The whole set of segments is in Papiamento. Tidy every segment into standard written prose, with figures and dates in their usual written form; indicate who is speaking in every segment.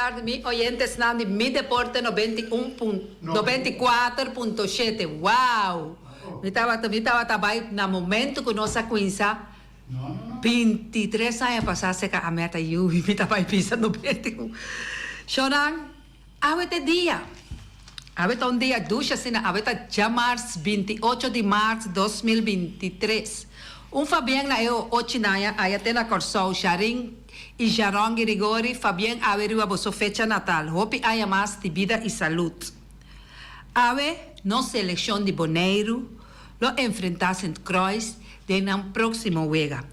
Speaker 1: tardi mi oyentesnan di Mi Deporte 91 94.7. Wow! Mi tabata mi tabata bai na momento ku nos a kuminsá 23 aña pasá seka a meta yu mi ta bai bisa 91. Shownan, awe ta e dia. Awe ta un dia dushi asina, awe ta djamars 28 di mart 2023. Un Fabien na e ochi naña aya te na Kòrsou, Sharin i Sharon Girigori, Fabien awe riba boso fecha natal. Hopi aña mas di bida i salud. Awe nos selekshon di Boneiru lo enfrentá Sint Croix den nan próksimo wega.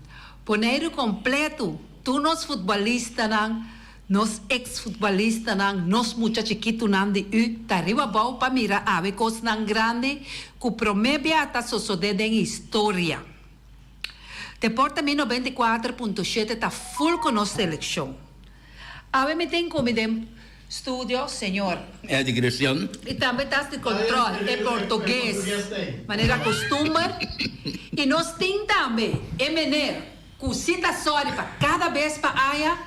Speaker 1: Boneiru kompletu, tur nos futbolistanan, nos eks futbolistanan, nos mucha chikitunan di U ta riba bou pa mira awe kosnan grandi ku promé bia ta sosodé den historia. Deporte Mi 94.7 ta full ku nos selekshon. Awe mi tin ku mi den studio señor.
Speaker 2: Eddie Christian.
Speaker 1: I tambe tas di control e portugues manera costumber. I nos tin tambe e meneer cu si ta sorry pa cada bes pa aña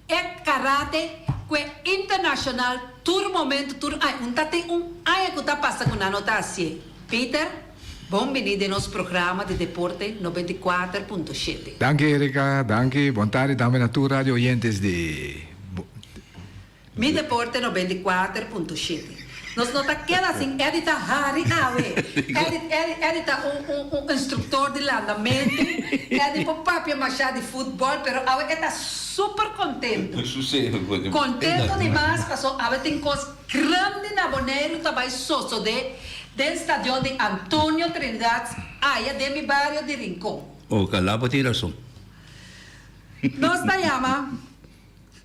Speaker 1: e karate cu e internacional tur momento tur aña. Un ta tin un aña cu ta pasa cu nan no ta hacié. Peter, bon bini den nos programa di Deporte 94.7.
Speaker 3: Danki Erika, danki. Bon tardi tambe na tur radio oyentes di.
Speaker 1: Mi Deporte 94.7. Nos no ta keda sin Eddie ta hari awe. Eddie, Eddie, Eddie ta un, un, un instructor di landamentu. Eddie por papia masha di futbol, pero awe e ta super contento. Contento di mas paso awe tin cos grandi na Boneiru ta bay sosode den stadion di Antonio Trinidad aya den mi bario di Rincon.
Speaker 2: Ojalá bo tin rason.
Speaker 1: Nos ta yama.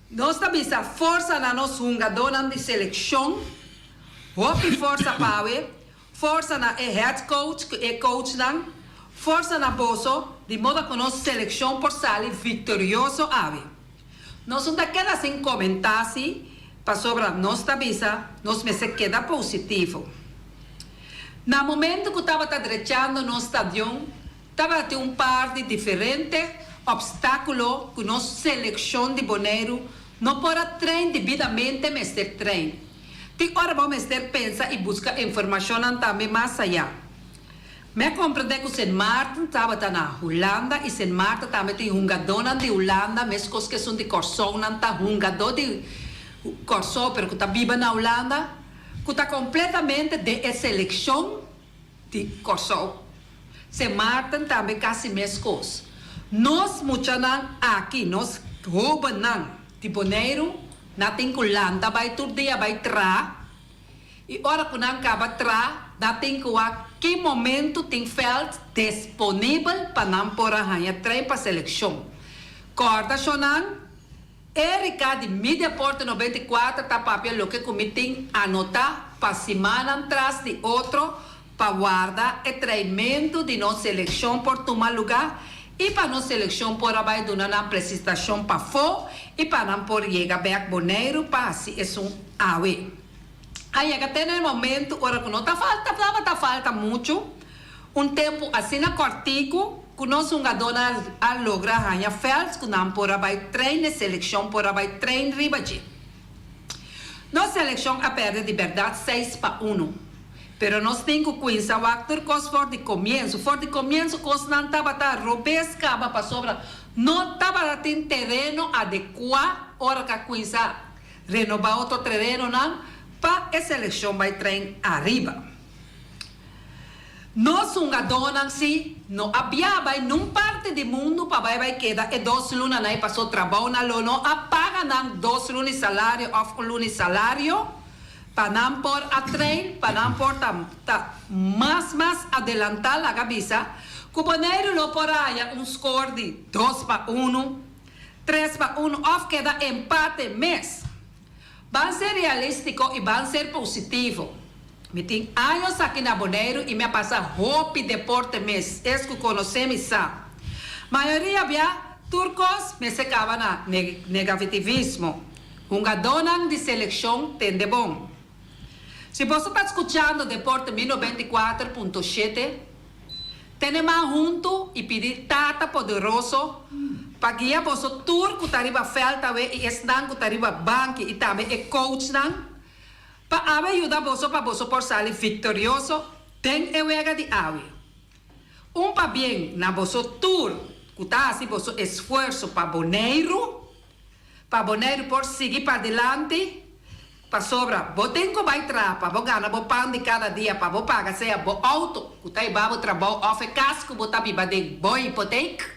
Speaker 1: Nos ta bisa forsa na nos hungadónan di selekshon, hopi forsa pawe, forsa na e head coach ku e coachnan, forsa na boso di moda ku nos selekshon por sali viktorioso awe. Nos no ta keda sin komentá si pasobra nos ta bisa nos mester keda positivo. Na momento ku tabata drechando nos stadion Tabatin un par di diferente opstákulo ku nos selekshon di Boneiru no por a train debidamente mester train. Tin ora bo mester pensa i buska informashonnan tambe mas ayá. Mi a komprendé ku Sint Maarten tabata na Hulanda i Sint Maarten tambe tin hungadónan di Hulanda meskos ku esun di Kòrsou nan ta hungadó di Kòrsou pero ku ta biba na Hulanda ku ta kompletamente den e selekshon di Kòrsou. Sint Maarten tambe kasi meskos. Nos muchanan aki, nos hóbennan di Boneiru, nan tin ku lanta bai tur dia bai traha i ora ku nan kaba traha nan tin ku wak ki momentu tin vèlt disponibel pa nan por a haña trein pa selekshon. Kòrda shonnan, Erika di Mi Deporte 94 ta papia loke ku mi tin anotá pa simannan tras di otro pa warda e traimentu di nos selekshon por tuma lugá i pa nos selekshon por a bai duna nan presentashon pafó i pa nan por yega bèk Boneiru pa hasi esun awe. A yega te na e momentu ora ku no ta falta tabata falta muchu, un tempu asina kòrtiku ku nos hungadónan a logra haña vèlt ku nan por a bai train e selekshon por a bai train riba dje. Nos selekshon a pèrdè di bèrdat 6-1. Pero nos tin ku kuinsa wak tur kos for di komienso. For di komienso kosnan tabata robes kaba pasobra no tabata tin tereno adekuá ora ku a kuinsa renobá otro terenonan pa e selekshon bai train ariba. Nos hungadónan si no a bia bai nun parti di mundu pa bai bai keda e dos lunanan ei paso trabounan lo no a paga nan dos luna di salario òf un luna di salario pa nan por a train pa nan por ta ta mas mas adelantá laga bisa ku Boneiru lo por a haña un skor di 2-1, 3-1 òf keda empate mes. Ban ser realístiko i ban ser positivo. Mi tin años aki na Boneiru i mi a pasa hopi deporte mes, es ku konosé mi sa. Mayoria bia tur kos mester kaba na negativismo. Hungadónan di selekshon tende bon. Si boso ta skuchando Deporte Mi 94.7, tene man huntu i pidi Tata Poderoso. Pa guia boso tur ku ta riba vèlt awe i esnan ku ta riba banki i tambe e coachnan, pa awe yuda boso pa boso por sali viktorioso den e wega di awe. Un pabien na boso tur ku ta hasi boso esfuerso pa Boneiru, pa Boneiru por sigui padilanti, pasobra bo tin ku bai traha pa bo gana bo pan di kada dia pa bo paga sea bo outo ku ta hiba bo trabou òf e kas ku bo ta biba den bo hipotek.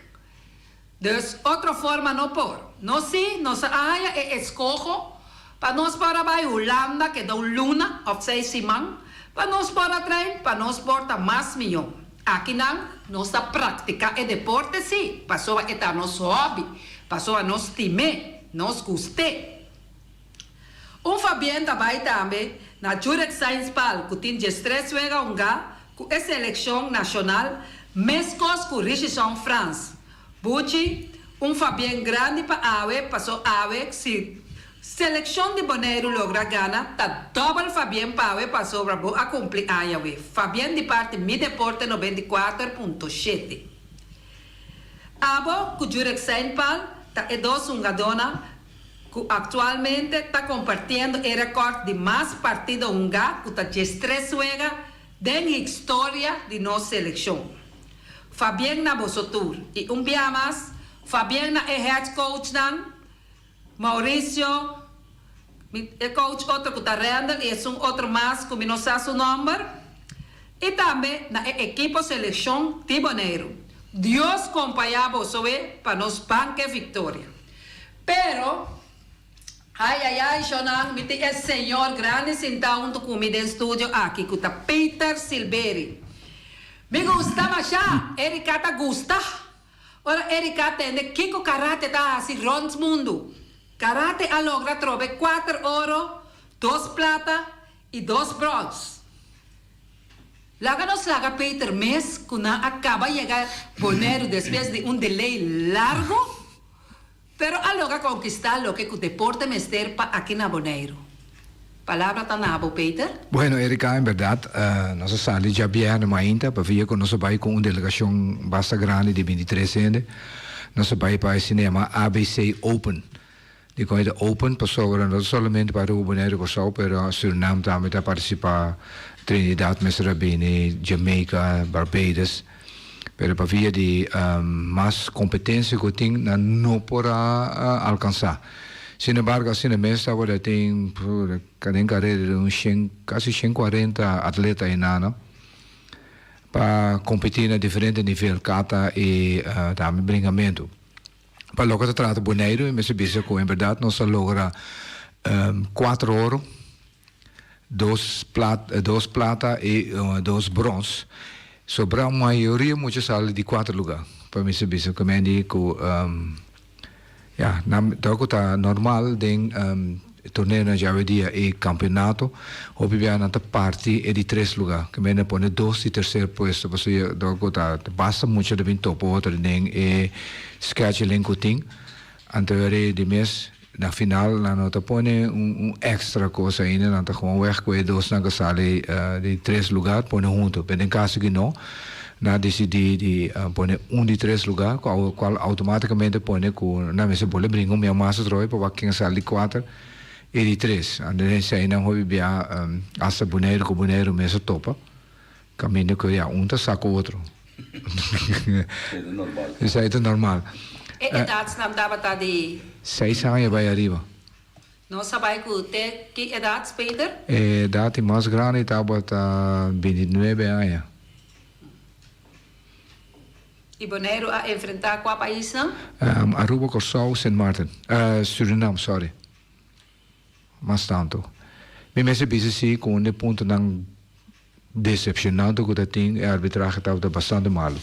Speaker 1: Dus otro forma no por. Nos sí, nos a haya e eskoho pa nos por a bai Hulanda keda un luna òf seis siman pa nos por a train pa nos por ta mas mihó. Akinan nos ta praktiká e deporte sí, pasobra e ta nos hòbi, pasobra nos stim'é, nos gust'é. Un fabien ta bai tambe na Jurek Sainz-Pal ku tin diestres wega hungá ku e selekshon nashonal meskos ku Richison Frans. Buchi, un fabien grandi pa awe paso awe si selekshon di Boneiru logra gana ta dòbel fabien pa awe pasobra bo a kumpli aña we. Fabien di parti Mi Deporte 94.7. Abo ku Jurek Sainz-Pal ta e dos hungadónan ku aktualmente ta kompartiendo e rekòrt di mas partido hungá ku ta 13 wega den historia di nos selekshon. Fabien na boso tur i un bia mas fabien na e head coachnan Mauricio, mi e coach otro ku ta Randall i esun otro mas ku mi no sa su nòmber i tambe na e ekipo selekshon di Boneiru. Dios kompañá boso we pa nos ban ke viktoria. Pero, ai ai ai shonnan, mi tin e señor grandi sintá huntu ku mi den studio aki ku ta Peter Silberi. Mi gusta mashá! Erika ta gusta! Ora Erika tende kiko karate ta hasi rònt mundu. Karate a logra trobe kuater oro, dos plata i dos bròns. Laga nos laga Peter mes ku nan a kaba yega Boneiru despues di un delay largu. Pero a logra konkistá loke ku deporte mester pa aki na Boneiru. Palabra ta na bo, Peter.
Speaker 3: Bueno, Erika, en bèrdat, nos a sali djabièrnè mainta pa via ku nos a bai ku un delegashon basta grandi di bintitres hende. Nos a bai pa e sinema ABC Open. Dikon e ta open? Pasobra no ta solamente pa Aruba, Boneiru, Kòrsou, pero Surinam tambe ta partisipá, Trinidad mester a bini, Jamaica, Barbados. Pero pa via di mas competencia cu tin nan no por a alcansa. Sin embargo asina mes tabata tin den carera di un shen casi shen cuarenta atleta enano pa competi na diferente nivel kata y tambe bringamento. Pa loke ta trata Boneiru mi mester bisa cu en berdad nos a logra cuatro oro. Dos plat dos plata i dos brons. Sobra mayoria mucha sali di kuater luga. Pa mi sa bisa ku men di ku ya nan ta ku ta normal den torneonan djawe dia i kampeonato hopi bia nan ta parti e di tres luga. Ku men a pone dos di terser puesto pasobra dor ku ta basta mucha ta bin topa otro den e scheduling ku tin. Anto e di mes Na final nan no ta pone un extra cos ainda, nan ta gewoon weg cu e dosnan cu sali di tres lugar pone hunto. Pero den caso ki no, nan a dicidi di pone un di tres lugar cual automaticamente pone cu nan mester bole bringa un mia mas atrobe pa wak ken a sali di cuater y di tres. Anto den esey nan hopi bia hasta Boneiru cu Boneiru mes a topa caminda cu ya un ta saca otro. Esei ta normal.
Speaker 1: E edatsnan tabata di.
Speaker 3: Seis aña bai ariba.
Speaker 1: Nos a bai ku te ki edats, Peter?
Speaker 3: E edat di mas grandi tabata bintinuebe aña.
Speaker 1: I Boneiru a enfrentá kua paisnan?
Speaker 3: Aruba, Kòrsou, Sint Maarten. Surinam, sorry. Mas tantu. Mi mester bisa si ku un di e puntonan. Decepcionante cu ta tin e arbitrahe tabata bastante malo.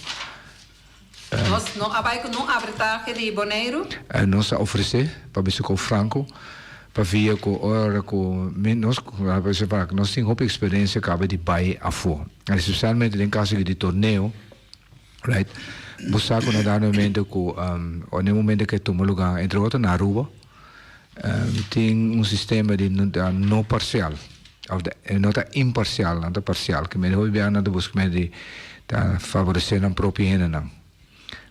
Speaker 1: Nos no a bay cu nun arbitrahe di Boneiru?
Speaker 3: Nos a ofrece, pa bisa cu franco, pa via cu ora cu mi nos nos tin hopi experiencia caba di bay afo, especialmente den caso di torneo, right, bo sa cu na dado momento cu o na e momento cu e tuma lugar entre otro na Aruba, Tin un sistema di no parcial of no ta imparcial, nan ta parcial. Ke mende hopi biaha nan ta buska mende di ta favorece nan propio hendenan.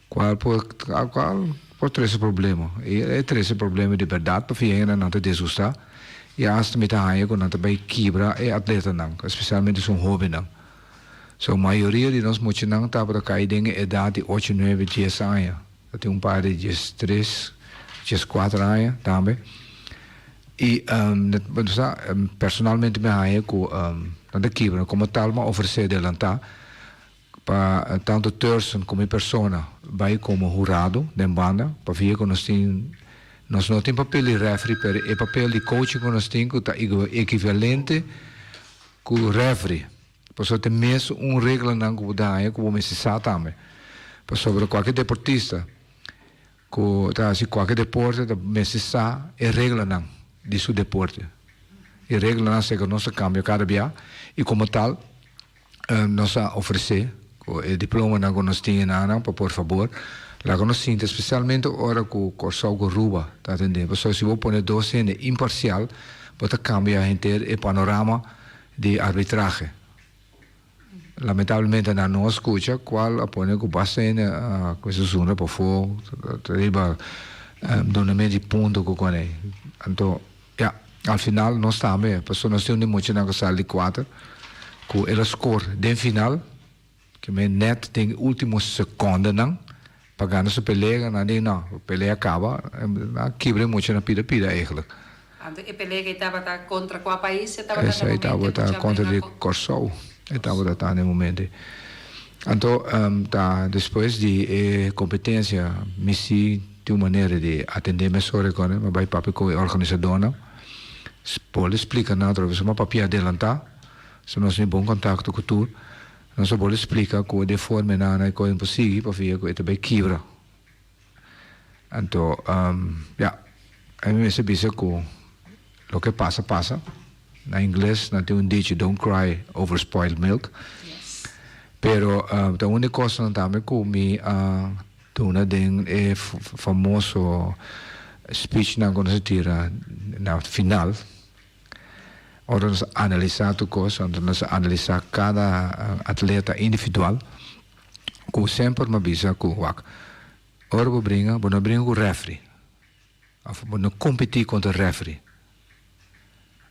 Speaker 3: Cual por cual Por trese problema. I e trese problema di bèrdat pasobra hende nan ta disgustá i asta mi ta haña ku nan ta bai kibra e atletanan, espesialmente esun hóbennan. So mayoria di nos muchanan tabata kai den e edat di ocho, nuebe, dies aña. Ta tin un par di diestres, dieskuater aña tambe. I bo sa, personalmente mi haña ku nan ta kibra. Komo tal mi a ofresé delantá pa tantu Thurston komo mi persona bai komo hurado den banda pabia ku nos tin nos no tin papel di refri pero e papel di coaching ku nos tin ku ta ekivalente ku refri pasobra ta mes un reglanan ku bo ta haña ku bo mester sa tambe pasobra kualke deportista Ku ta hasi kualke deporte ta mester sa e reglanan di su deporte. E reglanan segun nos ta kambia kada bia i komo tal nos a ofresé ku e diplomanan ku nos tin enanan pa por fabor laga nos sinti espesialmente ora ku Kòrsou ku Aruba ta atendé pasobra si bo pone dos hende imparsial bo ta kambia henter e panorama di arbitrahe. Lamentablemente nan no a scucha cual a pone cu basta hende a cuminsa zundra pafó riba dunamento di punto cu cone. Anto ya, al final nos tambe, pasobra nos tin un di muchanan cu sali di cuater cu el a score den final, ke men net den e ultimo secondenan pa gana su pelea, nan di no, pelea a caba, nan a kibra e muchanan pida pida eigenlijk.
Speaker 1: Anto e pelea ei tabata kontra kua pais? E tabata na
Speaker 3: Esei
Speaker 1: momento e
Speaker 3: tabata
Speaker 1: mucha
Speaker 3: kontra
Speaker 1: bringa
Speaker 3: di
Speaker 1: ku.
Speaker 3: Kòrsou. E tabata ta na e momento ei. Anto ta despues di e kompetensia mi si tin un manera di atendé mesora ku nan. Mi a bai papia ku e organisadónan. Por a splika nan atrobe. Mi a papia adelantá. So nos tin bon kontakto ku tur. Nos a bole splika ku den forma nan a kohe por sigui pafia ku e ta bai kibra. Anto, ya, a mi mester bisa ku loke pasa, pasa. Na ingles nan tin un dicho, don't cry over spoiled milk. Pero ta un di kosnan tambe ku mi a duna den e famoso speechnan ku nos a tira na final. Ora nos a analisá tur kos, ora nos a analisá kada atleta individual. Ku semper mi a bisa ku wak, ora bo bringa, bo no bringa ku refri, òf bo no kompetí kontra refri,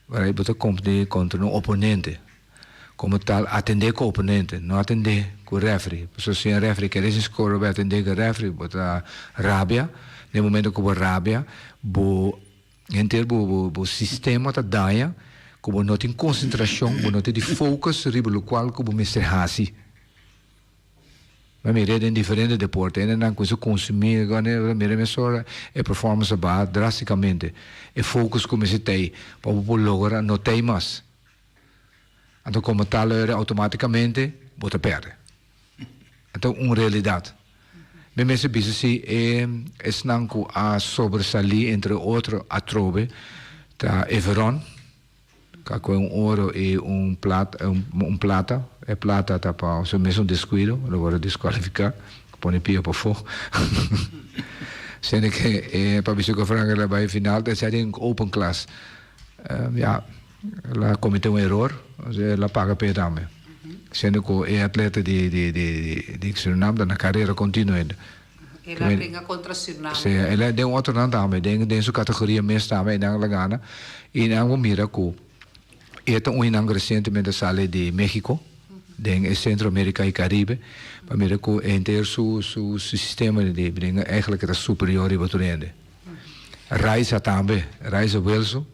Speaker 3: pero bo ta kompetí kontra un oponente. Komo tal, atendé ku oponente, no atendé ku refri. Pasobra si un refri kere sin skor, bo atendé ku refri, bo ta rabia. Den momento ku bo rabia, bo henter bo bo sistema ta daña, ku bo no tin konsentrashon, bo no tin di focus riba lokual ku bo mester hasi. Mi a mira den diferente deporte, hendenan cuminsa consumi, mi mira mesora e performance a baha drasticamente. E focus cu mester tey pa bo por logra no tey mas. Anto como tal ora automaticamente bo ta perde. Anto un realidad. Mi mester bisa si e esnan cu a sobresali entre otro atrobe ta Everon. Ka koe un oro i un plat un plata. E plata ta pa su mesun deskuido, lo wòrdu diskualifiká, pone pia pafó. Sende ke e pa bisa ku Frank el a bai final ta esei den open class. Ya, el a kometé un eror, el a paga p'e tambe. Sende ku e atleta di di di di Surinam ta na karera kontinuo ainda.
Speaker 1: El a bringa kontra Surinam.
Speaker 3: Sí, el a den otronan tambe, den den su kategoria mes tambe nan el a gana. I nan bo mira ku e ta un nan ku resientemente a sali di Mexico, den e Centro America i Caribe, pa mira ku henter su su sistema di bringa eigenlijk e ta superior riba tur hende. Raiza tambe, Raiza Wilson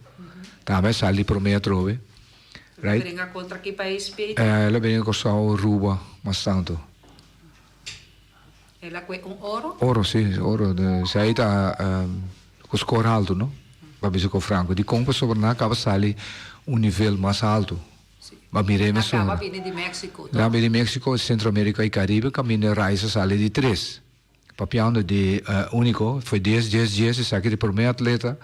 Speaker 3: tambe a sali di prome atrobe.
Speaker 1: El a bringa kontra ki pais, Peter?
Speaker 3: El a bringa Kòrsou, Aruba mas tantu.
Speaker 1: El a kue un oro?
Speaker 3: Oro, si, oro. Esei ta ku skor haltu, no? Pa bisa ku franko. Dikon? Pasobra nan a kaba sali un nivel mas haltu. Ba mir'é mesora.
Speaker 1: Nan kaba bini di Mexico,
Speaker 3: toch? Nan bini di Mexico, Centroamerica i Caribe, kaminda Rice a sali di tres. Papiando di uniko, foi dies, dies, dies, esaki ta e promé atleta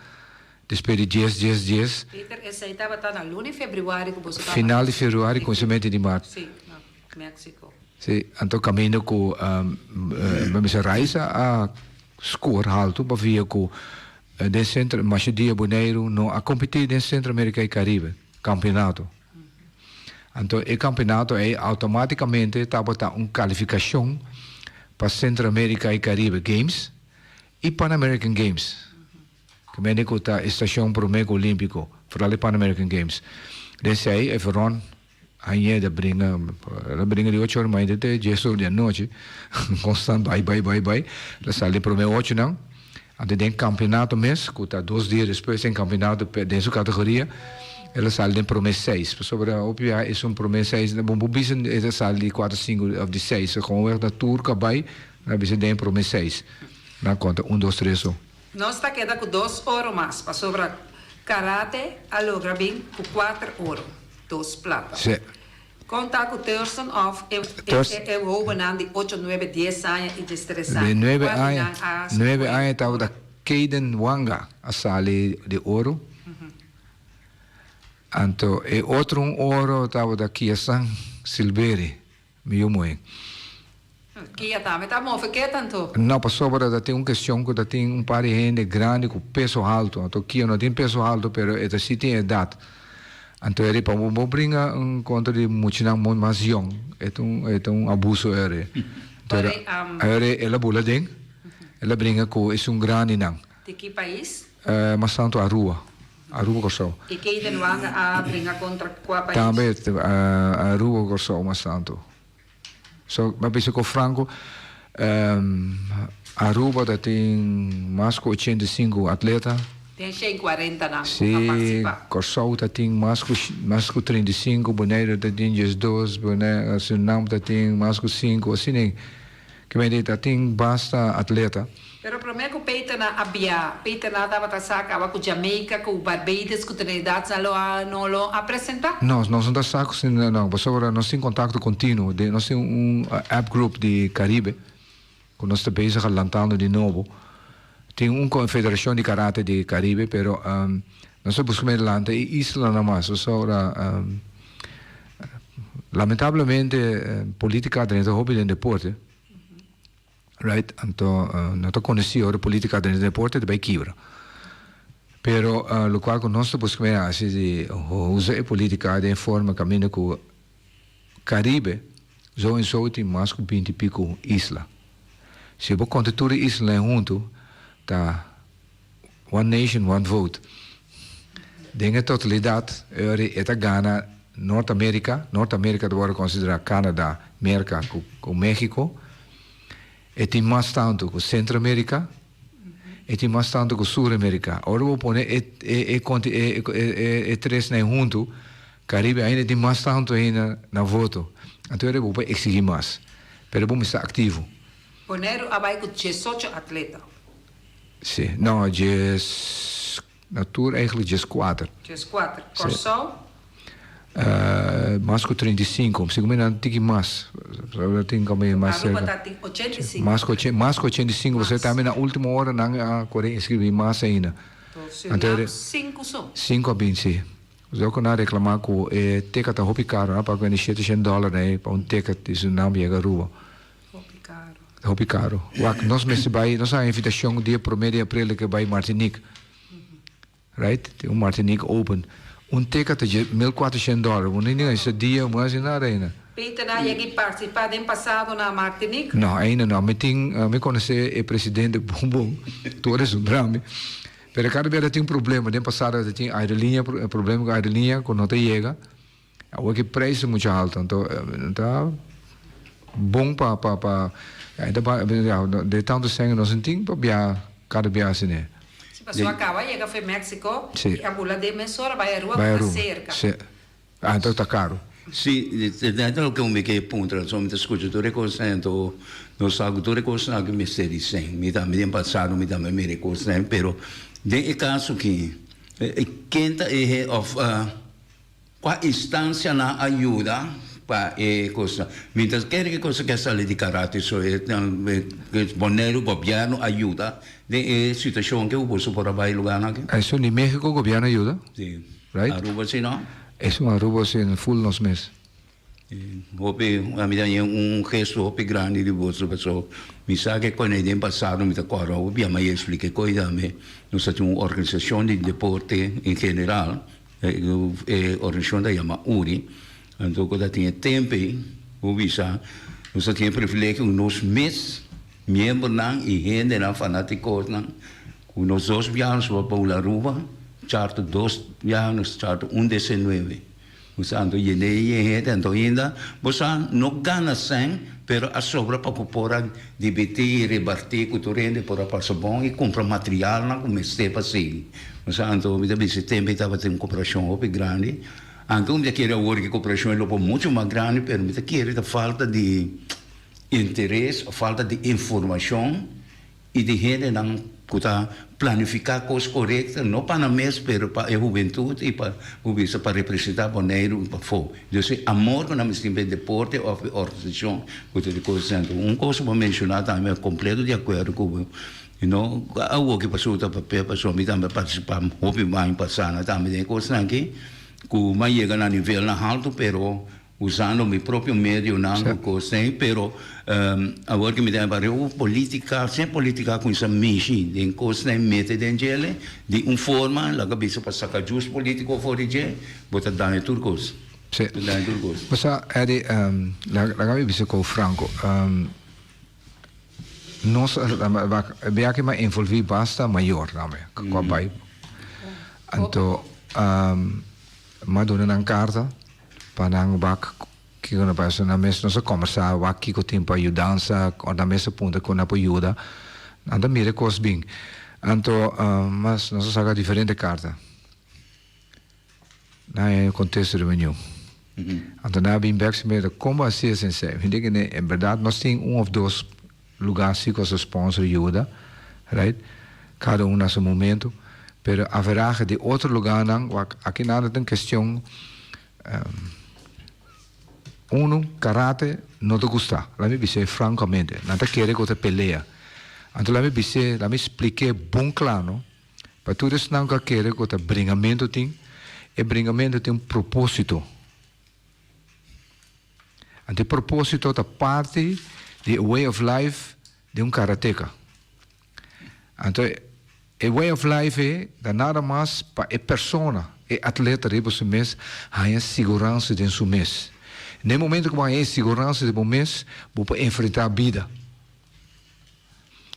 Speaker 3: despues di dies, dies, dies.
Speaker 1: Peter, esei tabata na luna di februari ku boso tabata?
Speaker 3: Final di februari, kuminsamentu di mart.
Speaker 1: Si, na Mexico.
Speaker 3: Si, anto kaminda ku mi bisa Raisa a score haltu pabia ku den Centro, masha dia Boneiru no a kompetí den Centro America i Caribe kampionato. Anto e kampionato ei automaticamente tabata un kalifikashon pa Centro America i Caribe Games. I Pan American Games. Ke mende ku ta e stashon promé ku Olímpiko, foral e Pan American Games. Den esei e Veron hañ'é ta bringa, el a bringa di ocho ora mainta te dies ora di anochi, konstant bai bai bai bai, el a sali den promé ochonan. Anto den kampionato mes, ku ta dos dia despues den kampionato den su kategoria, el a sali den promé seis. Pasobra hopi biaha esun promé seis, bo por bisa el a sali di kuater, sinku òf di seis, gewoonweg na tur ku a bai, nan a bisa den promé seis. Nan konta un, dos, tres so.
Speaker 1: Nos ta keda ku dos oro mas, pasobra karate a logra bin ku kuater oro, dos plata.
Speaker 3: Sí.
Speaker 1: Kon ta ku Thurston òf e e hobennan di ocho, nuebe, dies aña i diestres aña?
Speaker 3: De nuebe
Speaker 1: Kual di
Speaker 3: aña,
Speaker 1: nan a
Speaker 3: nuebe
Speaker 1: skohe
Speaker 3: aña tabata Kayden Wanga a sali di oro. Anto e otro un oro tabata Kiasan Silberi. Mi yu muhé.
Speaker 1: Kia tambe ta move ke tanto?
Speaker 3: No, pasobra ta tin un kestion ku ta tin un par di hende grandi ku peso haltu. Anto Kia no tin peso haltu, pero e ta si tin edat. Anto e riba bo bo bringa un kontra di muchanan mas yong, e ta un e ta un abuso eri. Anto eri el a bula den, el a bringa ku esun grandinan.
Speaker 1: Di ki pais?
Speaker 3: Mas tantu Aruba. Aruba Kòrsou.
Speaker 1: I Keiden Wanga a bringa kontra kua pais?
Speaker 3: Tambe Aruba Kòrsou mas tantu. So mi a bisa ku Franco Aruba ta tin mas ku 85 atleta.
Speaker 1: Den 140 nan ku a partisipá.
Speaker 3: Si, Kòrsou ta tin mas ku mas ku 35, Boneiru ta tin 12, Surinam ta tin mas ku 5, asina. Ke mende ta tin basta atleta.
Speaker 1: Pero prome ku Peternan a bia, Peternan tabata sa kaba ku Jamaica, ku Barbados, ku Trinidad nan lo a no lo a presenta?
Speaker 3: No, nos no ta sa ku si no, pasobra nos tin kontakto kontinuo, den nos tin un app group di Caribe ku nos ta bezig a lantando di nobo. Tin un konfederashon di karate di Caribe, pero nos ta buska mira lanta e islanan mas, pasobra Lamentablemente politica drenta hopi den deporte, right? Anto no ta conoci ora politica drenta den deporte ta bay kibra. Pero locual cu nos ta busca mira haci di usa e politica den forma caminda cu Caribe zo en zo tin mas cu binti pico isla. Si bo conta tur e islanan hunto ta One nation, one vote. Den e totalidad e ta gana Noord America, Noord America ta worde considera Canada, Merca cu Mexico. E tin mas tanto cu Centro America, e tin mas tanto cu Sur America. Ora bo pone e e e e tresnan hunto, Caribe ainda tin mas tanto ainda na voto. Anto bo por exigi mas, pero bo mester activo.
Speaker 1: Boneiru a bai cu diesocho atleta.
Speaker 3: Si, no, djes, na tur eigenlijk 14.
Speaker 1: 14. Kòrsou?
Speaker 3: Mas ku 35, segun mi nan tiki mas, pasobra tin kome mas serka.
Speaker 1: Aruba ta tin 85.
Speaker 3: Mas ku mas ku 85, pasobra tambe na ultimo ora nan a kore inskribí mas ainda.
Speaker 1: Surinam sinku so.
Speaker 3: Sinku a bin, si. Pasobra ku nan a reklamá ku e ticket ta hopi karo, nan a paga kuenta shete shen dòler ei pa un ticket di Surinam yega Aruba.
Speaker 1: Hopi caro.
Speaker 3: Hopi caro. Wak, nos mester bai, nos a haña invitacion dia prome di april ke bai Martinique. Right? Tin un Martinique Open. Un ticket ta dje 1400 dollar. Bo no ni esa dia, bo no haci nada ainda.
Speaker 1: Peter a yega y participa den pasado na Martinique?
Speaker 3: No, ainda no. Mi tin, mi conoce e presidente bon bon. Tur es un drama. Pero cada bes tin un problema. Den pasado ta tin aerolinea, problema cu aerolinea cu no ta yega. Awor ki prijs ta mucho halto anto no ta bon pa pa pa de tanto sèn nos no tin pa biaha kada biaha asina.
Speaker 1: Si pasobra a kaba yega for Mexico y a bula den mesora bai Aruba ku ta serka.
Speaker 3: Si anto ta karo.
Speaker 2: Si ta loke mi ke puntra so mi ta skucha tur e kosnan anto nos sa ku tur e kosnan aki mester di sèn mi tambe den pasado mi tambe mira e kosnan pero den e kaso aki ken ta e of Kua instansianan a yuda pa e kosnan? Mi ta kere ku e kos aki a sali di karate so e Boneiru gobièrnu a yuda den e situashon ku boso por a bai lugarnan aki?
Speaker 3: Esun di Mexico gobièrnu a yuda,
Speaker 2: Si.
Speaker 3: right?
Speaker 2: Aruba si no?
Speaker 3: Esun Aruba si full nos mes.
Speaker 2: Hopi a mi ta haña un gesto hopi grandi di boso paso mi sa ke kone den pasado mi ta kòrda hopi a mi a explika e kos tambe nos ta tin un organisashon di deporte en general. E organisashon ta yama uri, anto ku ta tin e tempu ei, bo bisa, nos ta tin e privilegio ku nos mes. miembronan i hendenan fanatikonan ku nos dos biaha nos tabata pa Aruba charter dos biaha nos charter un DC nuebe. Bo sa anto yende e hende anto ainda bo sa no gana sèn pero a sobra pa ku por a dibití i rebartí ku tur hende por a pasa bon i kumpra materialnan ku mester pa sigui. Bo sa anto mi ta bisa e tempu ei tabatin un koperashon hopi grandi anto mi ta kere awor ku e koperashon e lo por muchu mas grandi pero mi ta kere ta falta di interes o falta di informashon. I di hendenan ku ta planifiká kos korekto, no pa nan mes, pero pa e hubentut i pa bo bisa pa representá Boneiru i pafó. Dus e amor ku nan mester tin pa e deporte òf e organisashon ku ta di kos esei. Un kos ku bo a menshoná tambe, mi kompleto di akuerdo ku bo, you know, awor ki pasobra ta papia pasobra mi tambe a partisipá hopi aña pasá na tambe den e kosnan aki ku mi a yega na nivelnan haltu pero Usando mi propio medionan ku kos ei, pero awor ke mi ta bario ku politica, sin politica kuminsa mishi den kosnan ei mete den djele di un forma laga bisa pa saka jus politico for di dje, bo ta daña tur kos.
Speaker 3: Sí.
Speaker 2: Bo ta daña tur kos.
Speaker 3: Bo sa, Eddy, laga mi bisa ku franco, nos a biaha mi a envolvi basta mayor tambe ku a bai, anto mi a duna nan karta. Pa nan wak kiko na pasa nan mes nos a kombersá wak kiko tin pa yudansa ora nan mes a puntra kon nan por yuda nan ta mira e kos bin anto mas nos a saka diferente karta nan a kontesta riba niun anto nan a bin bek si mira kon bo a hasi esei mi di kende en bèrdat nos tin un òf dos lugá si ku a sponsor yuda right kada un na su momento pero averahe di otro lugánan wak aki nan ta un kestion unu karate no ta gusta laat mi bis'é frankamente nan ta kere ku ta pelea anto laat mi bis'é laat mi splik'é bon kla no pa tur esnan ku a kere ku ta bringamentu tin e bringamentu tin un proposito. Anto e propósito ta parti di e way of life di un karateka. Anto e way of life ei ta nada mas pa e persona, e atleta riba su mes haña siguransa den su mes. Na e momento ku bo haña e siguransa den bo mes, bo por enfrentá bida.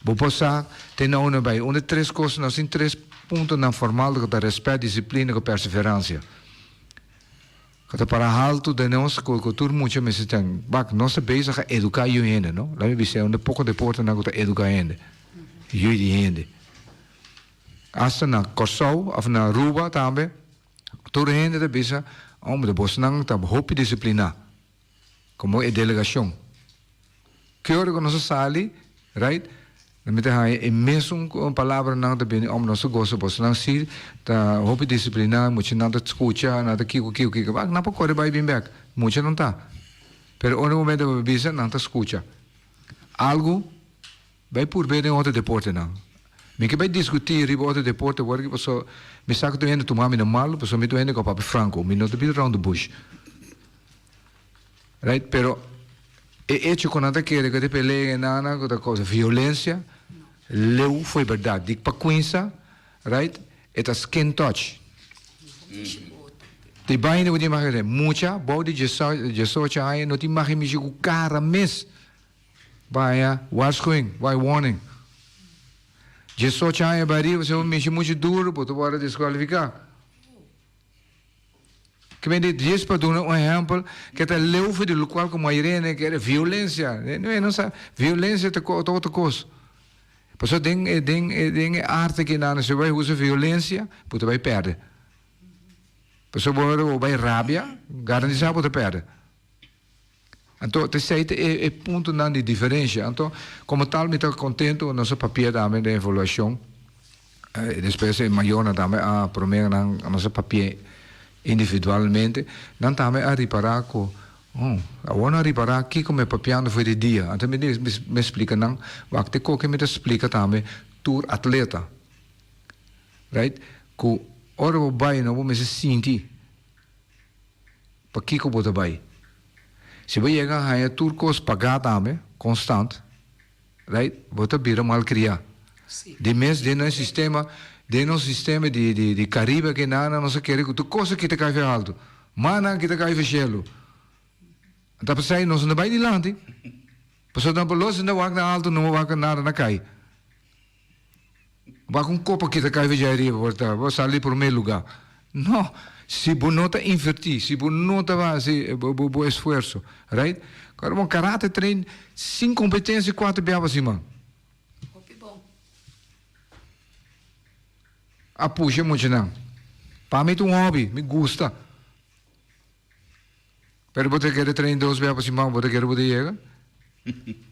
Speaker 3: Bo por sa te na unda bai. Un di tres kosnan, nos tin tres puntonan formal ku ta rèspèt, disiplina ku perseveransia. Ku ta para haltu den nos ku ku tur mucha mester ten. Bak, nos ta bezig a eduká yu hende, no? Laat mi bisa, un di poko deportenan ku ta eduká hende, yu di hende. Asta na Kòrsou òf na Aruba tambe, tur hende ta bisa, Hombre, bosnan ta hopi disipliná. Komo e delegashon. Ki ora ku nos a sali, right, nan mi ta haña e mesun palabranan ta bini, Hombre, nos ta gosa boso. Nan si ta hopi disipliná, muchanan ta skucha, nan ta kiko, kiko, kiko. Bak, nan por kore bai bin bèk. Mucha nan ta. Pero ora momento bo bisa, nan ta skucha. Algu bai purbe den otro deportenan. Mi ke bai diskutí riba otro deporte awor aki pasobra mi sa ku tur hende tuma mi na malu, pasobra mi ta un hende ku a papia franko. Mi no ta bira round the bush. Right? Pero e hecho cu nan ta kere cu ta pelea en nana cu ta causa violencia, leu fo'i berdad. Di pa cuinsa, right, e ta skin touch. Di baina cu tin mag kere. Mucha bou di diesocho aña no tin mag mishi cu cara mes. Baña waarschuwing, bai warning. Diesocho aña bai riba, si bo mishi mucho duro, bo ta worde descualifica. Ke men di djes pa duna un ehèmpel ke ta leu for di lokual ku mayoria hende kere, violensia. No no sa, violensia ta ta otro kos. Pasobra den e den e den e arte kinan si bo bai usa violensia, bo ta bai pèrdè. Pasobra bo bo bai rabia, garantisá bo ta pèrdè. Anto t'esei ta e e puntonan di diferensha. Anto komo tal mi ta kontento nos a papia tambe den evaluashon. Despues e mayornan tambe a promé nan nos a papia individualmente. Nan tambe a ripará ku oh awor nan a ripará kiko mi a papiando for di dia. Anto mi di mi splika nan wak te koke mi ta splika tambe tur atleta right ku ora bo bai no bo mester sinti. Pakiko bo ta bai? Si bo yega a haña tur kos pagá tambe, konstant, right, bo ta bira malkriá. Di mes den nos sistema, den nos sistema di di di Karibe aki nan nos a kere ku tur kos aki ta kai fen haltu. Mannan aki ta kai fen shelu. Ta pasai nos no ta bai dilanti. Pasobra nan por los sinta wak na alto no wak nada na kai. Wak un kopa kita kai vijay riba por ta bo sali prome luga. No, si bo no ta inverti, si bo no ta hasi bo bo esfuerso, right? Kòrda bon karate train sin kompetensia kuater bia pa siman.
Speaker 1: Hopi bon.
Speaker 3: A pusha muchanan. Pa mi ta un hobby, mi gusta. Pero bo ta kere train dos bia pa siman, bo ta kere bo ta yega?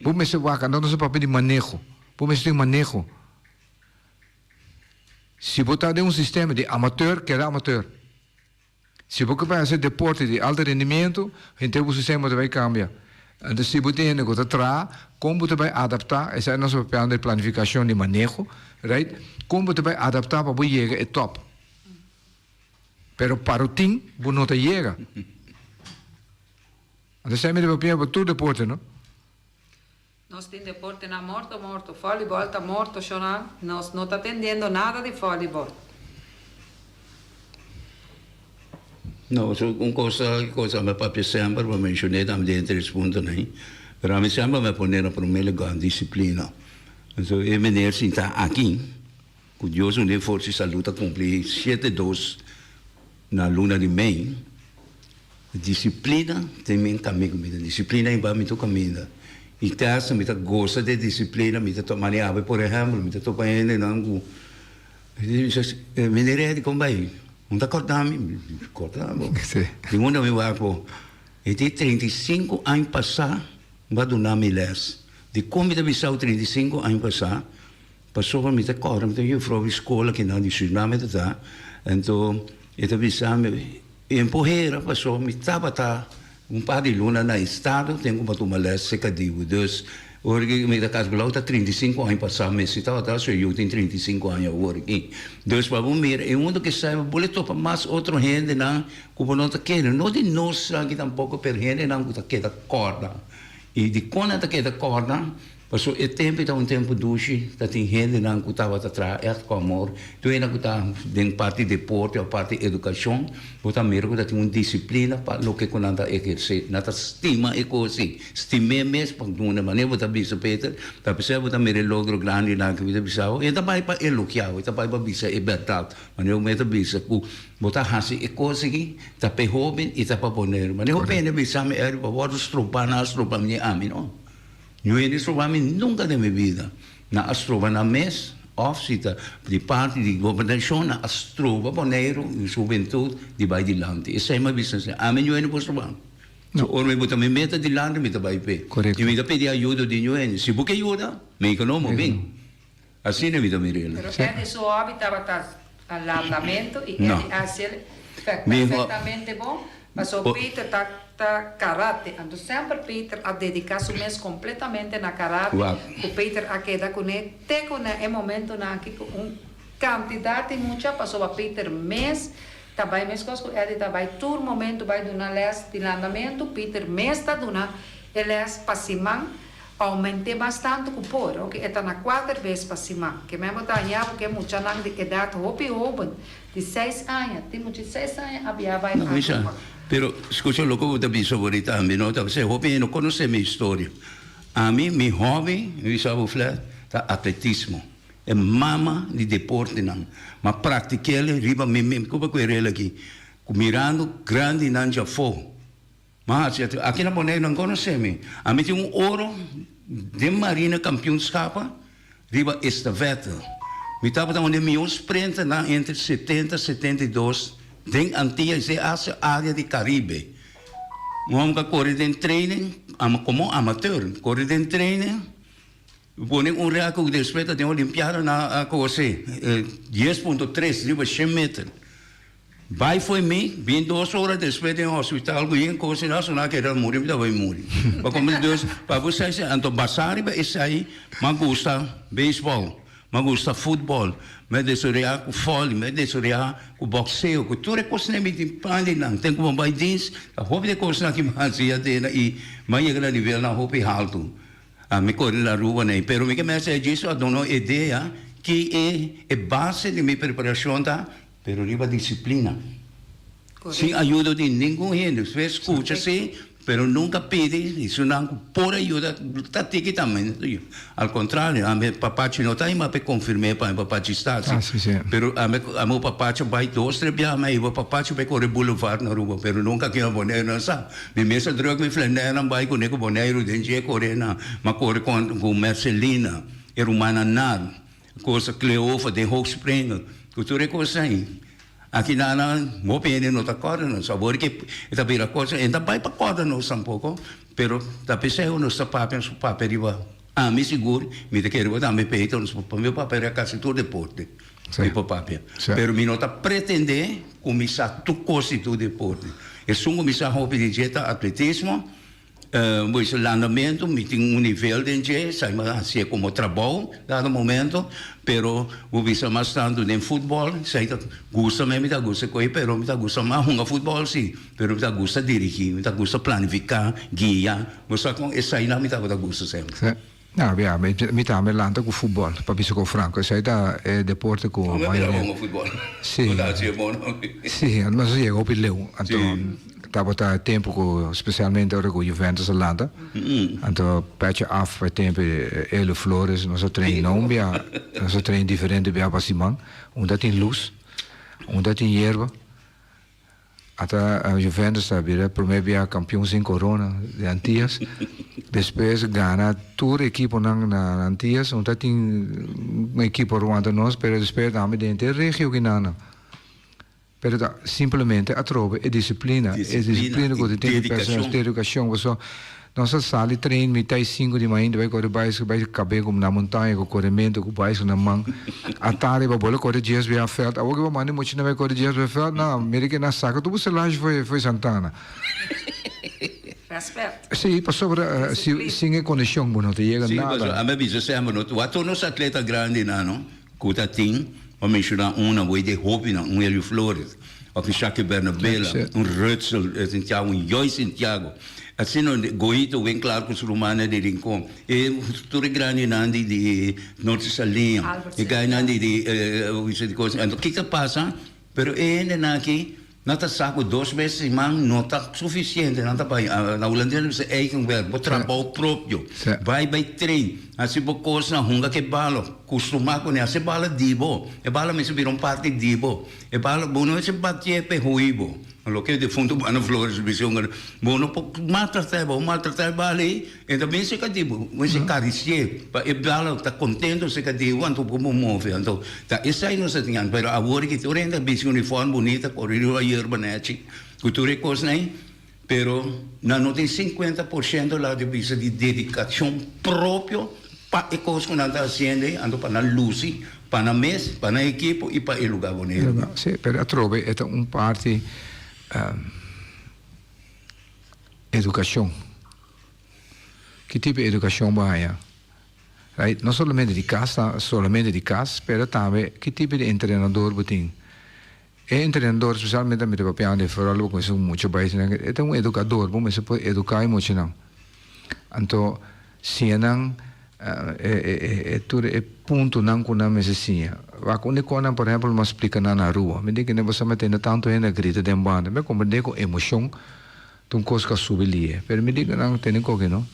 Speaker 3: Bo mester wak, anto nos a papia di maneho. Bo mester tin maneho. Si bo ta den un sistema di amateur, keda amateur. Si bo ke bai hasi deporte di alto rendimiento, henter bo sistema ta bai cambia. Anto si bo tin hende ku ta traha, kon bo ta bai adapta, esei nos a papiando di planificacion di maneho, right? Kon bo ta bai adapta pa bo yega e top. Pero parotin bo no ta yega. Anto esei mi ta papia pa tur deporte, no?
Speaker 1: Nos tin deportenan morto morto, volleyball ta morto shona, nos no ta tendiendo nada di volleyball.
Speaker 2: No, so un cosa, cosa mi a papia semper, bo a mencion'é tambe den e tres puntonan ei, pero ami semper mi a pone na prome lugar disciplina. Anto e meneer sinta aki, cu Dios dun'é forsa y salud a cumpli siete dos na luna di mei. Disiplina den mi kaminda ku mi ta disiplina i mi tur kaminda i tèst mi ta gosa di e disiplina mi ta tuma di awe por ehèmpel mi ta topa hendenan ku mi redi kon bai no ta kòrda mi kòrda bo di unda mi wak bo e tin 35 aña pasá bo a duna mi lès dikon mi ta bisa bo 35 aña pasá pasobra mi ta kòrda mi ta yùfrou di skol akinan di Suriname ta ta anto e ta bisa mi. Empohera paso mi tabata un par di luna na estado ten ku tuma les serka di bo. Dus ora ki mi ta kalkulá ta 35 aña pasá mes si tabata so yu tin 35 aña awor aki. Dus pa bo mira e mundo ke sai bo lo topa mas otro hendenan ku bo no ta kere no di nos aki tampoko pero hendenan ku ta keda kòrda i dikon nan ta keda kòrda Pasobra e tempu ta un tempu dushi, ta tin hendenan ku tabata traha ègt ku amor, tur hende ku ta den parti deporte òf parti edukashon, bo ta mira ku ta tin un disiplina pa loke ku nan ta ehersé. Nan ta stima e kos ei, stim'é mes pa duna. Manera bo ta bisa Peter, ta p'esei bo ta mira e logro grandinan ku mi ta bisa bo, e ta bai pa elogiá bo, e ta bai pa bisa e bèrdat. Manera bo mes ta bisa ku bo ta hasi e kos aki, ta pa e hóben i ta pa Boneiru. Manera hopi hende bisa mi, Eric, bo a wòrdu strobá, nan a stroba mi, ami no. No hende stroba mi nunca den mi bida. Nan a stroba nan mes of si ta di parti di gobernacion nan a stroba Boneiru y su hubentud di bay dilanti. Esey mi a bisa esey. Ami no hende por stroba mi. So ora mi buta mi meta dilanti mi ta bay p'e. Y mi ta pidi ayudo di ñu hende. Si bo ke yuda, mi ke no, bo bin. Asina mi ta mira el.
Speaker 1: Pero Eddie su hobby tabata landamento y Eddie a haciel perfectamente bon, pasobra Peter ta ta karate, anto semper Peter a dedica su mes completamente na karate, cu Peter a keda cune te cu na e momentonan aki cu un cantidad di mucha, pasobra Peter mes ta bay mescos cu Eddie ta bay tur momento bay duna les di landamento, Peter mes ta duna e les pa siman. Aument'é mas tantu ku por, oke e ta na kuater bes pa siman. Ke men bo ta haña bo ke muchanan di edat hopi hoben, di seis aña, tin mucha di seis aña a bia bai
Speaker 2: No, misa,
Speaker 1: Aruba.
Speaker 2: pero skucha loke bo ta bisa awor tambe, no? Ta p'esei hopi hende no konosé mi historia. Ami, mi hòbi, mi bisa bo flèt, ta atletismo. E mama di deportenan. M'a praktik'el riba mi mes. Ku bo kere el aki? Ku mirando grandinan djafó. Ma haci ati aki na Boneiru nan conoce mi. Ami tin un oro den marina kampioenschap riba estafette. Mi tabata un di miho sprinternan entre 70 72 den Antillas esei haci area di Caribe. Un homber cu a core den training como amateur core den training pone un record despues ta den olimpiada nan a coge 10.3 riba shen meter. Bai fo'i mi, bin dos ora despues den hospital ku yen kos i laso nan keda muri, mi ta bai muri. Pa komo di Dios, pa bo sa esei, anto basá riba esei, m'a gusta beisbòl, m'a gusta futbòl, m'a desoreá ku vòli, m'a desoreá ku bòkseo, ku tur e kosnan mi tin pan di nan. Ten ku bo bai dins, ta hopi di e kosnan ki m'a hasi atena i m'a yega na nivelnan hopi haltu. Ami kore na Aruba nei, pero mi ke mester e djis a duna un idea ki e e base di mi preparashon ta. Pero riba disiplina. Sin ayudo di ningun hende. Usted scucha si, Pero nunca pidi y su nan cu por a yuda ta tiki tambe. Al contrario, ami papachi no ta ahí pa confirm'é pa mi papachi sta asi.
Speaker 3: Ah, sí, sí.
Speaker 2: Pero ami ami cu papachi a bai dos tres biaha mi a hiba papachi bai core boulevard na Aruba pero nunca aki na Boneiru nan sa. Mi mes a druk mi flanènan bai cune cu Boneiru den dje core nan. Mi a core con cu Mercelina, e rumannan Nar, cosa Cleofa den Hoogspringen, cu tur e cosnan ahí. Aki na nan hopi hende no ta kòrda nos. Awor ke e ta bira kos, e no ta bai pa kòrda nos tampoko, pero ta p'esei nos ta papia, nos por papia riba ami sigur, mi ta kere bo tambe Peter, nos por papia papia riba kasi tur deporte, mi por papia. Pero mi no ta pretendé ku mi sa tur kos di tur deporte. Esun ku mi sa hopi di dje ta atletismo. Bo bisa landamentu, mi tin un nivel den dje, esaki mi a hasié komo trabou dado momento, pero bo bisa mas tantu den futbòl, esaki ta gusta mi, mi ta gusta kohe, pero mi ta gusta mas hunga futbòl si, pero mi ta gusta dirigí, mi ta gusta planifiká, guia, bo sa kon esainan mi tabata gusta semper.
Speaker 3: Sí. No, bia, mi, mi tambe lanta ku futbòl, pa bisa ku franko, esei ta e deporte ku
Speaker 2: Ome bira hunga futbòl.
Speaker 3: Sí.
Speaker 2: Bo ta hasié bon no?
Speaker 3: Sí, nos a yega hopi leu, anto tabata e tempu ku spesialmente ora ku Juventus a lanta, anto pèchi af pa e tempu Elo Flores, nos a train no un bia, nos a train diferente bia pa siman, unda tin lus, unda tin yerba. Ata Juventus ta bira prome bia kampion sin korona di Antias. Despues gana tur ekiponan na Antias. No ta tin un ekipo ruwanta nos, pero despues tambe den henter regio kinan. Pero ta simplemente atrobe e disiplina, e disiplina ku ta tin di personas, dedikashon. Pasobra nos a sali train mitad sinku di mainta bai kore baiskel bai kabe ku na montaña ku korementu ku baiskel na man. Atardi bo bole kore dies bia veld. Awor ke bo manda e muchanan bai kore dies bia veld nan mira ke nan saka tur bo selashi for for Santana.
Speaker 1: Respect.
Speaker 3: Si, pasobra si sin e kondishon bo no ta yega
Speaker 2: Si,
Speaker 3: nada.
Speaker 2: pasobra ami a bisa semper no wak tur nos atleta grandinan no ku ta tin pa menshoná un awor de hopinan un Elio Flores òf un Shaki Bernabela un Rutzel Santiago un Joy Santiago asina Goito wen klar ku su rumannan di Rincon e tur e grandinan di di Norte Saliña e gainan di di anto kiko a pasa pero e hendenan aki Nan ta sa ku dos bes siman no ta sufisiente, nan ta bai, na hulandes nan bisa eigen werk, bo trabou propio. Bai bai train, hasi bo kosnan, hunga ku e bala, kustumá kuné, hasi e bala di bo, e bala mester bira un parti di bo, e bala, bo no mester batié pa e hui bo, loke e defuntu Bano Flores bisa hunga, bo no por maltratá e bala, bo maltratá e bala ei, E ta bin cerca di bo, bo mester caricié pa e bala ta contento cerca di bo, anto bo por move. Anto ta esai nos a tin, pero awor ki tur hende a bisti uniform bunita, core riba yerba nechi, cu tur e cosnan ei, pero nan no tin cincuenta por ciento laat di bisa di dedicacion propio pa e cos cu nan ta haciendo ei, anto pa nan luci pa nan mes, pa nan ekipo y pa e lugar Boneiru.
Speaker 3: Sí, pero atrobe e ta un parti educacion. Ki tipo di edukashon bo haña? Right? No solamente di kas, solamente di kas, pero tambe ki tipo di entrenador bo tin. E entrenador, spesialmente mi ta papiando di vooral bo kuminsá ku mucha bai, e ta un edukador, bo mester por eduká e muchanan. Anto siña nan e tur e puntonan ku nan mester siña. Wak un di konan, por ehèmpel, mi a splika nan na Aruba. Mi di kende bo sa mi tende tantu hende a grita den banda. Mi a komprendé ku emoshon. Ta un kos ku a subi lie. Pero mi di ku nan tene koki no.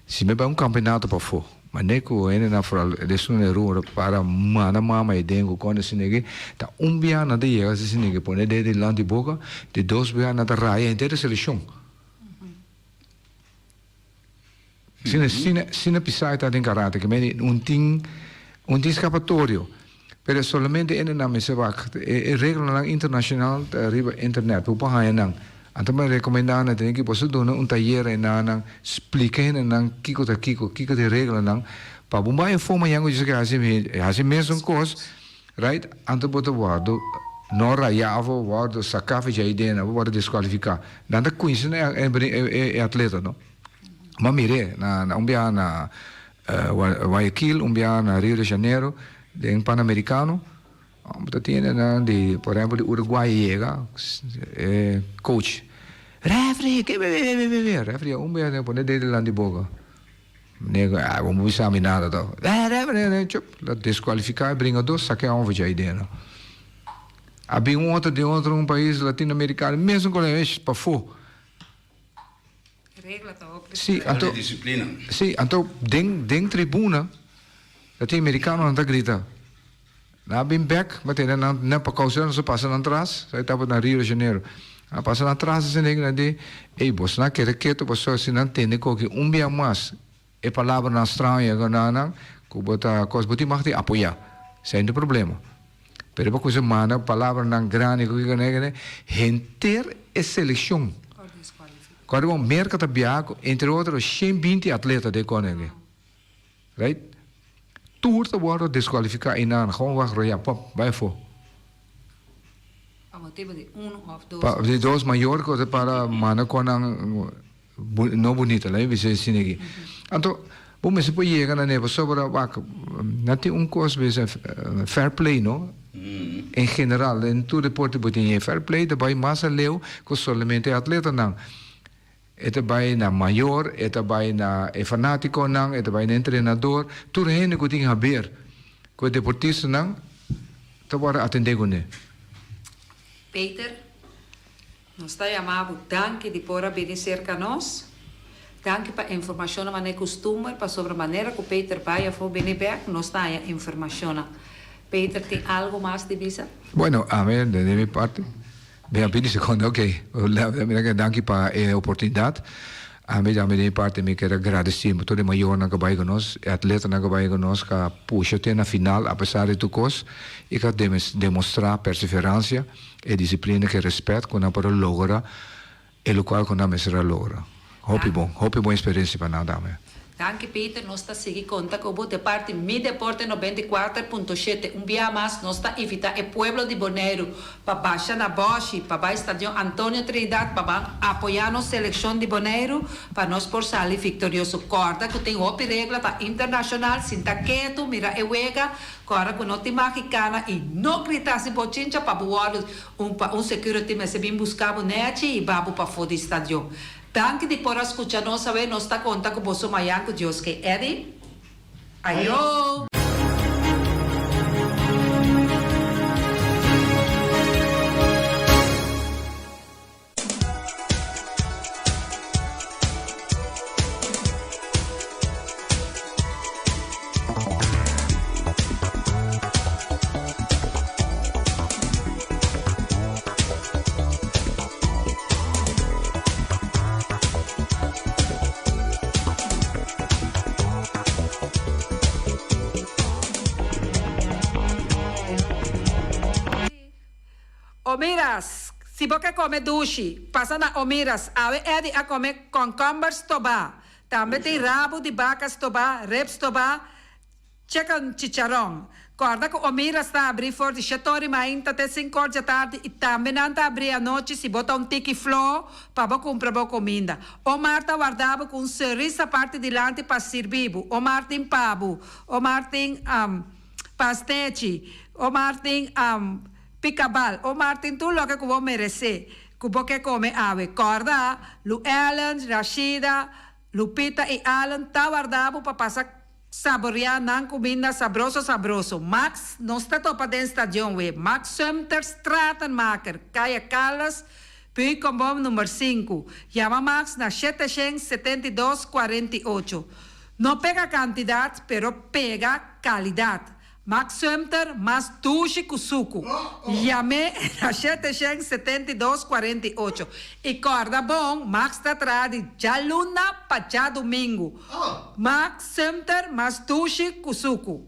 Speaker 3: Si mi bai un kampenato pafó, manera ku hendenan foral esun den rua ta para manda mama ei den ku kònde sinegi, ta un bia nan ta yega si sinegi pone dedo dilanti boka, di dos bia nan ta raya henter e selekshon. Sina sina sina pisá ta den karate ke meni un tin un tin skapatorio pero solamente ene nan mester wak e e reglanan internashonal ta riba internet bo por haña nan anto mi a rekomendá nan tene ke boso duna un tayer einan nan splika hendenan kiko ta kiko kiko ta e reglanan pa bo bai afó mañan ku djis ke hasi hasi mesun kos right anto bo ta wòrdu no rayá òf bo wòrdu saká for dje idea bo wòrdu deskualifiká nan ta kuinsa na e e atleta no. Bo a mir'é na na un biaha na Guayaquil, un biaha na Rio de Janeiro, den Panamericano. Bo ta tende nan di, por ehempel, di Uruguay a yega, e coach, Refri, ke be be be be be. Refri a un biaha pone dedo dilanti boka. Nego, ah, bo no bisa mi nada toch. Refri, chup, la descualifica e bringador, saca e homber djai dentro. A bin un otro di otro un pais latinoamericano, mesun colegio, pafó.
Speaker 1: Regla ta hopi
Speaker 3: Si,
Speaker 1: streng.
Speaker 3: anto,
Speaker 2: Di disiplina.
Speaker 3: si, anto den den tribuna ta tin merikanonan ta grita, Nan a bin bek, ma tene nan nan pa kousa nos a pasa nan tras, sa e tabata na Rio de Janeiro. Nan a pasa nan tras asina i nan di, Ey, bosnan a keda ketu pasobra si nan tende koki un bia mas e palabranan straño ku nan nan ku bo ta kos bo tin mag di apoyá, esei no ta problema. Pero bo kusa manda palabranan grandi ku kiko ne henter e selekshon. Kòrda bon, Merka ta biaha ku entre otro 120 atleta den kòne aki. Right? Tur ta wòrdu deskualifiká einan, gewoon wak royá, pòp, bai afó.
Speaker 1: Pa motibu di unu òf dos.
Speaker 3: Pa di dos mayor ku ta para manda kònan no bunita, laat mi bisa asina aki. Anto, bo mester por yega na ne pasobra wak, nan tin un kos bisa fair play no, en general den tur deporte bo tin e fair play ta bai mas aleu ku solamente e atletanan. E ta bai na mayor, e ta bai na e fanátikonan, e ta bai na entrenador, tur hende ku tin haber ku e deportistanan ta wòrdu atendé kuné.
Speaker 1: Peter, nos ta yama bo danki di por a bini serka nos. Danki pa informashonnan manera kustumber, pasobra manera ku Peter bai afó bini bèk, nos ta haña informashonnan. Peter tin algu mas di bisa?
Speaker 3: Bueno, ami di mi parti. Mi a pidi seconda, ok. Mira ke danki pa e oportunidad. Ami tambe di mi parti mi kier a gradeci tur e mayornan ku a bai ku nos, e atletanan ku a bai ku nos ku a pusha te na final apesar di tur kos i ku a demostra perseverancia, e disciplina ku e respet ku nan por a logra e lokual ku nan mester a logra. Hopi bon, hopi bon experiencia pa nan tambe.
Speaker 1: Danki Peter, nos ta sigui konta ku bo de parti Mi Deporte 94.7. Un bia mas nos ta invita e pueblo di Boneiru pa basha na bòshi pa bai Stadion Antonio Trinidad pa ban apoyá nos selekshon di Boneiru pa nos por sali viktorioso. Kòrda ku tin hopi regla ta internashonal, sinta ketu, mira e wega, kòrda ku no tin magi kana i no grita hasi bochincha pa bo wòrdu Un pa un security mester bin busca bo nechi y ba bo pafó di stadion. Danki di por a scucha nos awe, nos ta conta cu boso mayan cu Dios ke. Eddie? Ayo! Omiras, Si bo ke kome dushi, pasa na Omiras. Awe Eddie a kome kònkòmber stobá. Tambe tin rabu di baka stobá, ribs stobá, chicken chicharon. Kòrda ku Omiras ta abrí for di shetor i mainta te sinkor djatardi i tambe nan ta abrí anochi si bo ta un tiki flo pa bo kumpra bo kuminda. Omar ta warda bo ku un sonrisa parti dilanti pa sirbi bo. Omar tin pa bo. Omar tin pastechi. Omar tin. Pikabal, o Martin tur loke ku bo meresé, ku bo ke kome awe. Kòrda, Lu Ellen, Rashida, Lupita i Allen ta warda bo pa pasa saboriá nan kuminda sabroso sabroso. Max, nos ta topa den stadion we. Max Sumter Stratenmaker, Kaya Carlos Puykombom number sinku. Yama Max na 772 48. No pega kantidat, pero pega kalidat. Max Sumter mas dushi ku suku. Yam'é na 772 48. I kòrda bon, Max ta traha di djaluna pa djadumingu. Max Sumter mas dushi ku suku.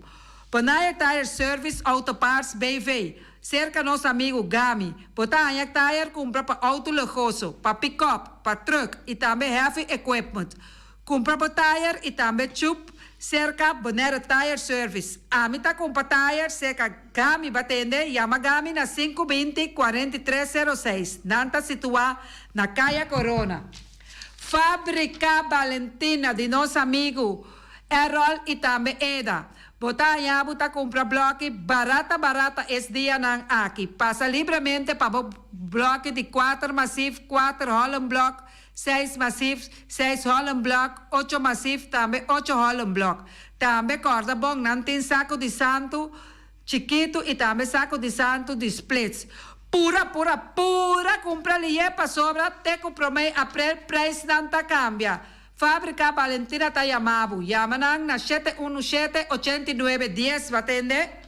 Speaker 1: Bonaire Tire Service Auto Parts BV, serka nos amigu Gami. Bo ta haña tire kumpra pa outo luhoso, pa pikòp, pa trùk i tambe heavy equipment. Kumpra bo tire i tambe chup serka Bonaire Tire Service. Ami ta kumpra tire serka Gami Batende, yama Gami na 520 43 06. Nan ta situá na Kaya Corona. Fábrika Balentina di nos amigu Errol i tambe Eda. Bo ta haña bo ta kumpra blòki barata barata es dianan aki. Pasa libremente pa bo blòki di kuater masif, kuater hollenblòk, Seis masif, seis hollenblok, ocho masif, tambe ocho hollenblok. Tambe kòrda bon, nan tin saku di santu chikitu i tambe saku di santu di splits. Pura pura pura kumpra liye pasobra te ku promé aprel preisnan ta kambia. Fábrika Balentina ta yama bo. Yama nan na 717 89 dies bo a tende?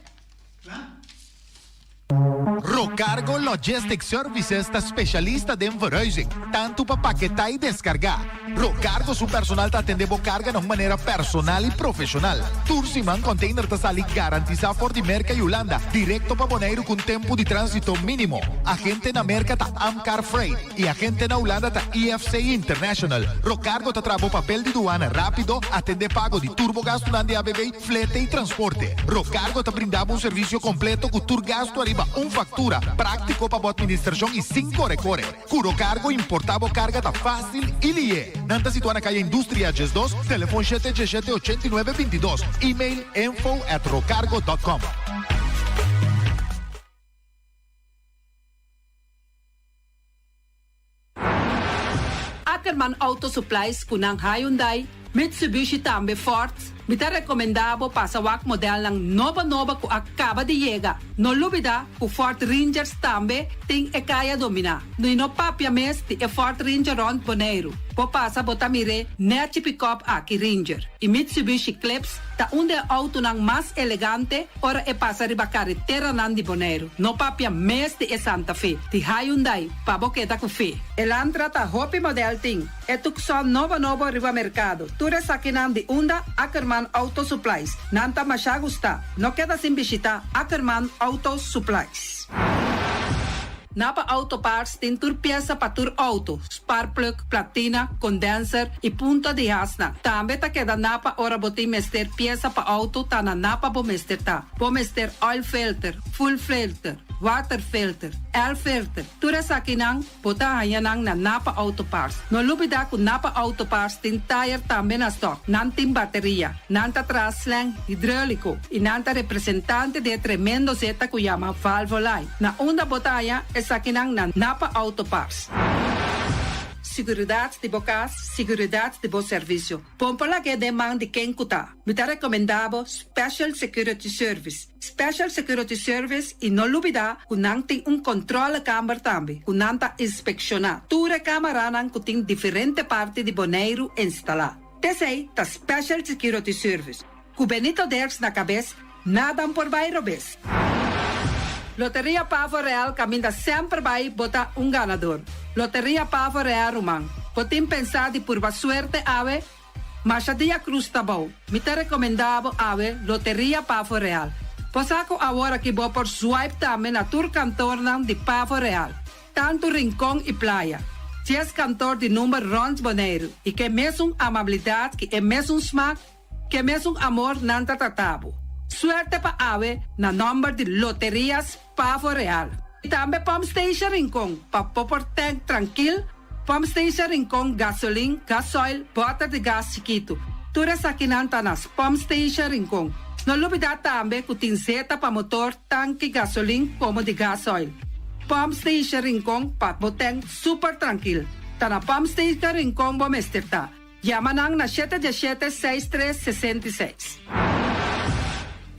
Speaker 4: Rocargo Logistic Services ta specialista den verhuizing, tantu pa paketá i deskargá. Rocargo su personal ta atendé bo karga na un manera personal i profeshonal. Tur siman container ta sali garantisá for di Merka i Hulanda direkto pa Boneiru ku un tempu di tránsito mínimo. Agente na Merka ta Amcar Freight i agente na Hulanda ta IFC International. Rocargo ta traha bo papel di duana rápido, atendé pago di tur bo gastunan di ABB, Flete y transporte. Rocargo ta brinda bo un servicio completo cu tur gasto ariba un factura, practico pa bo administracion y sin core core. Cu Rocargo importa bo carga ta facil y lihe. Nan ta situa na Caya Industria 12, telefon shete diesshete 89 22, email info at rocargo dot com.
Speaker 1: Ackerman Auto Supplies ku nan Hyundai, Mitsubishi tambe Ford, mi ta rekomendá bo pasa wak modelnan nobo nobo ku a kaba di yega. No lubidá ku Ford Rangers tambe tin e kaya dominá. I no papia mes di e Ford Ranger rònt Boneiru. Bo pasa bo ta mir'é nèchi pikòp aki Ranger. I Mitsubishi Eclipse ta un di e outonan mas elegante ora e pasa riba kareteranan di Boneiru. No papia mes di e Santa Fe, di Hyundai, pa bo keda ku fe. Elantra ta hopi model tin e Tucson nobo nobo riba merkado. Tur esakinan di unda Ackerman Auto Supplies. Nan ta masha gusta. No keda sin bishita Ackerman Auto Supplies. Napa Auto Parts tin tur piesa pa tur auto, sparkplug, platina, condenser y punta di hasnan. Tambe ta keda Napa ora bo tin mester piesa pa auto ta na Napa bo mester ta. Bo mester oil filter, fuel filter, water filter, air filter, tur esakinan bo ta haña nan na Napa Auto Parts. No lubida cu Napa Auto Parts tin tire tambe na stock, nan tin bateria, nan ta traha slang hidreulico y nan ta representante di e tremendo zeta cu yama Valvoline. Na unda bo ta haña esakinan na Napa Auto Parts. Siguridat di bo kas, siguridat di bo servisio. Bon por lag'é den man di ken ku ta. Mi ta rekomendá bo Special Security Service. Special Security Service i no lubidá ku nan tin un kòntròlekamber tambe ku nan ta inspekshoná tur e kamaranan ku tin diferente parti di Boneiru instalá. T'esei ta Special Security Service. Ku Benito Derks na kabes, nada por bai robes. Loteria Pavo Real kaminda semper bai bo ta un ganador. Loteria Pavo Real ruman, bo tin pensá di purba suerte awe? Masha dia cruz ta bou. Mi ta rekomendá bo awe Loteria Pavo Real. Bo sa ku awor aki bo por swipe tambe na tur kantornan di Pavo Real. Tantu Rincon i Playa. Dies kantor di number rònt Boneiru i ke mesun amabilidat ki e mesun smak Ke mesun amor nan ta trata bo. Suerte pa awe na nomber di Loterias Pavo Real. I tambe Pump Station Rincon pa bo por tank trankil, Pump Station Rincon gasolin, gasoil, boter di gas chikitu. Tur esakinan ta na Pump Station Rincon. No lubida tambe ku tin zeta pa motor, tanki gasolin komo di gasoil. Pump Station Rincon pa bo tank super trankil. Ta na Pump Station Rincon bo mester ta. Yama nan na shete diesshete seis tres 66.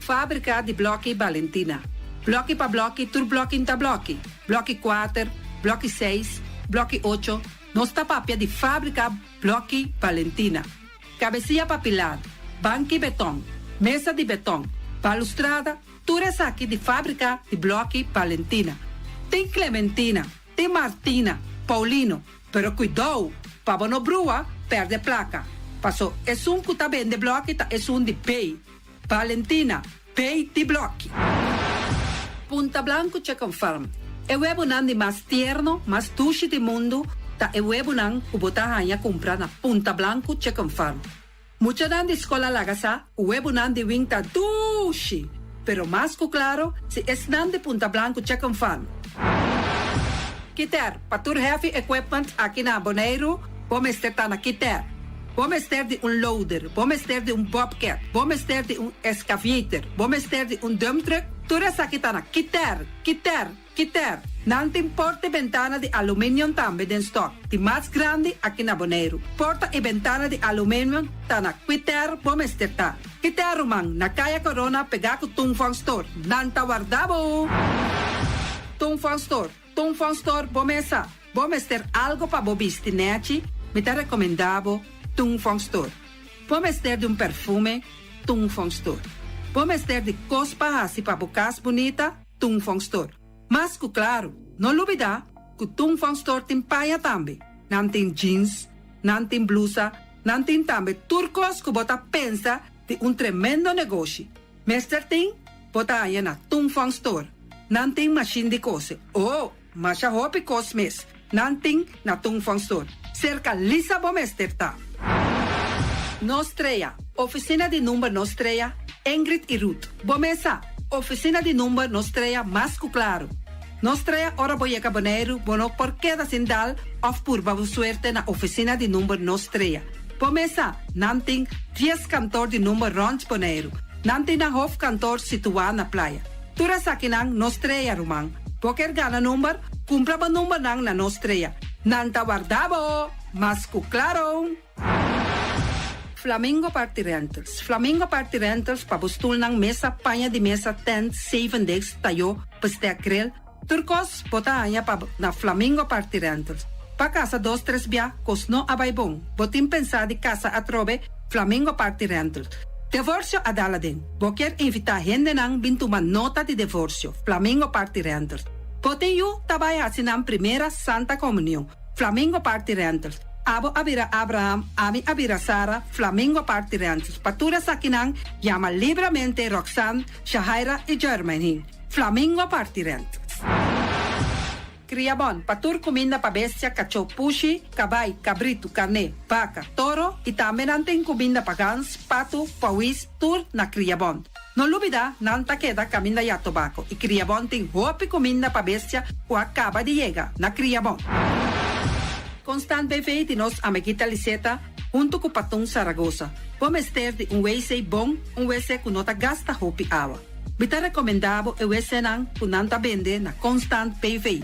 Speaker 1: Fábrika di blòki Balentina. Blòki pa blòki tur blòki n'ta blòki. Blòki kuater, blòki seis, blòki ocho, nos ta papia di fábrika blòki Balentina. Kabesia pa pilar, banki betòn, mesa di betòn, balustrada, tur esaki di fábrika di blòki Balentina. Tin Clementina, tin Martina, Paulino, Pero kuidou pa bo no brua perde plaka, paso esun ku ta bende bloki ta esun di bay. Valentina, bay di bloki. Punta Blanco Chicken Farm, E webonan di mas tierno, mas dushi di mundu ta e webonan ku bo ta haña kumpra na Punta Blanco Chicken Farm. Muchanan di skol a laga sa ku webonan di wing ta dushi, pero mas ku klaro si esnan di Punta Blanco Chicken Farm. Kiter, pa tur heavy equipment aki na Boneiru, bo mester ta na Kiter. Bo mester di un loader, bo mester di un bobcat, bo mester di un excavator, bo mester di un dump truck, tur esaki ta na Kiter, Kiter. Kiter, Nan tin porta i bentana di aluminium tambe den stock, di mas grandi aki na Boneiru. Porta i bentana di aluminium ta na Kiter bo mester ta. Kiter ruman, na Kaya Corona pegá ku Tung Fong Store. Nan ta warda bo! Tung Fong Store, Tung Fong Store bo mesa. Bo mester algo pa bo bisti nechi? Mi ta recomenda bo Tung Fong Store. Bo mester di un perfume? Tung Fong Store. Bo mester di cos pa haci pa bo cas bunita? Tung Fong Store. Mas cu claro, no lubida cu Tung Fong Store tin paña tambe. Nan tin jeans, nan tin blusa, nan tin tambe tur cos cu bo ta pensa di un tremendo negoshi. Mester tin, bo ta haña na Tung Fong Store. Nan tin mashin di kose. Oh, masha hopi kos mes nan tin na Tung Fong Store. Serka Lisa bo mester ta. Nos Trea, Ofisina di number Nos Trea, Ingrid i Ruth. Bo mes sa, ofisina di number Nos Trea mas ku klaru. Nos Trea ora bo yega Boneiru bo no por keda sin dal òf purba bo suerte na ofisina di number Nos Trea. Bo mes sa, nan tin dies kantor di number rònt Boneiru. Nan tin nan hofkantor situá na Playa. Tur esakinan Nos Trea, ruman. Bo kier gana number? Kumpra bo numbernan na Nos Trea. Nan ta warda bo! Mas ku klaro! Flamingo Party Rentals Flamingo Party Rentals pa bo stulnan, mesa, paña di mesa, tent, zevendegs, tayó, bestek, grill, Tur kos bo ta haña pa na Flamingo Party Rentals. Pa kasa dos tres bia kos no a bai bon. Bo tin pensá di kasa atrobe? Flamingo Party Rentals. Devorsio a dal aden. Bo kier invitá hendenan bin tuma nota di devorsio? Flamingo Party Rentals. Bo tin yu ta bai hasi nan primera Santa Komunion? Flamingo Party Rentals. Abo a bira Abraham, ami a bira Sara, Flamingo Party Rentals. Pa tur esakinan yama libramente Roxanne, Shahaira i Jermaine. Flamingo parti rent. Kriabon, pa tur kuminda pa bestia, kachó, pushi, kabai, kabritu, karné, baka, toro i tambe nan tin kuminda pa gans, patu, pawis, tur na Kriabon. No lubida, nan ta keda kaminda ya tobako i Kriabon tin hopi kuminda pa bestia ku a kaba di yega na Kriabon. Constant BV di nos amiguita Liseta huntu ku Patun Saragosa. Bo mester di un wc bon, un wc ku no ta gasta hopi awa. Mi ta rekomendá bo e wc-nan ku nan ta bende na Constant PV.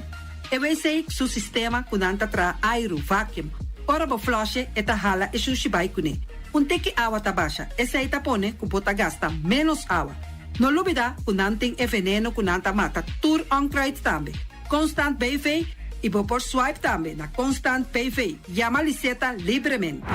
Speaker 1: E wc su sistema ku nan ta traha airu, vacuum. Ora bo flush'e e ta hala e shushi bai kuné. Un tiki awa ta basha, esei ta pone ku bo ta gasta ménos awa. No lubidá ku nan tin e veneno ku nan ta mata tur onkruid tambe. Constant BV i bo por swipe tambe na Constant PV. Yama Liseta libremente.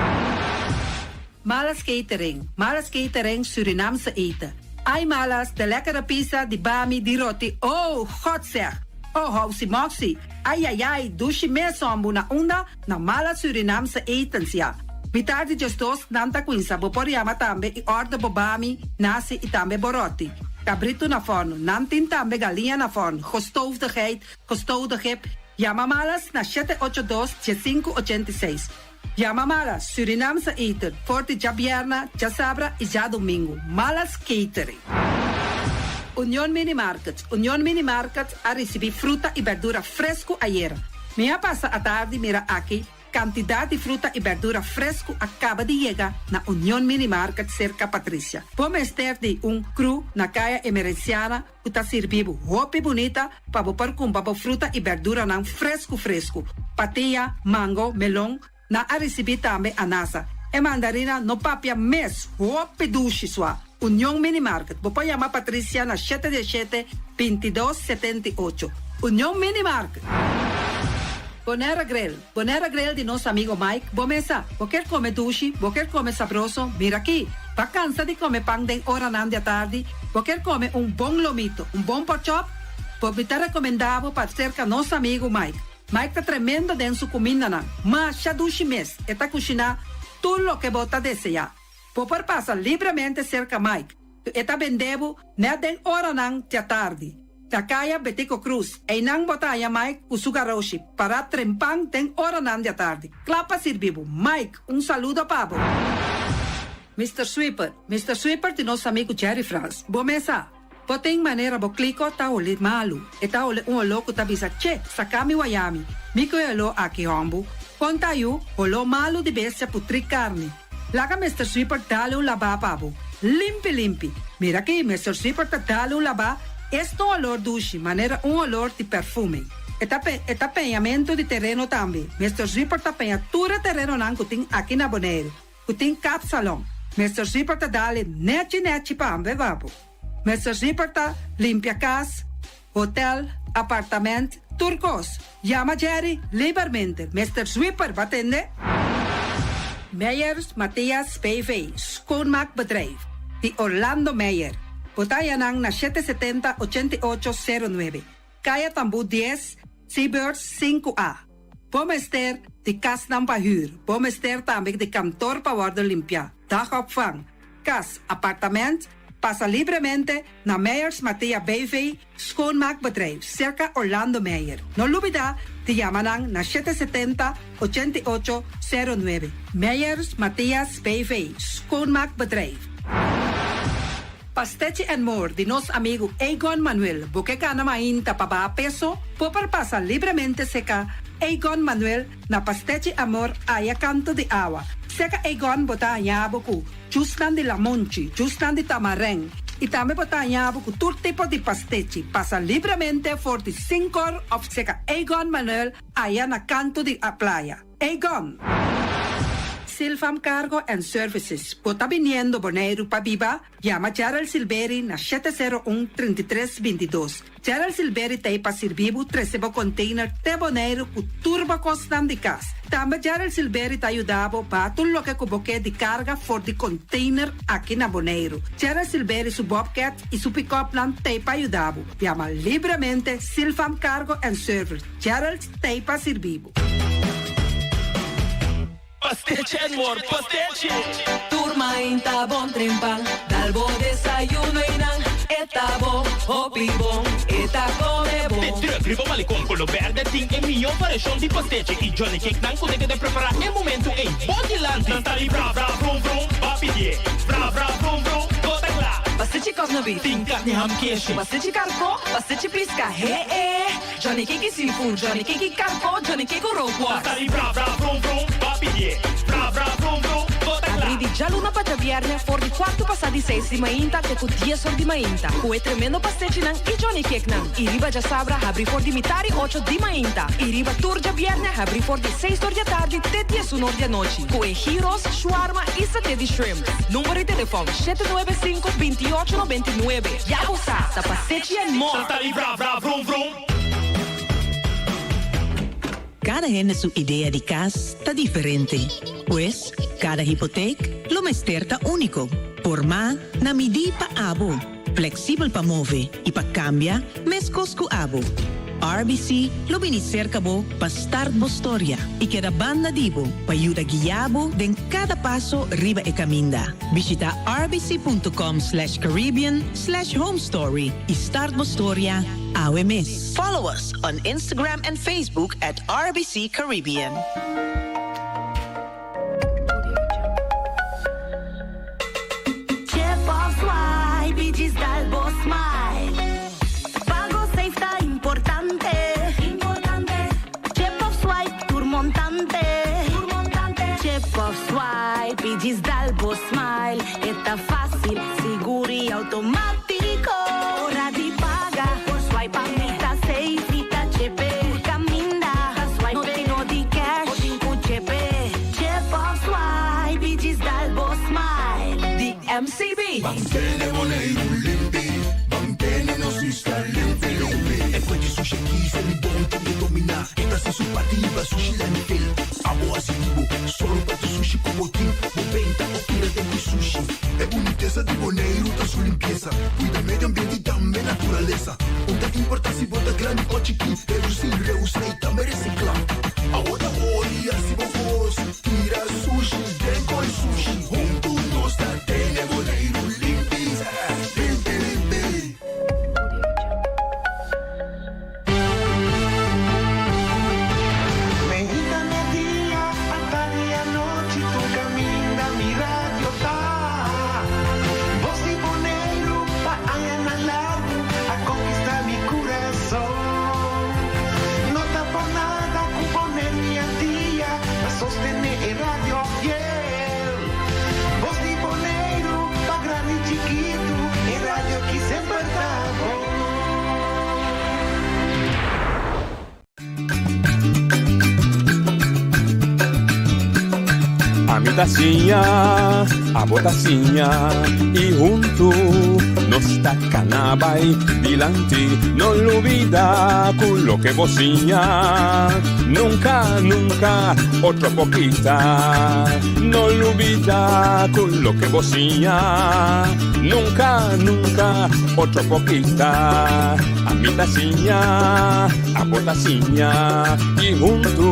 Speaker 1: Malas Catering, Malas Catering Surinaamse eten. Ai Malas, de lekkere pizza, di bami, di roti, oh, God zeg! Oh, housi moxi, ai ai ai, dushi mes hombu na unda? Na Malas Surinaamse etens ya. Mitar di djesdos nan ta cuinsa, bo por yama tambe y order bo bami, nasi y tambe bo roti. Cabrito na forno, nan tin tambe galiña na forno, gestoofde geit, gestoofde gip, yama Malas na shete ocho dos, diesinku ochenta i seis. Yama Malas Surinaamse eten for di djabierna, djasabra y djadomingo. Malas Catering. Union Mini Market Union Mini Market a ricibi fruta y berdura fresco ayera. Mi a pasa atardi mira aki cantidad di fruta y berdura fresco a caba di yega na Union Mini Market cerca Patricia. Bo mester di un cru na Caya Emerenciana ku ta sirbi bo hopi bunita pa bo por kumpra bo fruta i berduranan fresku fresku. Patia, mango, melon, nan a risibí tambe anasa. E mandarina no papia mes, hopi dushi sua. Union Mini Market, bo por yama Patricia na shete diesshete, bintidos, setenta i ocho. Union Mini Market. Bonaire Grill, Bonaire Grill di nos amigo Mike, bo mesa, bo kier come dushi, bo kier come sabroso, mira aki. Bo a cansa di come pan den oranan di atardi, bo kier come un bon lomito, un bon porkchop, bo mi ta recomenda bo pa cerca nos amigo Mike. Mike ta tremendo den su cumindanan, masha dushi mes, e ta cushina tur loke bo ta desea. Bo por pasa libremente cerca Mike, e ta bende bo net den oranan di atardi. Na Kaya Betico Croes, einan bo ta haña Mike ku su garoshi pará trempan den oranan di atardi, kla pa sirbi bo. Mike, un saludo pa bo. Mister Sweeper, Mister Sweeper di nos amigu Jerry Frans. Bo mesa, bo tin manera bo kliko ta holi malu. E ta holi un oló ku ta bisa, Che, saka mi wayami. Mi ku e oló aki hòmbu. Kon ta yu, holó malu di bestia putrí karni. Laga Mister Sweeper dale un labá pa bo. Limpi limpi. Mira aki, Mister Sweeper ta dale un labá, es ta un olor dushi, manera un olor di perfume. E ta pe, e ta peñamentu di tereno tambe. Mister Sweeper ta peña tur e terenonan ku tin aki na Boneiru, ku tin kapsalon. Mister Sweeper ta dale nechi nechi pa bo. Mister Sweeper ta limpia kas. Hotel, apartament, tur kos. Yama Jerry libermente, Mister Sweeper ba tende? Meyers Mathias BV, Schoonmaakbedrijf, di Orlando Meyer. Bo ta haña nan na 770 88 09, Kaya Tambú 10, Seabirds 5A. Bo mester di kasnan pa hür, bo mester tambe di kantor pa wòrdu limpiá, dagopvang, kas, apartament, pasa libremente na Meyers Mathea BV, Schoonmaakbedrijf, serka Orlando Meyer. No lubidá di yama nan na 770 88 09. Meyers Mathias BV, Schoonmaakbedrijf. Pastechi and More di nos amigu Egon Manuel. Bo ke kana mainta pa baha peso? Bo por pasa libremente serka Egon Manuel na Pastechi Amor aya kanto di awa. Serka Egon bo ta haña bo ku jusnan di lamonchi, jusnan di tamarijn i tambe bo ta haña bo ku tur tipo di pastechi. Pasa libremente for di sink'or òf serka Egon Manuel aya na kanto di playa. Egon! Silvam Cargo and Services, bo ta biniendo Boneiru pa biba? Yama Gerald Silberi na 701 33 22. Gerald Silberi t'ei pa sirbi bo trese bo container te Boneiru ku tur bo kosnan di kas. Tambe Gerald Silberi ta yuda bo baha tur loke ku bo ke di karga for di container aki na Boneiru. Gerald Silberi su bobcat i su pick-upnan t'ei pa yuda bo. Yama libremente Silvam Cargo and Service. Gerald t'ei pa sirbi bo.
Speaker 5: Pastechi and more, pastechi!
Speaker 6: Tur mainta bon trempan, dal bo desayuno y nan e ta bon, hopi bon, e ta come bon.
Speaker 5: De truck riba malecon color berde tin e miho variacion di pastechi y Johnny Cake nan cu ta keda prepara e momento ey bo dilanti. Nan ta di bra bra vrum vrum, ba pidie, bra bra vrum vrum, bo ta cla.
Speaker 6: Pastechi kòsna beef.
Speaker 5: Tin carni ham keshi.
Speaker 6: Pastechi karkó, pastechi pisca, he e. Johnny Cake seafood, Johnny Cake karkó, Johnny Cake rookworst.
Speaker 5: Nan ta di bra bra vrum vrum, ba pidié. Bra bra vrum vrum, bo ta kla.
Speaker 6: Abrí di djaluna pa djabièrnè for di kuartu pasá di seis di mainta te ku dies or di mainta, ku e tremendo pastechinan i Johnny Cakenan. I riba djasabra habrí for di mitar i ocho di mainta. I riba tur djabièrnè habrí for di seis or di atardi te diesun or di anochi, ku e gyros, shawarma i saté di shrimp. Number di telefòn, 795 28 99. Ya bo sa, ta Pastechi and More!
Speaker 5: Nan ta di bra bra vrum vrum.
Speaker 7: Kada hende su idea di kas ta diferente. Pues, kada hipotek lo mester ta úniko. Formá na midí pa abo, fleksibel pa move i pa kambia meskos ku abo. RBC lo bini serka bo pa start bo storia i keda banda di bo pa yuda guia bo den kada paso riba e kaminda. Bishita rbc.com slash caribbean slash homestory i start bo storia awe mes. Follow us on Instagram and Facebook at RBC Caribbean.
Speaker 8: Chip of swipe y djis dal bo smile. Pago safe ta importante. Importante. Chip of swipe tur montante. Tur montante. Chip of swipe y djis dal bo smile. E ta facil, sigur y automatico. Ora di paga, por swipe a mi ta safe y ta chepe. Tur caminda, ta swipe. No tin no di cash, bo tin cu chepe. Chip of swipe y djis dal bo smile.
Speaker 6: Di MCB.
Speaker 9: Mantene Boneiru limpi, mantene nos isla limpi limpi. E fuente sushi aki sali bon tin di dominá. E ta hasi su parti liba sushi landfill. Abo hasi di bo, sòru pa tur sushi ku bo tin. Bo benta òf tira den ku sushi. E bunitesa di Boneiru ta su limpiesa. Kuida medio ambiente i tambe naturalesa. Un ta importá si bo ta grandi òf chikí. Redusí, reusá i tambe resiklá. Awor ta ora hasi bo kos. Tira sushi den koi sushi. Huntu nos ta tene Boneiru limpi, limpi, limpi.
Speaker 10: Mainta, merdia, atardi, anochi, tur kaminda mi radio ta. Bos di Boneiru pa añanan largu a konkistá mi kurason. No ta por nada ku Boneiru i Antia ta sostené e radio fiel. Bos di Boneiru pa grandi i chikitu, e radio ki semper ta bon.
Speaker 11: Ami ta siña, abo ta siña, i huntu. Nos ta kana bai dilanti, no lubida ku loke bo siña nunka, nunka otro por kita. No lubida ku loke bo siña nunka, nunka otro por kita. Ami ta siña, abo ta siña i huntu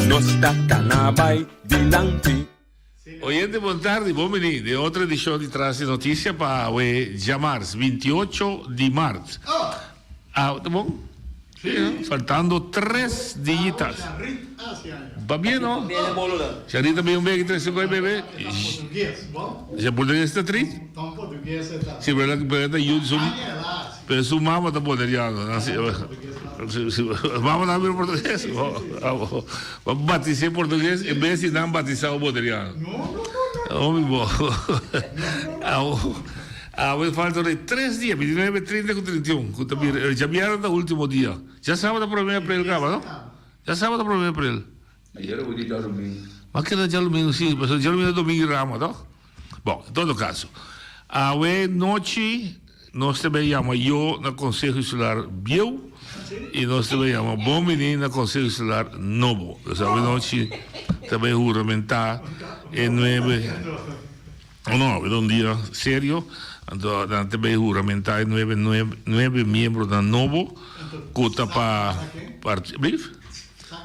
Speaker 11: nos ta kana bai dilanti.
Speaker 12: Oyente bon tardi, bon bini den otro edicion di Tras di Noticia pa awe djamars 28 di mart. Ah, ta bon? Si, no? Faltando tres diyitas. Va bien, no? Sharit ta bin un beki trese koe bebe. Ja portugues ta tri? Si, pero pero ta yu di su pero su mama ta boneriano. Mama ta habla portugues? Pa batis'é portugues en bes di nan batisá un boneriano. Hopi bo. Awe falta ora tres dia, 29, 30 ku 31, ku ta bira, djabièrnè ta ultimo dia. Djasabra ta prome aprel kaba, no? Djasabra ta prome aprel.
Speaker 2: Ayer a word djalumingu.
Speaker 12: Ma keda djalumingu si, pasobra djalumingu ta domingu di rama, toch? Bon, en todo caso, awe nochi nos ta bay yama yo na Conseho Insular bieu y nos ta bay yama Bon Bini na Conseho Insular nobo. Dus awe nochi ta bay huramenta e nuebe, oh no, awe ta un dia serio, anto nan ta bay huramenta e nuebe, nuebe miembronan nobo cu ta pa parti, blief?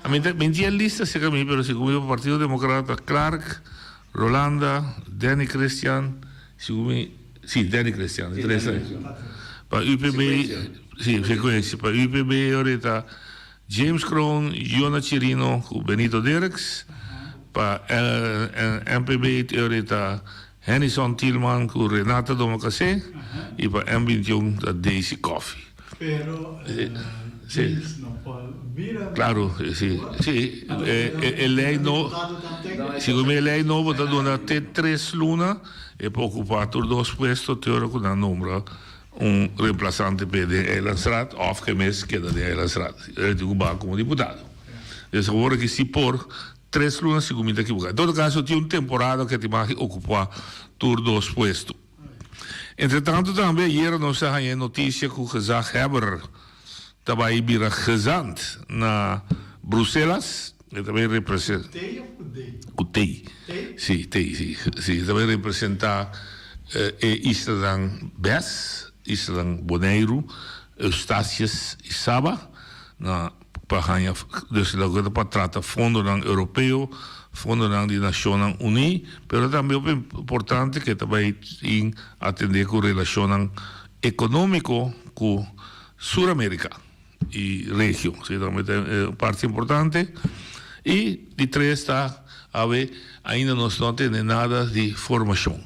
Speaker 12: Mi ta, mi tin e lista cerca mi, pero segun mi pa Partido Democrata, Clark, Rolanda, Danny Christian, segun mi, si, Danny Christian, e tres ei. Pa UPB, si, sekuensia. Pa UPB ora ta James Kroon, Jona Chirino ku Benito Dirks. Pa MPB ora ta Hennyson Thielman ku Renata Domacassé. I pa M 21 ta Daisy Coffie.
Speaker 13: Pero James no por bira.
Speaker 12: Claro, si, si. E ley no, segun mi e ley nobo ta duna te tres luna e por ocupa tur dos puesto te ora cu nan nombra un reemplazante p'e den Eilandsraad of ke mes keda den Eilandsraad. E tin cu baha como diputado. Entonces awor aki si por tres luna segun mi ta ekiboca. En todo caso tin un temporada cu e tin mag ocupa tur dos puesto. Entretanto tambe ayera nos a haña e noticia cu gezaghebber ta bay bira gezant na Bruselas. E ta bay representa.
Speaker 13: Cu T of cu D?
Speaker 12: Cu T. Si, T, si. Si, e ta bay representa e islanan bes, islanan Boneiru, Eustatius y Saba na pa haña, dus loke ta pa trata fondonan europeo, fondonan di Nashonnan Uní, pero tambe hopi importante ke ta bai tin atendé ku relashonnan ekonómiko ku Sur Amerika i region. Esei tambe ta un parti importante. I di tres ta awe ainda nos no a tende nada di formashon.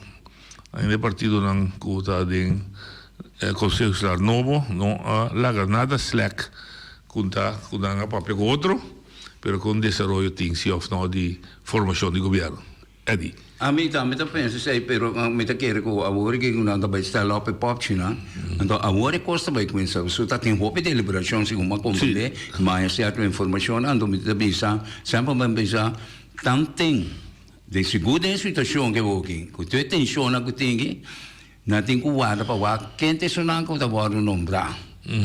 Speaker 12: Ainda e partidonan ku ta den e Konseho Insular nobo no a laga nada slèk ku ta ku nan a papia ku otro, pero kon desaroyo tin si òf no di formashon di gobièrnu. Eddy.
Speaker 2: Ami tambe ta pensa esei, pero mi ta kere ku awor ke ku nan ta bai stel op e popchinan, anto awor e kos ta bai kuminsá. Pasobra ta tin hopi deliberashon segun mi a komprendé, mi a haña sierto informashon, anto mi ta bisa, semper mi a bisa, tanten. Den sigur den e situashon ke bo ki, ku tur e tenshonnan ku tin ki, nan tin ku warda pa wak ken ta esunnan ku ta wòrdu nombrá.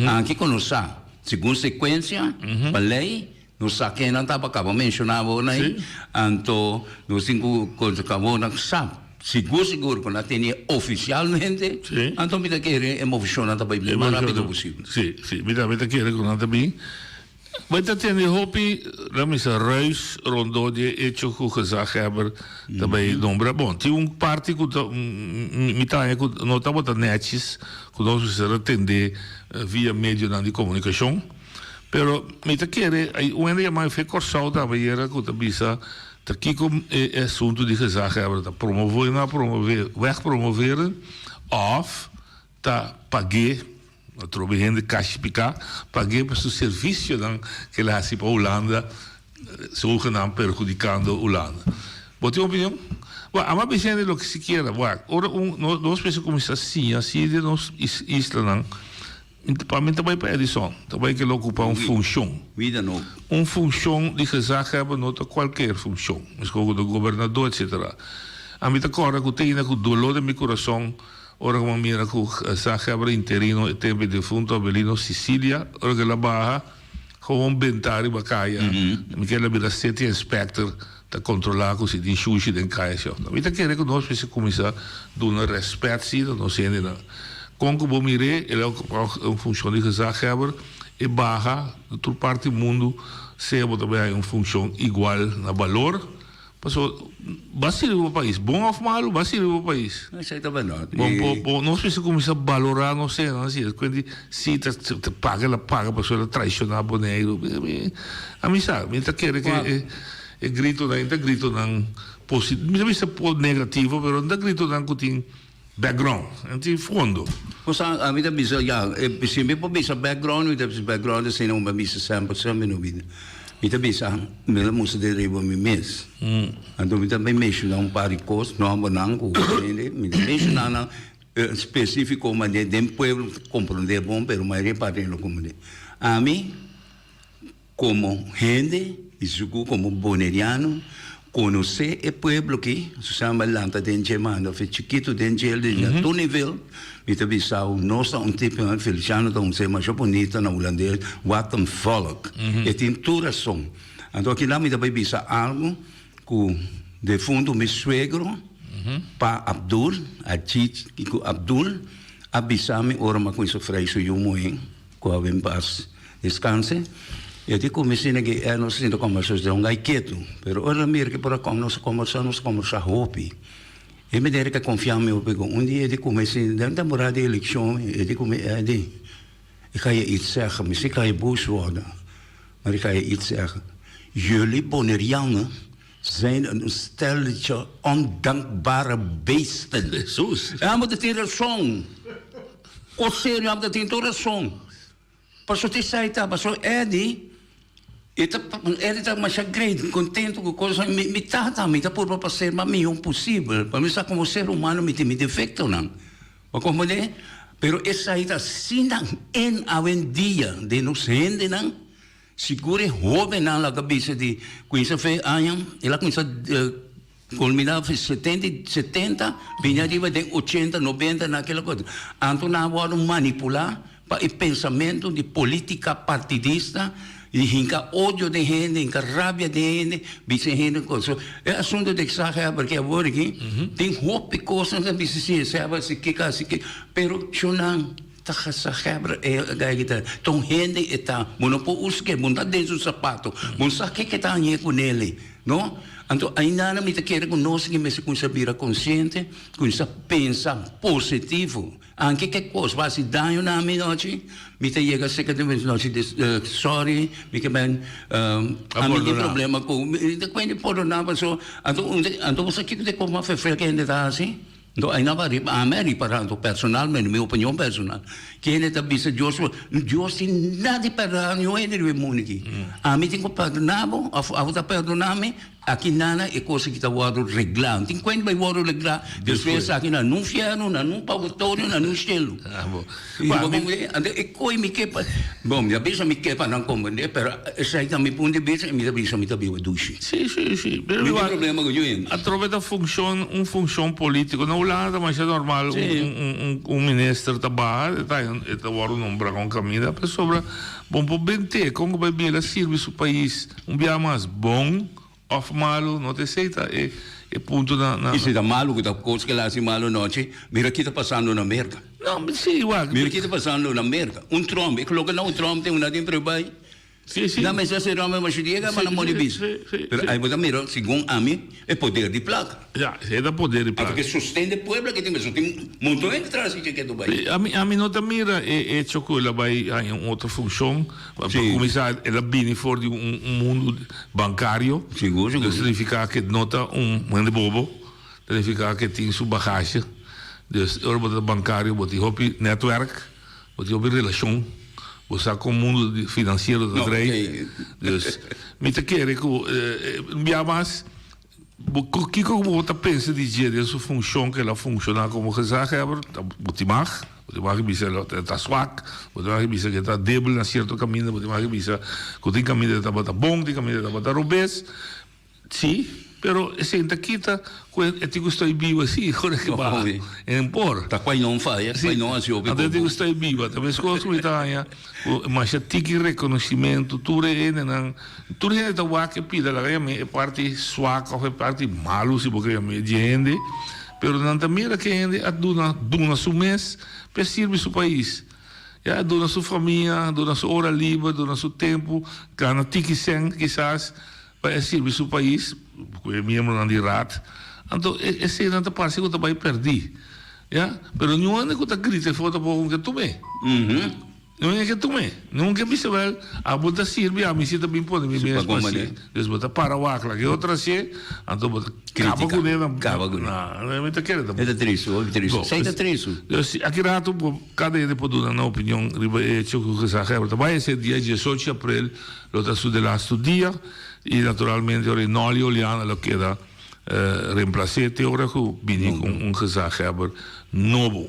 Speaker 2: Anke ku nos sa, segun sekuensia, pa lei, nos sa kennan ta pa kaba menshoná awor na ei, anto nos tin ku kaba nan sa sigur sigur ku nan tene ofisialmente, anto mi ta kere e movishonnan ta bai bin mas rápido posibel.
Speaker 12: Sí, sí, mi tambe ta kere ku nan ta bin. Bo ta tende hopi, laat mi sa, ruis rondó di e echo ku gezaghebber ta bai nombra. Bon, tin un parti ku ta, mi ta haña ku no tabata nèchis ku nos mester a tende via medionan di komunikashon. Pero mi ta kere, un hende yama Efe Kòrsou tambe ayera ku ta bisa ta kiko e asuntu di gezaghebber ta promové, no a promové, wegpromoveren òf ta pag'é. Atrobe hende kashi piká pag'é pa su servisionan ke el a hasi pa Hulanda, zogenaamd perhudikando Hulanda. Bo tin opinion? Bo ama bisa hende loke sikiera. Wak, ora un nos mester kuminsá siña si den nos islanan, pa mi ta bai pa Edison, ta bai ke lo okupá un funshon. Un funshon di gezaghebber no ta kualker funshon, meskos ku ta gobernador etsetera. Ami ta kòrda ku te ainda ku doló den mi kurason. Ora ku mi a mira ku gezaghebber interino e tempu e defunto Abelino Cicilia, ora ku el a baha, gewoon bentá riba kaya. Mi kere a bira city inspector ta kontrolá ku si tin shushi den kaya si òf no. Mi ta kere ku nos mester kuminsá duna rèspèt si na nos hendenan. Kon ku bo mir'é, el a okupá un funshon di gezaghebber, e baha na tur parti mundu sea bo ta bai haña un funshon igual na balor. Paso, bo a sirbi bo pais, bon of malu, bo a sirbi bo pais.
Speaker 2: Esei ta bèrdat.
Speaker 12: Bon, bo, bo, nos mester kuminsá balorá nos hendenan si. Es kuenti si ta, ta paga el a paga pasobra el a traishoná Boneiru. Mi, mi, ami sa, mi ta kere ke e, e gritonan, e ta gritonan posi, mi ta bisa po negativo, pero no ta gritonan ku tin background, no tin fondo.
Speaker 2: Bo sa, ami ta bisa, ya, e, si mi por bisa background, mi ta bisa background asina mi a bisa semper, semper no bida. Mi ta bisa, mi ta mustra den riba mi mes. Anto mi ta bay menshoná un par di kos, nòmbernan ku hende, mi ta menshoná nan spesífiko manera den pueblo ta komprondé bon, pero mayoria parti no lo komprondé. Ami. Komo hende i sigur komo boneriano konosé e pueblo aki, su samba lanta den dje manda of e chikitu den dje den dje tur nivel, mi ta bisa bo nos ta un tipo Feliciano ta un ser masha bunita na hulandes wat een volk. E tin tur rason. Anto akinan mi ta bai bisa algu ku defuntu mi suegro pa Abdul, Ajit ku Abdul a bisa mi ora mi a kuminsa frei su yu muhé. Ku a bin pas deskanse. E di ku mi sinti ki e nos sinti kombersá den un gai ketu. Pero ora el a mira ki por a kom nos a kombersá, nos a kombersá hopi. E manera ke konfia mi hopi ku un dia e di ku mi sinti den temporada di elekshon e di ku mi Eddy ik ga je iets zeggen, misschien ga je boos worden, maar ik ga je iets zeggen. Jullie Bonaireanen zijn een stelletje ondankbare beesten.
Speaker 12: Hesus.
Speaker 2: E amo ta tin rason. Kos serio amo ta tin tur rason. Paso ta esai ta, paso Eddy, e ta, Eddy ta masha great, contento cu cos, mi, mi tata, mi ta purba pa ser mas mihor posibel, pa mi sa como ser humano mi tin mi defectonan. Bo comprende? Pero esai ta asina en awendia den nos hendenan. Sigur e hóbennan laga bisa di kuinsa fe aña, el a kuinsa kulminá setenta i setenta, bini ariba den ochenta, nobenta na kila kos. Anto nan a wòrdu manipulá pa e pensamentu di polítika partidista di hinka odio den hende, hinka rabia den hende, bisa e hende kos. So, e asuntu di gezaghebber ki awor aki, tin hopi kosnan ta bisa si esei si kiko, si kiko, pero shonnan. Ta gezaghebber e guy ki ta ta un hende e ta bo no por usk'e bo no ta den su sapato bo no sa ke ke ta hañ'e ku nele no anto ainda mi ta kere ku nos ke mester kuminsá bira konsiente kuminsá pensa positivo anke ke kos bo hasi daño na mi nochi mi ta yega serka di mi nochi sorry mi ke men ami tin problema ku mi ta kuenta pordoná paso anto anto bo sa kiko ta e kos mas fefel ke hende ta hasi. Anto aina ba riba ami a ripará anto personalmente, mi opinion personal, kende ta bisa Dios ku Dios tin nada di perdoná niun hende riba e mundu aki. Ami tin ku perdoná bo òf abo ta perdoná mi, aki nana e kos aki ta wòrdu reglá. No tin kuenta bai wòrdu reglá despues esaki na nun fièrnu, na nun purgatorio, na nun shelu. Anto e koi mi ke pa, bon mi ta bisa mi ke pa nan komprendé, pero esei ta mi punto di bista i mi ta bisa mi ta biba dushi.
Speaker 12: Sí, sí, sí.
Speaker 2: Mi tin problema ku yu hende.
Speaker 12: Atrobe ta funcion, un funcion politico. Na Hulanda ta masha normal un, un, un, un minister ta baha, e ta, e ta wordo nombra con caminda, pasobra bon por bent'é con cu bay bira sirbi su pais un bia mas bon of malo, no ta esey ta e, e punto na, na.
Speaker 2: Y si ta malo cu ta cos cu el haci malo nochi, mira ki ta pasando na Merca.
Speaker 12: No, si, wak.
Speaker 2: Mira ki ta pasando na Merca. Un Trump, e coloca na un Trump tin una den prebay.
Speaker 12: Sí, sí.
Speaker 2: Na mester ser hombre mas yega pa na moni bisa.
Speaker 12: Sí, sí,
Speaker 2: Pero
Speaker 12: sí.
Speaker 2: ahí bo ta mira, segun ami, e poder di placa.
Speaker 12: Ja, e ta poder di placa.
Speaker 2: Anto ke sosten di pueblo ke tin mesun tin monton hende tras di ke to bai.
Speaker 12: Sí, ami, ami no ta mira e hecho ku el a bai haña un otro funshon. Pa
Speaker 2: Sí.
Speaker 12: kuminsá el a bini for di un, un mundu bankario.
Speaker 2: Sigur, sigur.
Speaker 12: Lo signifiká ke no ta un hende bobo. Ta nifiká ke tin su bagashe. Dus ora bo ta bankario bo tin hopi netwerk. Bo tin hopi relashon, bo sa kon mundu finansiero ta drei. Dus mi ta kere ku un bia mas bo kiko ku bo ta pensa di dje den su funshon ku el a funshoná komo gezaghebber bo tin mag, bo tin mag bisa e ta swak, bo tin mag bisa ku e ta debil na sierto kaminda, bo tin mag bisa ku tin kaminda e tabata bon, tin kaminda e tabata robes. Sí. Pero esei no ta kita ku e tin ku stoi biba si ora ke baha. E no por.
Speaker 2: Ta kua no faya, kua no hasi hopi
Speaker 12: Anto e tin ku stoi biba. Ta meskos ku mi ta haña ku masha tiki rekonoshimentu tur e hendenan, tur hende ta wak e pida laga yam'é e parti swak òf e parti malu si bo ke yam'é dje hende, pero nan ta mira ke hende a duna duna su mes pa e sirbi su pais. Ya, duna su famia, duna su ora liber, duna su tempu, gana tiki sèn kisas. Pa e sirbi su pais ku e miembronan di Raad, anto e eseinan ta parse ku ta bai pèrdí. Ya, pero niun hende ku ta grita afó tampoko no ke tum'é. Niun hende ke tum'é. Niun ke bisa wèl, abo ta sirbi, ami si ta bin pone mi mes pa hasié. Dus bo ta para wak laga e otro hasié, anto bo ta kaba kuné na.
Speaker 2: Kaba kuné.
Speaker 12: Na, mi ta kere ta.
Speaker 2: E ta tristu, hopi tristu. Esei ta tristu.
Speaker 12: Dus aki rato bo kada hende por duna nan opinion riba e hecho ku gezaghebber ta bai hasié dia diesocho aprel. Lo ta su delastu dia y naturalmente ora Nolly Oleana lo keda reemplacé te ora cu bini cu un gezaghebber nobo.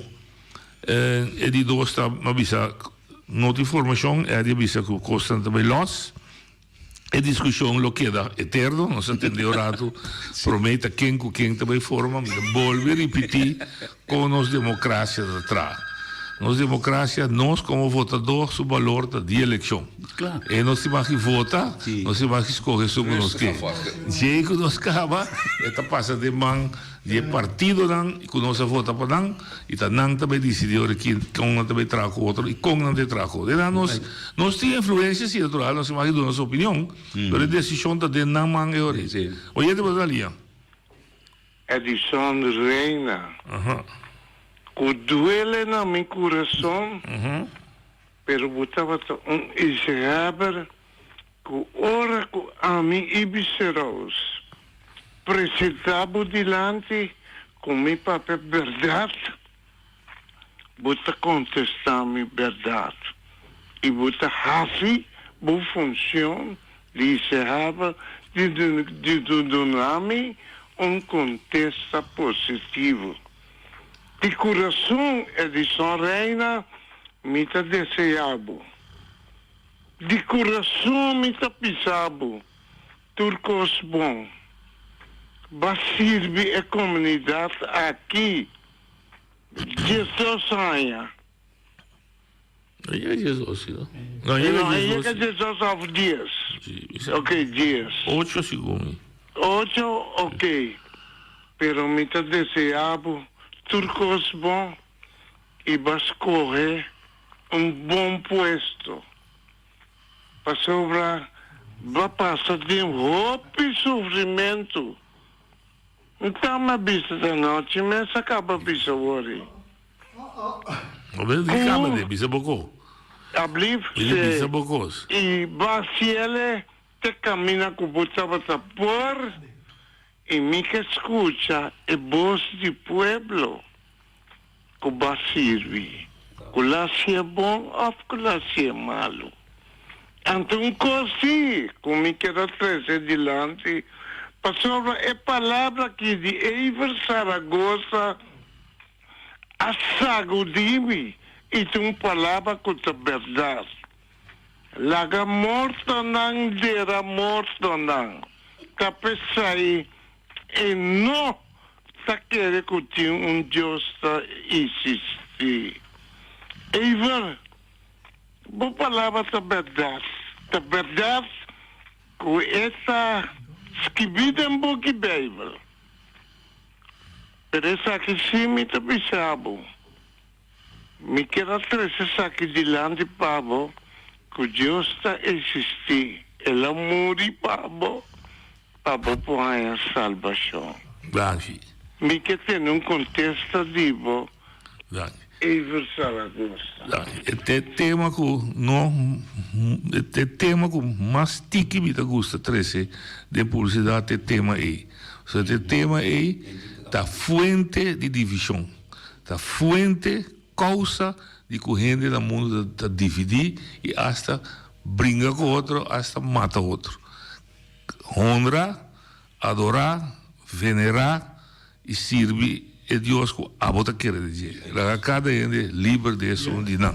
Speaker 12: E di dos ta a bisa no tin formacion, Eddy a bisa cu cosnan ta bay los. E discusion lo keda eterno, nos a tende un rato prome ta ken cu ken ta bay forma, mi ta bolbe ripiti con nos democracia ta traha. Nos democracia, nos como votador su balor ta di eleccion. E nos tin mag di vota, nos tin mag di scoge esun cu nos ke. Dje cu nos caba, e ta pasa den man di e partidonan cu nos a vota pa nan, y ta nan ta bay dicidi ora ki con nan ta bay traha cu otro y con nan ta traha cu otro. Nan nos, nos tin influencia si, natural, nos tin mag di duna nos opinion, pero e decision ta den nan man e ora. Oyente bo ta lia.
Speaker 14: Edison Reina, Ku duele na mi kurason, pero bo tabata un ishaber ku ora ku ami i Biseroos presentá bo dilanti ku mi papia bèrdat, bo ta kontestá mi bèrdat i bo ta hasi bo funshon di ishaber di duna mi un kontesta positivo. Di kurason, Edison Reina, mi ta deseá bo. Di kurason mi ta bisa bo tur kos bon. Ba sirbi e komunidat aki 12 aña.
Speaker 12: No yega 12 si no.
Speaker 14: No yega 12 of dies. Ok dies.
Speaker 12: Ocho segun mi.
Speaker 14: Ocho ok. Pero mi ta desea bo tur kos bon y bo a scoge un bon puesto. Pasobra bo a pasa den hopi sufrimento. Nta mi a bisa ta nochi mes a caba bisa wori.
Speaker 12: Ku
Speaker 14: Bisa Ablief se i ba siele te camina cu bo tabata por i mi ke scucha e bos di pueblo cu ba sirbi, cu la hacié bon of cu la hacié malo. Anto un cos si cu mi keda trece dilanti pasobra e palabra aki di Ever Zaragoza A sagudí mi i ta un palabra ku ta bèrdat. Laga mortonan dera mortonan. Ta p'esei e no ta kere ku tin un Dios ta isistí. Ever, bo palabra ta bèrdat. Ta bèrdat ku e ta skibí den buki Beibel. Pero esaki sí mi ta bisa bo, Mi kier a trese esaki dilanti pa bo, ku Dios ta eksistí, El a muri pa bo, pa bo por haña salbashon.
Speaker 12: Danki.
Speaker 14: Mi ke tene un kontesta di bo,
Speaker 12: Danki.
Speaker 14: Ever Zaragoza.
Speaker 12: Danki. E ta e tema ku no, e ta e tema ku mas tiki mi ta gusta trese den publisidat, ta e tema ei. So e tema ei ta fuente di divishon, ta fuente, kousa di ku hende na mundu ta dividí i asta bringa ku otro, asta mata otro. Honra, adorá, venerá i sirbi e Dios ku abo ta kere di dje. Laga kada hende liber di esun di nan.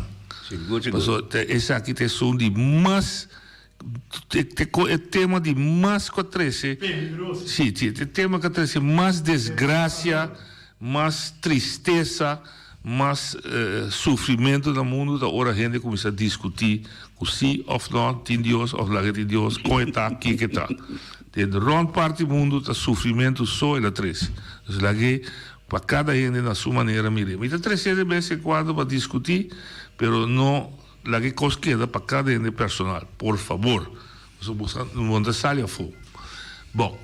Speaker 12: Pasobra esaki ta esun di mas. E tema di mas ku a trese.
Speaker 13: Peligroso.
Speaker 12: Si, si, e tema ku a trese mas desgrasia, mas tristesa, mas sufrimentu na mundu ta ora hende kuminsá diskutí ku si òf nò tin Dios òf laga tin Dios, kon e ta, kiko e ta. Den rònt parti mundu ta sufrimentu so el a trese. Dus lag'é pa kada hende na su manera mir'é. Mi ta tres'é de bes en kuando pa diskutí, pero no Laga e kos keda pa kada hende personal, por fabor. Pasobra bo no ta sali afó. Bon,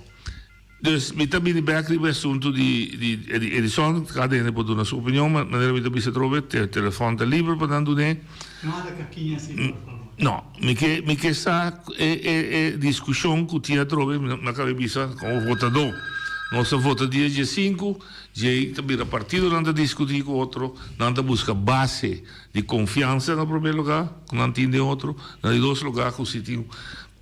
Speaker 12: dus mi ta bini bèk riba e asuntu di di Edison. Kada hende por duna su opinion, ma manera mi ta bisa atrobe, te telefòn ta liber pa nan dun'é.
Speaker 13: Nada kakiña si, por fabor.
Speaker 12: No, mi ke mi ke sa e e e diskushon ku tin atrobe, mi a kaba di bisa komo votadó. Nos a vota dia diesinku, djei ta bira partidonan ta diskutí ku otro, nan ta buska base. Di konfiansa na promé lugá ku nan tin den otro, na di dos lugá ku si tin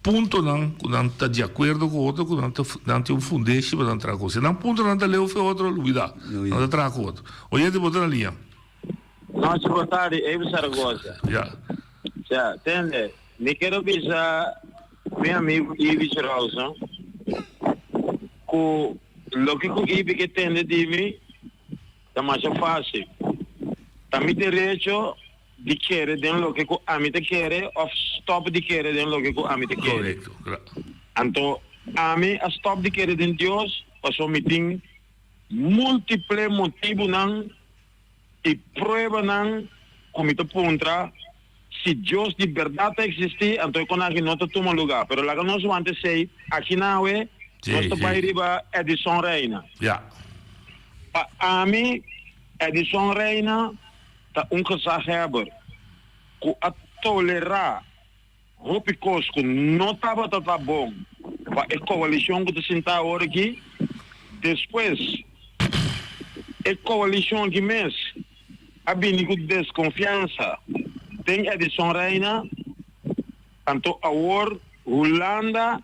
Speaker 12: puntonan ku nan ta di akuerdo ku otro ku nan ta nan tin un fundeshi pa nan traha ku. Si nan puntonan ta leu fe otro lubidá, nan ta traha ku otro. Oyente bo ta na liña.
Speaker 15: Nochi bo tardi Eve Zaragoza.
Speaker 12: Ya.
Speaker 15: Ya, tende, mi kero bisa mi amigu Ibi Rawson ku loke ku Ibi ke tende di mi Ta masha fácil. Ta mi derecho di kere den loke ku ami ta kere òf stòp di kere den loke ku ami ta kere.
Speaker 12: Korekto, kla.
Speaker 15: Anto ami a stòp di kere den Dios pasobra mi tin múltiple motibunan i pruebanan ku mi ta puntra si Dios di bèrdat ta eksistí, anto e konaki no ta tuma lugá. Pero laga nos wanta esei aki na awe, nos ta bai riba Edison Reina.
Speaker 12: Ya.
Speaker 15: Pa ami, Edison Reina ta un gezaghebber ku a tolerá hopi kos ku no tabata ta bon pa e koalishon ku ta sintá awor aki. Despues, e koalishon aki mes a bini ku deskonfiansa den Edison Reina, anto awor Hulanda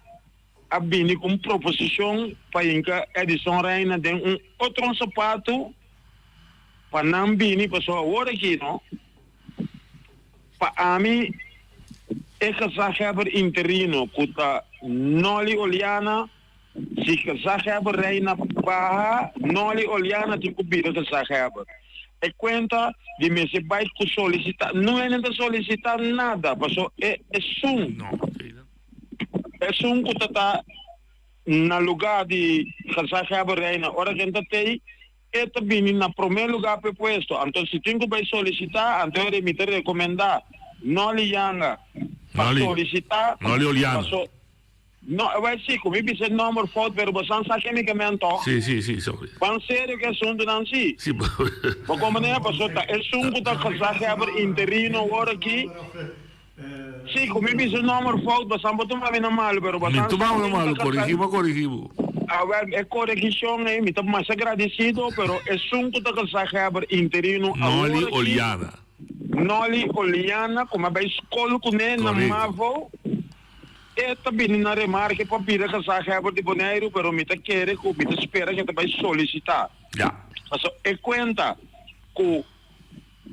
Speaker 15: a bini ku un proposishon pa hinka Edison Reina den un otro sapatu pa nan bini, pasobra awor aki no, pa ami e gezaghebber interino ku ta Nolly Oleana, Si gezaghebber Reina baha, Nolly Oleana tin ku bira gezaghebber. E kuenta di mester bai ku solisitá, no hende ta solisitá nada, paso e esun, esun ku ta ta na lugá di gezaghebber Reina ora ku e ta tei, e ta bini na promé lugá pa e puesto. Anto si tin ku bai solisitá, anto e mi ta rekomendá Nolly Yanga pa solisitá,
Speaker 12: Nolly Oleana.
Speaker 15: paso. No, e bai si, ku mi bisa e nòmber fout, pero bosan sa ken mi ke men tòg?
Speaker 12: Sí, sí, sí, sorry.
Speaker 15: Ban serio ku e asuntunan sí.
Speaker 12: Sí,
Speaker 15: Bo komprendé? Pasobra ta esun ku ta gezaghebber interino awor aki. Sí, ku mi bisa e nòmber fout, bosan por tuma mi na malu, pero
Speaker 12: Mi
Speaker 15: bosan sa
Speaker 12: tuma bo na
Speaker 15: ken ta
Speaker 12: malu, korigí bo, korigí bo.
Speaker 15: Awèl, e koregishon ei mi ta masha gradisido, pero esun ku ta gezaghebber interino awor
Speaker 12: Nolly
Speaker 15: aki.
Speaker 12: Oliana.
Speaker 15: Nolly Oliana, ku mi a bai skol kuné na
Speaker 12: Korekto.
Speaker 15: Mavo. E ta bini na remarke pa bira gezaghebber di Boneiru, pero mi ta kere ku mi ta spera ku e ta bai solisitá.
Speaker 12: Ya.
Speaker 15: Pasobra e kuenta ku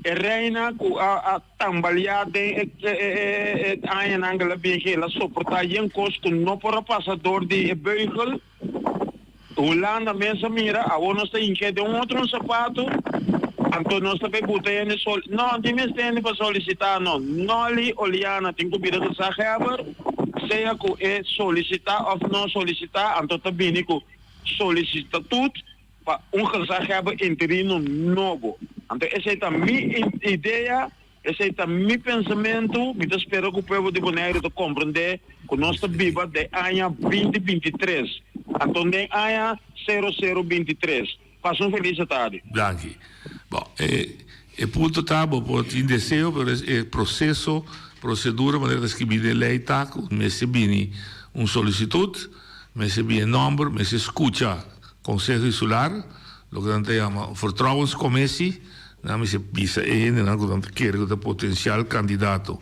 Speaker 15: e reina ku a a tambaleá den e e añanan ku el a bin aki, el a soportá yen kos ku no por a pasa dor di e beugel. Hulanda mes a mira, awor nos ta hinch'é den un otro un sapato, anto nos ta bay buta hende sol. No, tin mester hende pa solicita no. Nolly Oleana tin cu bira gezaghebber, sea cu e solicita of no solicita, anto ta bini cu solicitatud pa un gezaghebber interino nobo. Anto esey ta mi idea. Esei ta mi pensamentu, mi ta spera ku pueblo di Boneiru ta komprendé ku nos ta biba den aña binti 23, anto den aña sero sero 23. Pasa un felis atardi.
Speaker 12: Danki. Bon, e e punto ta bo por tin deseo pero e proseso, prosedura manera ta skibí den lei ta ku mester bini un solisitut, mester bini e nòmber, mester skucha Konseho Insular, loke nan ta yama vertrouwenscommissie, Nan mester bisa e hendenan ku nan ta kere ku ta potensial kandidato.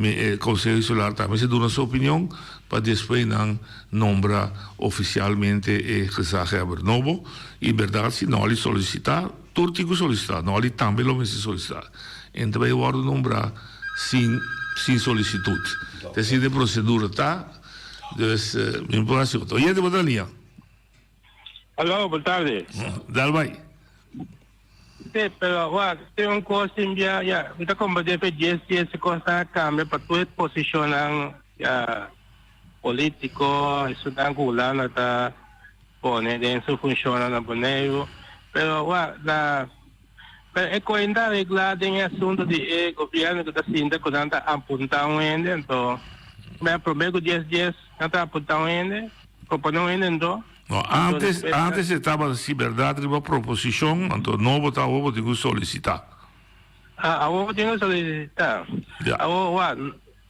Speaker 12: Mi e Konseho Insular tambe mester duna su opinion pa despues nan nombra ofisialmente e gezaghebber nobo. I bèrdat si Nolly solisitá, tur tin ku solisitá, Nolly tambe lo mester solisitá. En ta bai wòrdu nombrá sin. sin solisitut. Ta asina e prosedura ta, dus mi no por hasi otro. Oyente bo ta lia.
Speaker 16: Aló, bon tardi.
Speaker 12: Dal bai.
Speaker 16: Sí, pero wak, tin un kos tin bia, ya, mi ta komprendé fe dies dies e kosnan a kambia pa tur e posishonnan, ya, polítiko, esunnan ku Hulanda ta pone den su funshonnan na Boneiru, pero wak, na, pero e koinda reglá den e asuntu di e gobièrnu ku ta sinta ku nan ta apuntá un hende, anto, promé ku dies dies nan ta apuntá un hende, proponé un hende anto.
Speaker 12: No, antes, antes e tabata si berdad riba proposicion, anto nobo ta awor bo tin cu solicita.
Speaker 16: Ah, awor bo tin cu solicita.
Speaker 12: Ja.
Speaker 16: Awor, wak,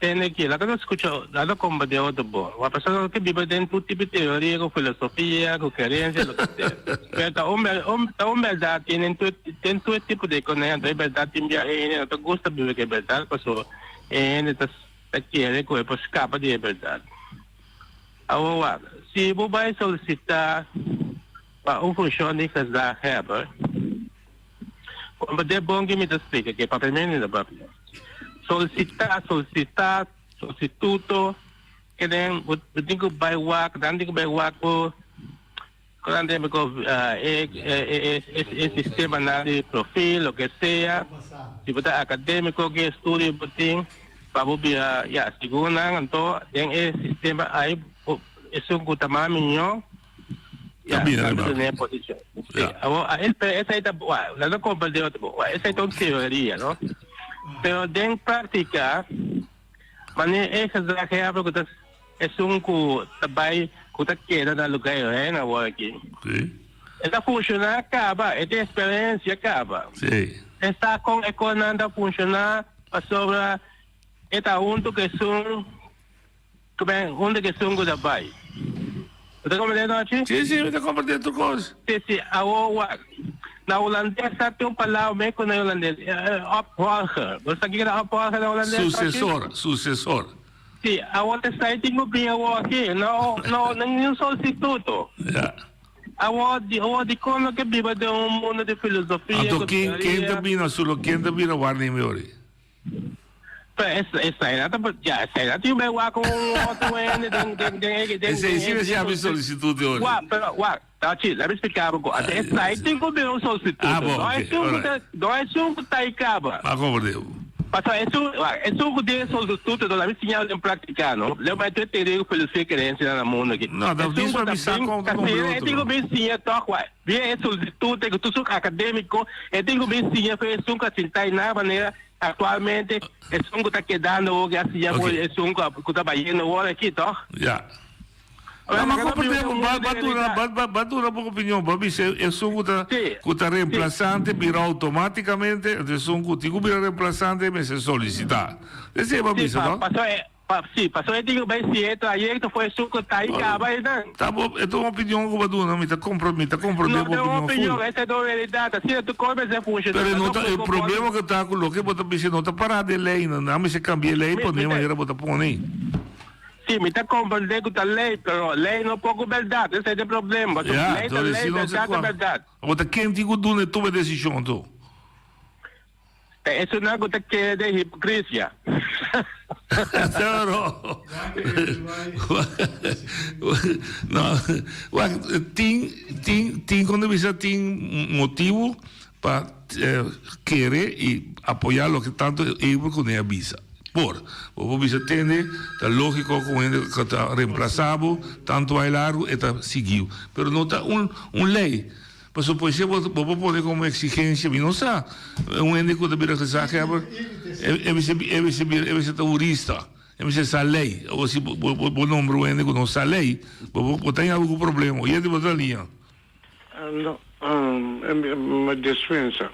Speaker 16: tende aki, laga nos scucha, laga nos comparti otro bo. Wak, pasobra nos ke biba den tur tipo di teoria, cu filosofia, cu creencia, loke sea. Pero ta un, un, ta un berdad tin den tur, den tur tipo di economia, anto e berdad tin bia e hende no ta gusta biba cu e berdad, pasobra e hende ta, ta kere cu e por scapa di e berdad. Awor wak, si bo bai solisitá pa un funshon di gezaghebber, komprendé bon ke mi ta splika ke papia mi no ta papia. Solisitá, solisitá, solisituto, ke den bo tin ku bai wak, nan tin ku bai wak bo nan tin ku e e sistemanan di profil, loke sea, si bo ta akadémiko ke estudio bo tin. Pa bo bira, ya, segun nan, anto den e sistema ai, bo, esun ku ta mas miñó, ya,
Speaker 12: Ta bira
Speaker 16: nan ta
Speaker 12: riba.
Speaker 16: duna e posishon. Sí,
Speaker 12: Ya.
Speaker 16: awor, a es, pero esei ta, wa, nan ta komprendé otro bo, wa, esei ta un teoria, no? Pero den práktika, manera e gezaghebber ku ta esun ku ta bai, ku ta keda na lugá e reina awor aki,
Speaker 12: Sí.
Speaker 16: e ta funshoná kaba, e tin eksperensia kaba.
Speaker 12: Sí.
Speaker 16: E sa kon e kosnan ta funshoná. Pasobra e ta huntu ku esun ku ben huntu ku esun ku ta bai. Bo ta komprendé nochi?
Speaker 12: Sí, sí, mi ta komprendé tur kos.
Speaker 16: Sí, sí. Awor wak, na hulandes sa tin un palabra mi ku na hulandes, opvolger. Bo sa kiko ta opvolger na hulandes, nochi?
Speaker 12: Susesor, susesor.
Speaker 16: Sí, awor ta esei tin ku bin awor aki. No, no, ningun sostituto.
Speaker 12: Ja.
Speaker 16: Awor di awor dikon no ke biba den un mundo di filosofia
Speaker 12: Anto
Speaker 16: ku
Speaker 12: ken ken ta
Speaker 16: teoria?
Speaker 12: bira sulo ken ta bira warning mi ori?
Speaker 16: Pero es esei ta ya esei ta tin bai wak un otro hende den den den e den
Speaker 12: Esei
Speaker 16: den
Speaker 12: si
Speaker 16: e
Speaker 12: mester habi solicitud di ori.
Speaker 16: Wak pero wak tachi labi splika bo ku esei tin ku bira un solicitud
Speaker 12: Ah bo
Speaker 16: no
Speaker 12: ok
Speaker 16: esun ku ta
Speaker 12: alright.
Speaker 16: no esun ku ta i kaba.
Speaker 12: A komprende bo.
Speaker 16: Pasobra esun wak esun ku tin e solicitud lo labi siña den praktika no leu bai tur e teoria ku filosofia i kerensianan na mundo aki.
Speaker 12: No ta
Speaker 16: Esun
Speaker 12: dis
Speaker 16: ku
Speaker 12: pa
Speaker 16: ta
Speaker 12: bisa
Speaker 16: bin
Speaker 12: kon ta
Speaker 16: ta
Speaker 12: komprende
Speaker 16: siña e
Speaker 12: otro
Speaker 16: tin ku
Speaker 12: no.
Speaker 16: bin siña tòg wak bien e solicitud ku tur su akademiko e tin ku bin siña for esun ku a sinta i na manera aktualmente esun ku ta kedando awor ku a siña for
Speaker 12: Ok.
Speaker 16: esun ku a ku ta bayendo awor aki tòg.
Speaker 12: Ya.
Speaker 16: Ora
Speaker 12: No, ma
Speaker 16: laga nos biba
Speaker 12: komprende
Speaker 16: den
Speaker 12: bo,
Speaker 16: un
Speaker 12: ba
Speaker 16: mundu
Speaker 12: ba
Speaker 16: di
Speaker 12: duna
Speaker 16: realidat.
Speaker 12: ba ba ba duna bo opinion, bo a bisa esun ku ta
Speaker 16: Sí,
Speaker 12: ku ta
Speaker 16: sí.
Speaker 12: reemplasante bira outomátikamente, anto esun ku tin ku bira reemplasante mester solisitá. Esei bo a
Speaker 16: Sí,
Speaker 12: bisa,
Speaker 16: pa
Speaker 12: no?
Speaker 16: paso e pa sí, paso e tin ku bai siña e trayekto for esun ku ta i kaba einan.
Speaker 12: Ta bo e ta un opinion ku bo a duna, mi ta kompro mi ta komprondé
Speaker 16: No
Speaker 12: bo
Speaker 16: ta un
Speaker 12: opinion
Speaker 16: opinion,
Speaker 12: ful.
Speaker 16: esei ta un realidat. Asina tur kos mester funshoná.
Speaker 12: Pero e no
Speaker 16: Paso
Speaker 12: ta
Speaker 16: ku
Speaker 12: e
Speaker 16: bo
Speaker 12: problema ku ta ku loke bo ta bisa no ta pará den lei, nan nan mester kambia e lei
Speaker 16: Mi
Speaker 12: pone
Speaker 16: mi ta
Speaker 12: manera bo ta pone.
Speaker 16: Sí, mi ta comprende cu ta ley, pero ley no por cu berdad, esey ta e problema. Pasobra
Speaker 12: Ya,
Speaker 16: ley ta
Speaker 12: entonces
Speaker 16: ley,
Speaker 12: si no se
Speaker 16: berdad ta
Speaker 12: cua.
Speaker 16: berdad.
Speaker 12: Bo ta ken tin cu duna e tuma decision anto?
Speaker 16: Ta esunnan cu ta kere den hipocrisia.
Speaker 12: Pero, no, wak, tin, tin, tin con ta bisa tin motibo pa kere y apoya loke tanto Abel cu ne a bisa. Por, bo por bisa tende, ta lógiko ku un hende ku ta remplasá bo tantu ai largu e ta siguiu. Pero no ta un un lei. Pasobra por esei bo bo por pone komo eksigensia, mi no sa, un hende ku ta bira gezaghebber e mester e mester bira e mester ta hurista, e mester sa lei. Awor si bo bo bo nombra un hende ku no sa lei, bo bo ta haña algu problema. Oyente bo ta liña.
Speaker 14: No, despensa.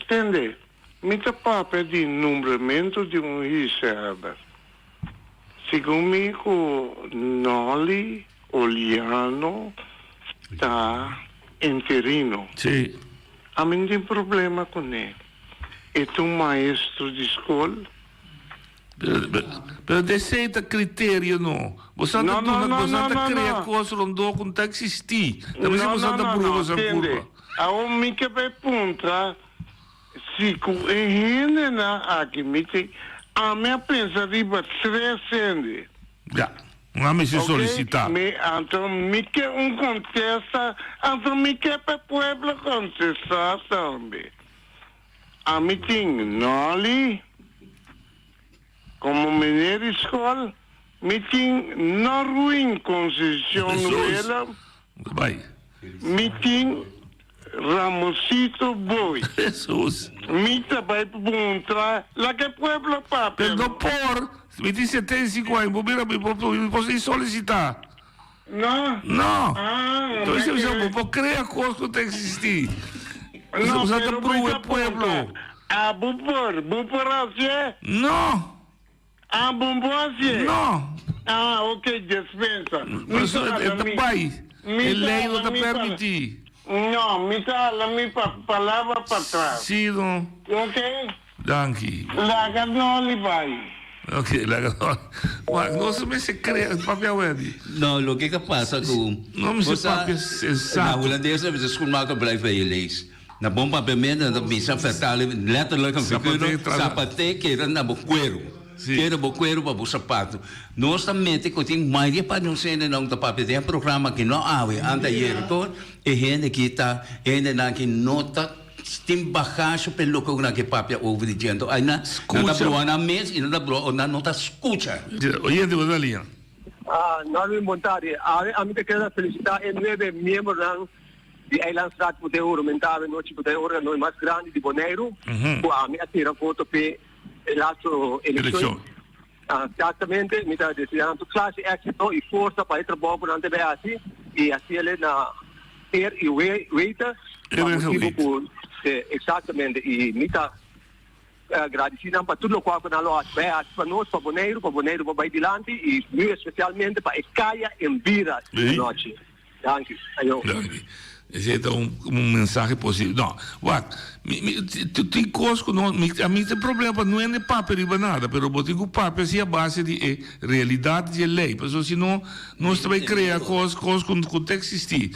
Speaker 14: Tende, Mi ta papia di nombramentu di un gezaghebber. Segun mi ku Nolly Oliano ta interino.
Speaker 12: Sí.
Speaker 14: Ami no tin problema kuné. E ta un maestro di skol.
Speaker 12: Pero esei ta criterio no. Bo sa ta
Speaker 14: No, no,
Speaker 12: duna,
Speaker 14: no,
Speaker 12: bo sa
Speaker 14: no,
Speaker 12: ta
Speaker 14: no,
Speaker 12: crea
Speaker 14: no.
Speaker 12: cos rondó cu no ta existi. Ta mester
Speaker 14: No,
Speaker 12: bo sa
Speaker 14: no,
Speaker 12: ta
Speaker 14: no,
Speaker 12: bruha
Speaker 14: no,
Speaker 12: bo sa
Speaker 14: tende.
Speaker 12: curva.
Speaker 14: Awor mi ke bay puntra si cu e hendenan aki mi tin. Ami a pensa riba tres hende.
Speaker 12: Ja, nan mester
Speaker 14: Ok,
Speaker 12: solicita.
Speaker 14: mi anto mi ke un contesta, anto mi ke pa e pueblo contesta tambe. Ami tin Nolly como meneer di school, mi tin Norwin Concesión
Speaker 12: Jesus.
Speaker 14: Willem.
Speaker 12: Bai.
Speaker 14: Mi tin Ramosito Boy.
Speaker 12: Jesus.
Speaker 14: Mi ta bai puntra laga e pueblo papia.
Speaker 12: Pero no por, mi tin 75 aña, bo mira mi por mi por sin solicita.
Speaker 14: No.
Speaker 12: No.
Speaker 14: Ah,
Speaker 12: Entonces,
Speaker 14: mi
Speaker 12: bo por crea cos cu ta existi.
Speaker 14: No,
Speaker 12: Bo sa ta
Speaker 14: pero
Speaker 12: bruha
Speaker 14: mi
Speaker 12: e
Speaker 14: ta
Speaker 12: pueblo.
Speaker 14: puntra, Ah, bo por, bo por hacié?
Speaker 12: No.
Speaker 14: Ah, bo por hacié?
Speaker 12: No.
Speaker 14: Ah, ok, despensa.
Speaker 12: Pero eso e ta bai. E ley no ta permiti.
Speaker 14: No, mi ta hala mi pa palabra pa tras.
Speaker 12: Si, no.
Speaker 14: Ok?
Speaker 12: Danki.
Speaker 14: Laga Nolly bai.
Speaker 12: Ok, laga Nolly. Wak, nos mester crea, papia Wendy.
Speaker 2: No, loke ta pasa cu.
Speaker 12: No mester papia sensato.
Speaker 2: Na Hulandes nan bisa schoenmaker blijft bij je leest. Na bon papiamento nan ta bisa vertalen letterlijk en figuurlijk, zapate keda na bo cuero. Keda bo cuero pa bo sapato. Nos ta mete cu tin mayoria pa nos hendenan ta papia den e programa aki, no awe, anteayer, tur e hende aki ta hendenan ki no ta tin bagashi pa e loke cu nan ke papia over di dje. Anto ai nan ta broa nan mes y nan ta broa o nan no ta scucha.
Speaker 12: Oyente, bo ta liña.
Speaker 17: Ah, Norwin, bon tardi. Awe ami ta kere felicita e nuebe miembronan di Eilandsraad ku ta e huramentá awe nochi ku ta e órgano mas grandi di Boneiru ku ami a tira voto p'e e laatste elekshon. Eksaktamente, mi ta deseá nan tur klase éksito i forsa pa e trabou ku nan ta bai hasi i hasiel na eer i wete pa motibu ku eksaktamente i mi ta gradisí nan pa tur lokual ku nan lo hasi bai hasi pa nos, pa Boneiru, pa Boneiru por bai dilanti i muy espesialmente pa e kaya en bira anochi. Danki. Ayo.
Speaker 12: Danki. Esei ta un un mensahe positivo. No, wak, mi mi tin kos ku no mi a mi tin problema pa no hende papia riba nada, pero bo tin ku papia si a base di e realidat di e lei, pasobra si no nos ta bai krea kos kos ku ku ta eksistí.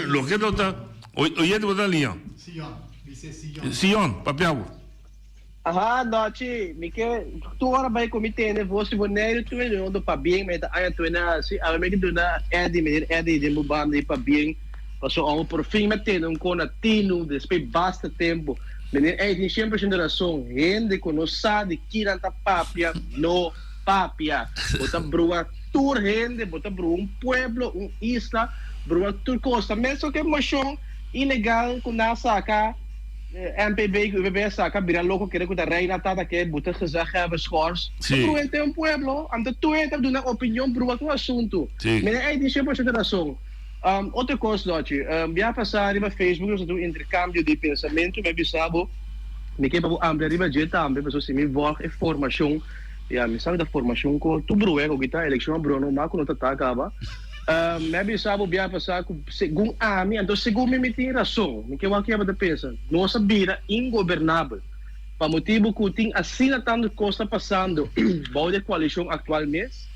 Speaker 12: Loke no ta, oyente bo ta na liña?
Speaker 13: Sion, bis'é Sion.
Speaker 12: Sion, papia bo.
Speaker 16: Aha, Dòchi, mi ke tur ora bai ku mi tende vos di Boneiru tur e ondo pabien, mi ta aña tur na hasi, awe mi ke duna Eddy, meneer Eddy den bo banda di pabien, paso awe por fin mi a tende un kon na tinu despues basta tempu. Meneer Eddy tin 100% rason, hende ku no sa di ki nan ta papia no papia. Bo ta brua tur hende, bo ta brua un pueblo, un isla, brua tur kos. Ta mesun ke moshon ilegal ku nan a saka. NPB ku UPB a saka bira loko kere ku ta reina tata ke buta gezaghebber schors.
Speaker 12: Sí.
Speaker 16: Bruha henter un pueblo, anto tur henter ta duna opinion bruha tur asuntu.
Speaker 12: Sí.
Speaker 16: Meneer Ey tin 100% rason. Um, otro kos Dòchi, um, bia pasá riba Facebook nos a tin un interkambio di pensamentu, mi a bisa bo, mi ke pa bo amplia riba dje tambe, pasobra si mi vòlg e formashon, ya mi sa ku ta formashon ko tur bruha ku kita, elekshon a bruha no mas ku no ta ta kaba. Mi a bisa bo bia pasá ku segun ami, anto segun mi mi tin rason, mi ke wak kiaba ta pensa, nos a bira ingobernabel pa motibu ku tin asina tantu kos ta pasando bou di e koalishon aktual mes.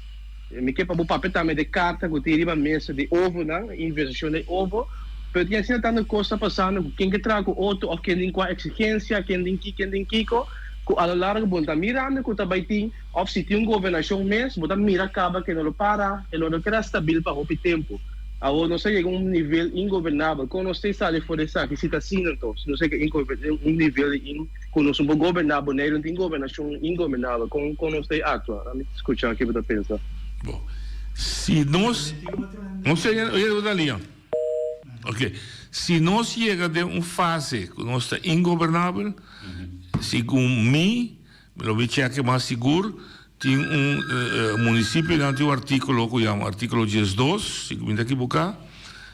Speaker 16: Mi ke pa bo papia tambe di e karta ku tin riba mesa di ovonan, e investigashon di ovo, pero tin asina tantu kos ta pasando ku ken ke traha ku otro òf ken tin kua eksigensia, ken tin ki, ken tin kiko, ku a lo largo bo no ta mirando ku ta bai tin. Of si tin un gobernashon mes, bo ta mira kaba ke no lo para, e lo no keda stabil pa hopi tempu. Awor nos a yega un nivel ingobernabel. Kon nos ta sali for di esaki? Si ta asina anto, si nos yega un nivel di in ku nos no por goberná Boneiru, no tin gobernashon ingobernabel, kon kon nos ta aktua? Ami skucha ke bo ta pensa.
Speaker 12: Bo, si nos, nos yega, oye bo ta liña? Ok, si nos yega den un fase ku nos ta ingobernabel, segun mi, Mi lo bin cheke mas sigur. Tin un municipionan tin un articulo cu yama articulo 12, si cu mi ta ekiboca,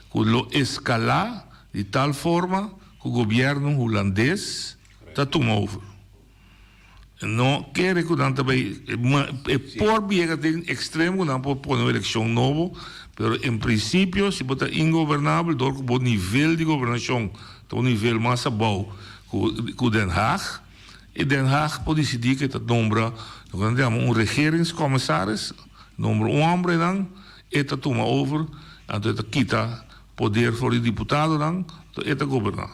Speaker 12: cu lo escala di tal forma cu gobierno Hulandes ta tuma over. No kere cu nan ta bay, e por biega den extremo cu nan por pone un eleccion nobo, pero en principio si bo ta ingobernabel door cu bo nivel di gobernacion ta un nivel mas abao cu Den Haag, E Den Haag por disidí ku e ta nombra loke nan ta yama un regeringscommissaris, nombra un hombre nan, e ta tuma over, anto e ta kita poder for di diputadonan, anto e ta goberná.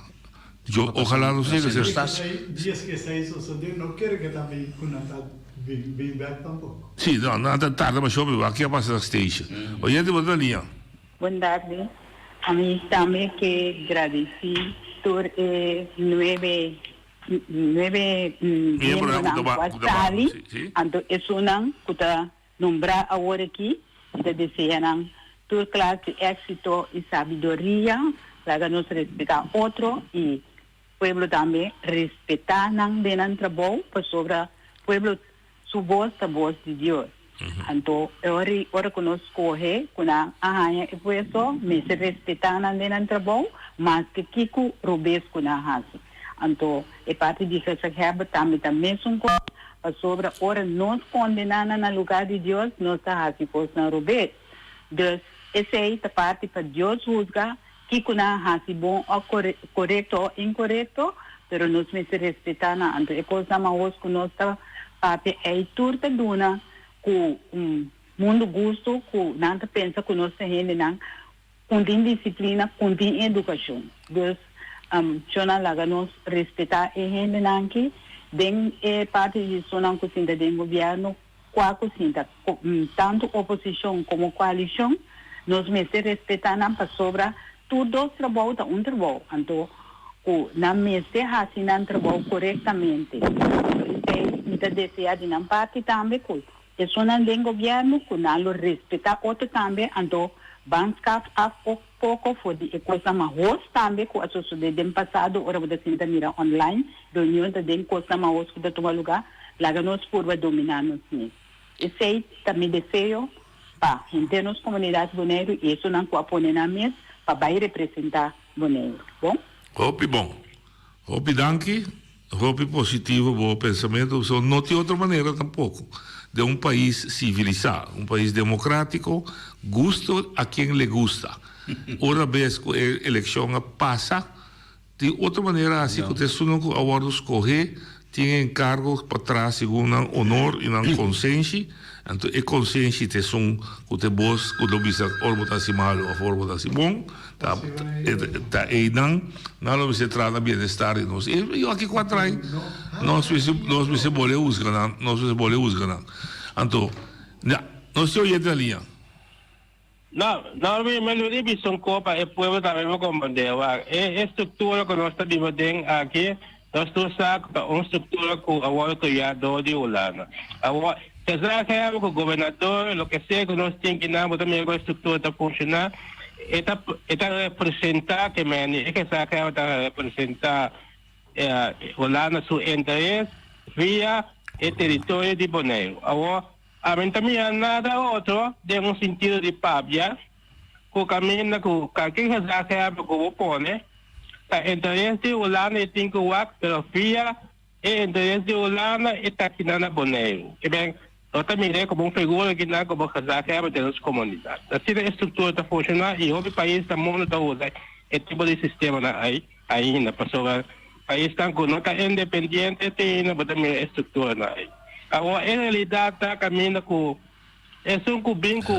Speaker 12: Yo ojalá no siga ser.
Speaker 13: Dies ku esei sosodé no kere ke ta bin ku nan ta bin bèk tampoko.
Speaker 12: Sí, no, nan ta tarda masho pero wak ke a pasa na station. Oyente bo ta na liña.
Speaker 18: Bon tardi. Ami tambe ke gradisí tur e nuebe nuebe miembronan ku a sali, anto esunnan ku ta nombrá awor aki, mi ta desea nan tur klas di éksito i sabiduria. Laga nos respetá otro i pueblo tambe respetá nan den nan trabou, pasobra pueblo su bos ta bos di Dios. Anto e ora ei, ora ku nos skohe ku nan a haña e puesto, mester respetá nan den nan trabou, maske kiko robes ku nan hasi. Anto e parti di gezaghebber tambe ta mesun kos, pasobra ora nos kondená nan na lugá di Dios, nos ta hasi kosnan robes. Dus, esei ta parti pa Dios husga kiko nan a hasi bon òf korekto òf inkorekto, pero nos mester respetá nan. Anto e kosnan mahos ku nos ta papia ei tur ta duna ku un mundu gustu ku nan ta pensa ku nos ta hendenan Kun tin disiplina, kun tin edukashon. Dus, shonnan laga nos respetá e hendenan aki den e parti di shonnan ku sinta den gobièrnu, kua ku sinta, tantu oposishon komo koalishon, nos mester respetá nan pasobra tur dos trabou ta un trabou. Anto ku nan mester hasi nan trabou korektamente. Anto esei mi ta deseá di nan parti tambe ku Esunnan den gobierno cu nan lo respeta otro tambe anto ban skaf af ook poco for di e cosnan mahos tambe cu a sosode den pasado ora bo ta sinta mira online reunion ta den cosnan mahos cu ta tuma lugar laga nos purba domina nos mes esey ta mi deseo pa henter nos comunidad Boneiru y esunnan cu a pone nan mes pa bay representa Boneiru bon.
Speaker 12: Hopi bon. Hopi danki. Hopi positivo bo pensamentu, so no tin otro manera tampoco. Den un pais civilisa, un pais democratico, gusto a quien le gusta. Ora bes cu e eleccion a pasa, tin otro manera haci cu ta esunnan cu a wordo scoge tin e encargo pa traha segun nan honor y nan consenshi, anto e consenshi ta esun cu ta e bos cu lo bisa ora bo ta haci malo of ora bo ta haci bon. Ta ta einan nan lo mester traha na bienestar di nos. E yo aki ku a trai nos mester nos mester bole husga nan, nos mester bole husga nan. Anto ya, nos tin oyente na liña.
Speaker 16: No, no mi mi lo di bisa un ko pa e pueblo tambe por comprende. Wak, e e struktura ku nos ta biba den aki, nos tur sa ku ta un struktura ku a wòrdu kriá dor di Hulanda. Awor, gezaghebber ku gobernador, loke sea ku nos tin kinan, bo ta mira ku e struktura ta funshoná. E ta e ta representá ke meni e gezaghebber ta representá Hulanda su interes via e teritorio di Boneiru. Awor, ami no ta mira nada otro den un sintido di papia ku kaminda ku kalke gezaghebber ku bo pone ta interes di Hulanda e tin ku wak pero via e interes di Hulanda e ta kinan na Boneiru. Ke men No ta mir'é komo un figura kinan komo gezaghebber den nos komunidat. Asina e struktura ta funshoná i hopi pais na mundu ta usa e tipo di sistemanan ei ainda pasobra paisnan ku no ta independiente te ainda bo ta mira e strukturanan ei. Awor e realidat ta kaminda ku esun ku bin ku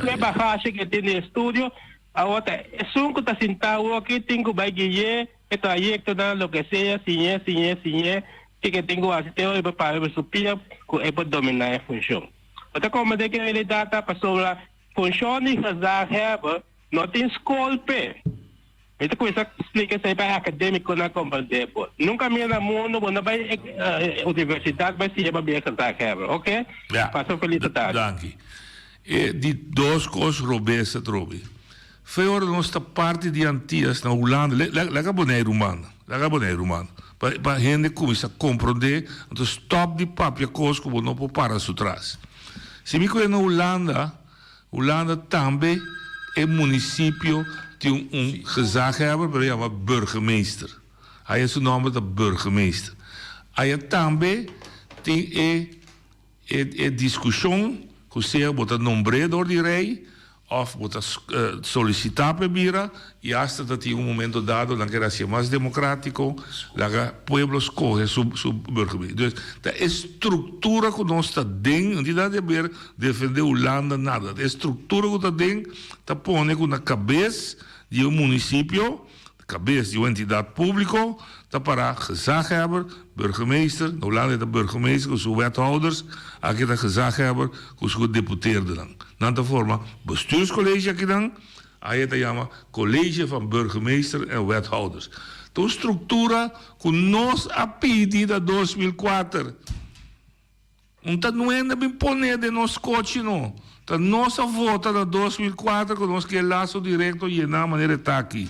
Speaker 16: e bagashi ku e tin di estudio awor ta esun ku ta sintá awoki tin ku bai gui'é e trayektonan loke sea siñ'é siñ'é siñ'é Ke ke tin ku hasi te ora e por para riba su pia ku e por dominá e funshon. Bo ta komprendé ku e realidat ta pasobra funshon di gezaghebber no tin skol p'e. Mi ta kuminsá splika esei pa e akadémikonan komprendé bo. Nunka mira na mundu bo no bai universidat bai siña pa bira gezaghebber, oke?
Speaker 12: Ya.
Speaker 16: Pasa un felis tardi.
Speaker 12: Danki. E di dos kos robes atrobe. Fe ora nos ta parti di Antias na Hulanda, laga Boneiru manda, laga Boneiru manda, pa pa hende cuminsa comprende, anto stop di papia cos cu bo no por para su tras. Si mi coge na Hulanda, Hulanda tambe e municipio tin un gezaghebber, pero e yama burgemeester. Aya su nomber ta burgemeester. Aya tambe tin e E e diskushon ku sea bo ta nombr'é dor di rei òf bo ta solisitá p'e bira i asta ta tin un momento dado nan kere hasié mas demokrátiko, laga pueblo skohe su su burgemeester. Dus ta e struktura ku nos ta den, no tin nada di haber defendé Hulanda nada, e struktura ku ta den ta pone ku na kabes di e munisipio. kabes di un entidat públiko ta pará gezaghebber, burgemeester, na Hulanda e ta burgemeester ku su wethouders, aki ta gezaghebber ku su gedeputeerdenan. Nan ta forma bestuurscollege akinan, Aya ta yama College van Burgemeester en Wethouders. Ta un struktura ku nos a pidi na 2004. Un ta nuenda bin pone den nos kochi no. Ta nos a vota na 2004 ku nos ke laso direkto yená manera e ta aki.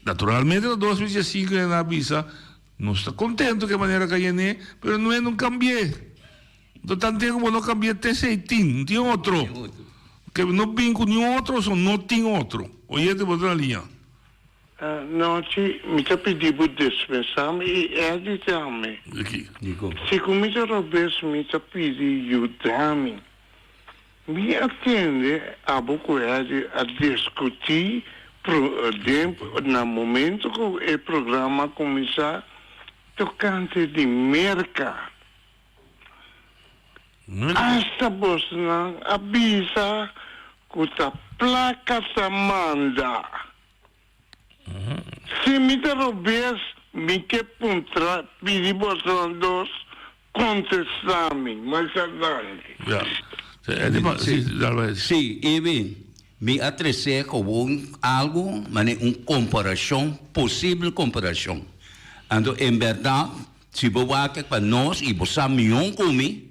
Speaker 12: Naturalmente na 2015 nan a bisa nos ta kontento ku e manera ku a yené, pero nuenda un kambi'é. Ta tanten ku bo no kambi'é te esei tin, no tin otro. Ke no bin ku niun otro, so no tin otro. Oyente bo ta na liña.
Speaker 14: Nochi, mi ta pidi bo dispensá mi i Eddie tambe. Si ku mi ta robes mi ta pidi yuda mi. Mi a tende abo ku Eddie a diskutí den na momento ku e programa a kuminsá tokante di Merka. Asta bosnan a bisa ku ta plaka ta manda. Si mi ta robes, mi ke puntra pidi bosnan dos kontestá mi. Masha danki.
Speaker 2: Sí, Evi, mi a tresé gewoon algu manera un komparashon, posibel komparashon. Anto en bèrdat Si bo wak pa nos i bo sa mion ku mi,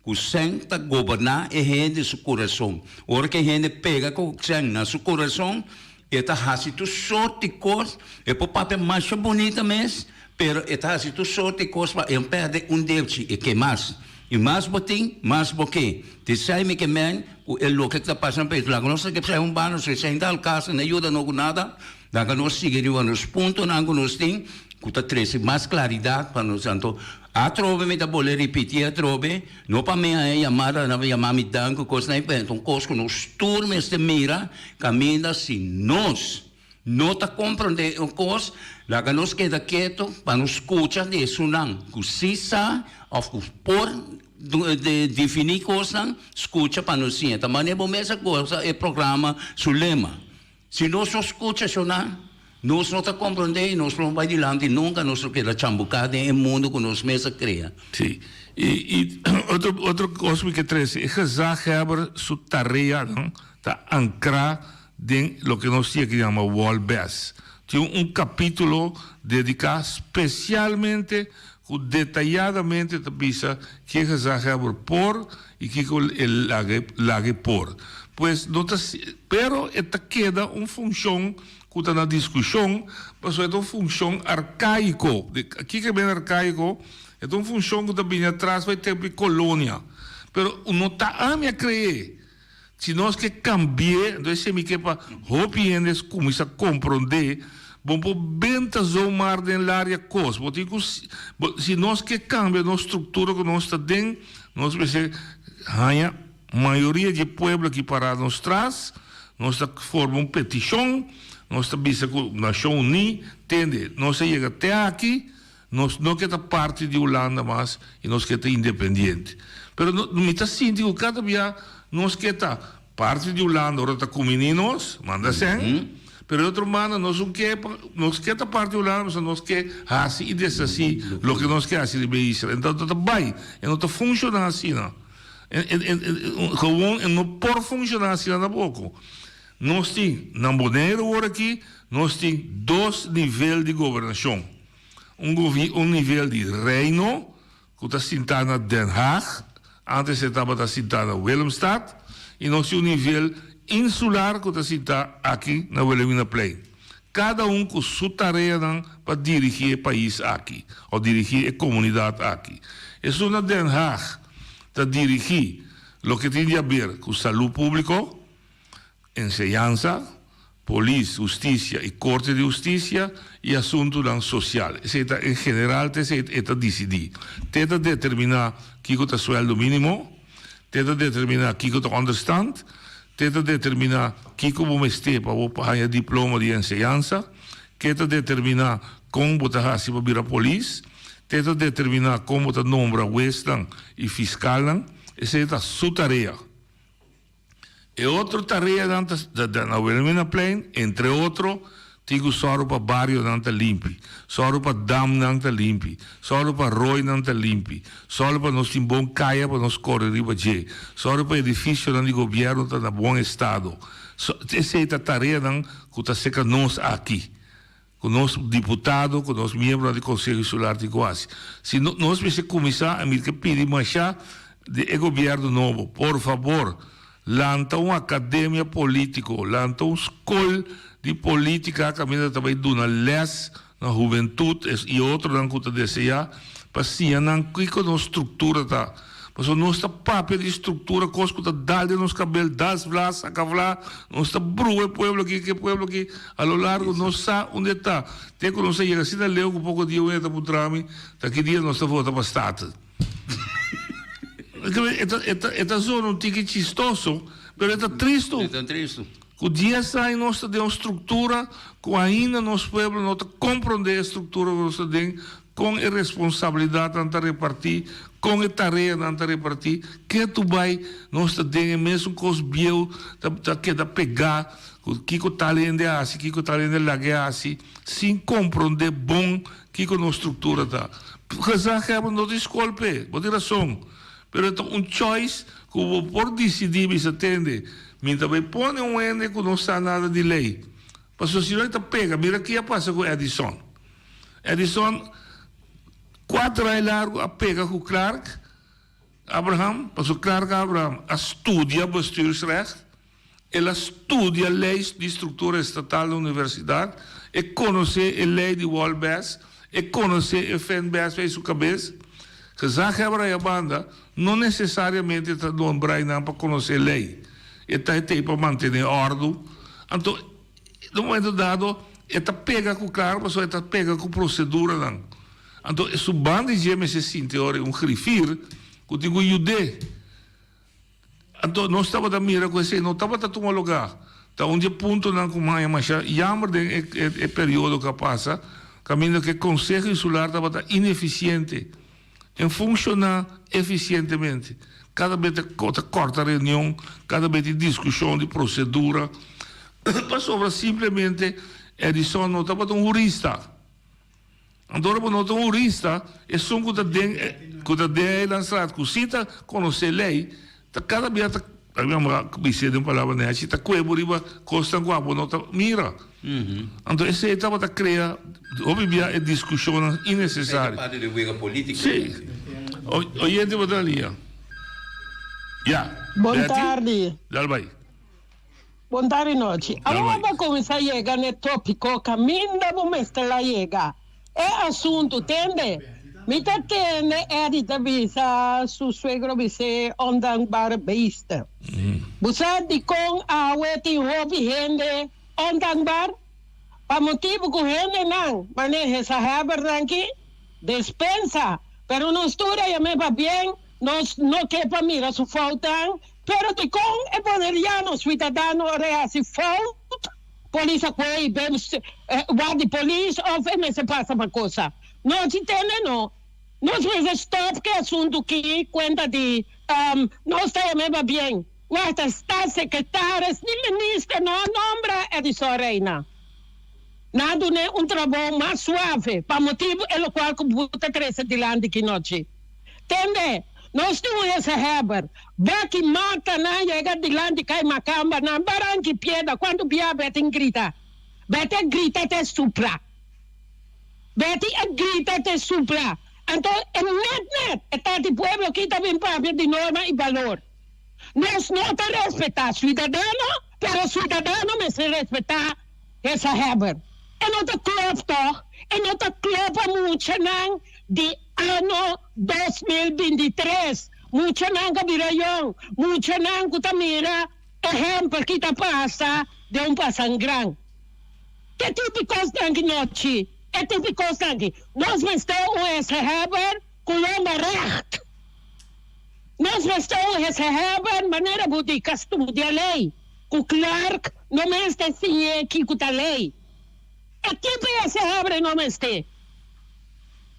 Speaker 2: ku sèn ta goberná e hende su kurason. Ora ku e hende pega ku sèn na su kurason, e ta hasi tur sort di kos, e por papia masha bunita mes, pero e ta hasi tur sort di kos pa e no pèrdè un depchi, e ke mas. I mas bo tin, mas bo ke. T'esei mi ke men ku e loke ku ta pasa na pais. Laga nos ta kepsei un banda, so esei ta alkasa, no yuda no ku nada. Laga nos sigui riba nos puntonan ku nos tin, ku ta trese mas klaridat pa nos. Anto, atrobe mi ta bolbe ripití atrobe, no pa mi haña yamada, nan yama mi danki ku kosnan ei, pero ta un kos ku nos tur mester mira kaminda si nos no ta komprondé un kos, laga nos keda ketu pa nos skucha di esunnan ku si sa òf ku por definí kosnan, skucha pa nos siña. Ta manera bo mes a gosa e programa su lema. Si nos no skucha shona, nos no ta komprondé i nos no bai dilanti nunka, nos lo keda chambuká den e mundu ku nos mes a krea.
Speaker 12: Sí. I i otro otro kos mi ke trese, e gezaghebber su tareanan ta ankrá den loke nos tin aki yama Wolbes. Tin un kapítulo dediká spesialmente ku detayadamente ta bisa ke e gezaghebber por i kiko e laga laga e por. Pues no ta pero e ta keda un funshon ku ta na diskushon pasobra e ta un funshon arkaiko. Kiko e bini arkaiko? E ta un funshon ku ta bini atras pa e tempu di kolonia. Pero no ta ami a kre'é. Si nos ke kambi'é, entonces esei mi ke pa hopi hende kuminsá komprondé, bo por benta zomaar den laria kos. Bo tin ku, si nos ke kambia nos struktura ku nos ta den, nos mester haña mayoria dje pueblo aki pará nos tras, nos ta forma un petishon, nos ta bisa ku Nashon Uní, tende, nos a yega te aki, Nos no ke ta parti di Hulanda mas i nos ke ta independiente. Pero no, mi ta sinti ku kada bia nos ke ta parti di Hulanda ora ta kumini nos, manda sèn, pero di otro banda nos un ke pa, nos ke ta parti di Hulanda pasobra nos ke hasi i deshasí loke nos ke hasi riba e isla. Enton ta bai, e no ta funshoná asina. E, e, e, gewoon e no por funshoná asina tampoko. Nos tin, na Boneiru awor aki, nos tin dos nivel di gobernashon. Un govi un nivel di Reino ku ta sintá na Den Haag, antes e tabata sintá na Willemstad, i nos tin un nivel insular ku ta sintá aki na Wilhelminaplein. Kada un ku su tareanan pa dirigí e pais aki òf dirigí e komunidat aki. Esun na Den Haag ta dirigí loke tin di aber ku salú públiko, enseñansa, polis, hustisia i korte di hustisia i asuntunan sosial. Esei ta en general ta esei e ta disidí. Te ta determiná kiko ta suèldo mínimo, te ta determiná kiko ta ònderstant, te ta determiná kiko bo mester pa bo haña diploma di enseñansa, ke ta determiná kon bo ta hasi pa bira polis, te ta determiná kon bo ta nombra huesnan i fiskalnan. Esei ta su tarea. E otro tareanan ta na Wilhelminaplein, entre otro, Tin ku sòru pa barionan ta limpi, sòru pa damnan ta limpi, sòru pa roinan ta limpi, sòru pa nos tin bon kaya pa nos kore riba dje, sòru pa edifisionan di gobièrnu ta na bon estado. Esei ta tareanan ku ta seka nos aki, ku nos diputado, ku nos miembronan di Konseho Insular tin ku hasi. Si no, nos mester kuminsá, mi ke pidi mashá di e gobièrnu nobo, por fabor, Lanta un akademia polítiko, lanta un skol di polítika kaminda ta bai duna lès na hubentut i otronan ku ta deseá pa siña nan kiko nos struktura ta. Pasobra nos ta papia di struktura kos ku ta dal den nos kabel, das vla, saka vla, nos ta brua e pueblo aki ku e pueblo aki, a lo largo no sa unda e ta. Te ku nos a yega asina leu ku poko dia un hende ta puntra mi ta ki dia nos ta vota pa Staten. E ta zona un tiki chistoso, pero e ta tristu.
Speaker 2: E ta tristu.
Speaker 12: Ku dies aña nos ta den un struktura ku ainda nos pueblo no ta komprondé e struktura ku nos ta den, kon e responsabilidatnan ta repartí, kon e tareanan ta repartí. Ketu bai nos ta den e mesun kos bieu ta keda pegá ku kiko tal hende a hasi, kiko tal hende lag'é hasi, sin komprondé bon Kiko nos struktura ta? Gezaghebber no tin skol p'e, bo tin rason. Pero e ta un choice ku bo por disidí bisa tende, mi ta bai pone un hende ku no sa nada di lei. Pasobra si no e ta pega. Mira ki a pasa ku Edison. Edison kuater aña largu a pega ku Clark Abraham, pasobra Clark Abraham a studia bestuursrecht. El a studia ley di structura estatal na universidad, e conoce e ley di Wolbes, e conoce e Fenbes bij su cabes. Gezaghebber aya banda no necesariamente ta nombra einan pa conoce ley. E ta etey pa mantene ordo. Anto, na un momento dado, e ta pega cu claro pasobra e ta pega cu proceduranan. Anto, su banda di dje mester sinti ora un griffier cu tin cu yud'é. Anto nos tabata mira ku esei no tabata tuma lugá. Ta un di e puntonan ku haña masha yamber den e periodo ku a pasa, kaminda ku e Konseho Insular tabata inefisiente, en funshoná efisientemente. Kada bes ta kòrta reunion, kada bes tin diskushon di prosedura, pasobra simplemente Edison no tabata un hurista. Anto ora bo no ta un hurista, esun ku ta den ku ta den Eilandstraat ku si ta konosé lei, ta kada bia ta, mi a bis'é den un palabra nèchi, ta kue bo riba kosnan ku abo no ta mira. Anto esei tabata krea hopi bia e diskushonnan innesesario.
Speaker 2: Esei ta parti di wega polítiko.
Speaker 12: Sí. Oyente bo ta na liña. Ya.
Speaker 19: Bon
Speaker 12: Betty?
Speaker 19: tardi.
Speaker 12: Dal bai.
Speaker 19: Bon tardi nochi. Awor bo cuminsa yega n'e topico caminda bo mester la yega. E asunto, tende? Mi ta tende Eddie ta bisa su suegro bis'é ondankbare beesten. Bo sa dicon awe tin hopi hende ondankbaar? Pa motibo cu hendenan maneha esa hebernan ki despensa, pero nos tur a yam'é pa bien, nos no ke pa mira su foutnan, Pero dikon e boneriano suidadano ora e hasi fout, polis a koe i bem wak di polis of e mester pasa pa kosa? No si tende no. Nos mester stop ke asuntu ki kuenta di nos ta yam'e pa bien. Wak ta staatssecretaris ni minister no a nombra Edison Reina. Nan a dun'e un trabou mas suave pa motibu e lokual ku bo ta trese dilanti ki nochi. Tende, nos tin un gezaghebber. Baki mata nan yega dilanti kai makamba nan baranki piedra kuantu bia Betty grita. Betty a grita te supla. Betty a grita te supla. Anto e net net e tati pueblo ki ta bin papia di norma i balor. Nos no ta respeta suidadano pero suidadano mester respeta gezaghebber. E no ta klop toch? E no ta klop pa muchanan di Ano 2023, muchanan ka bira yong, muchanan ku ta mira ehèmpel ki ta pasa den un pasangran. Ke tipo kosnan ki nochi? E tipo kosnan ki nos mester un heshebber ku lomba règt. Nos mester un heshebber manera bo di ka studia lei, ku Clark no mester siñ'é kiko ta lei. E tipo heshebber no mester.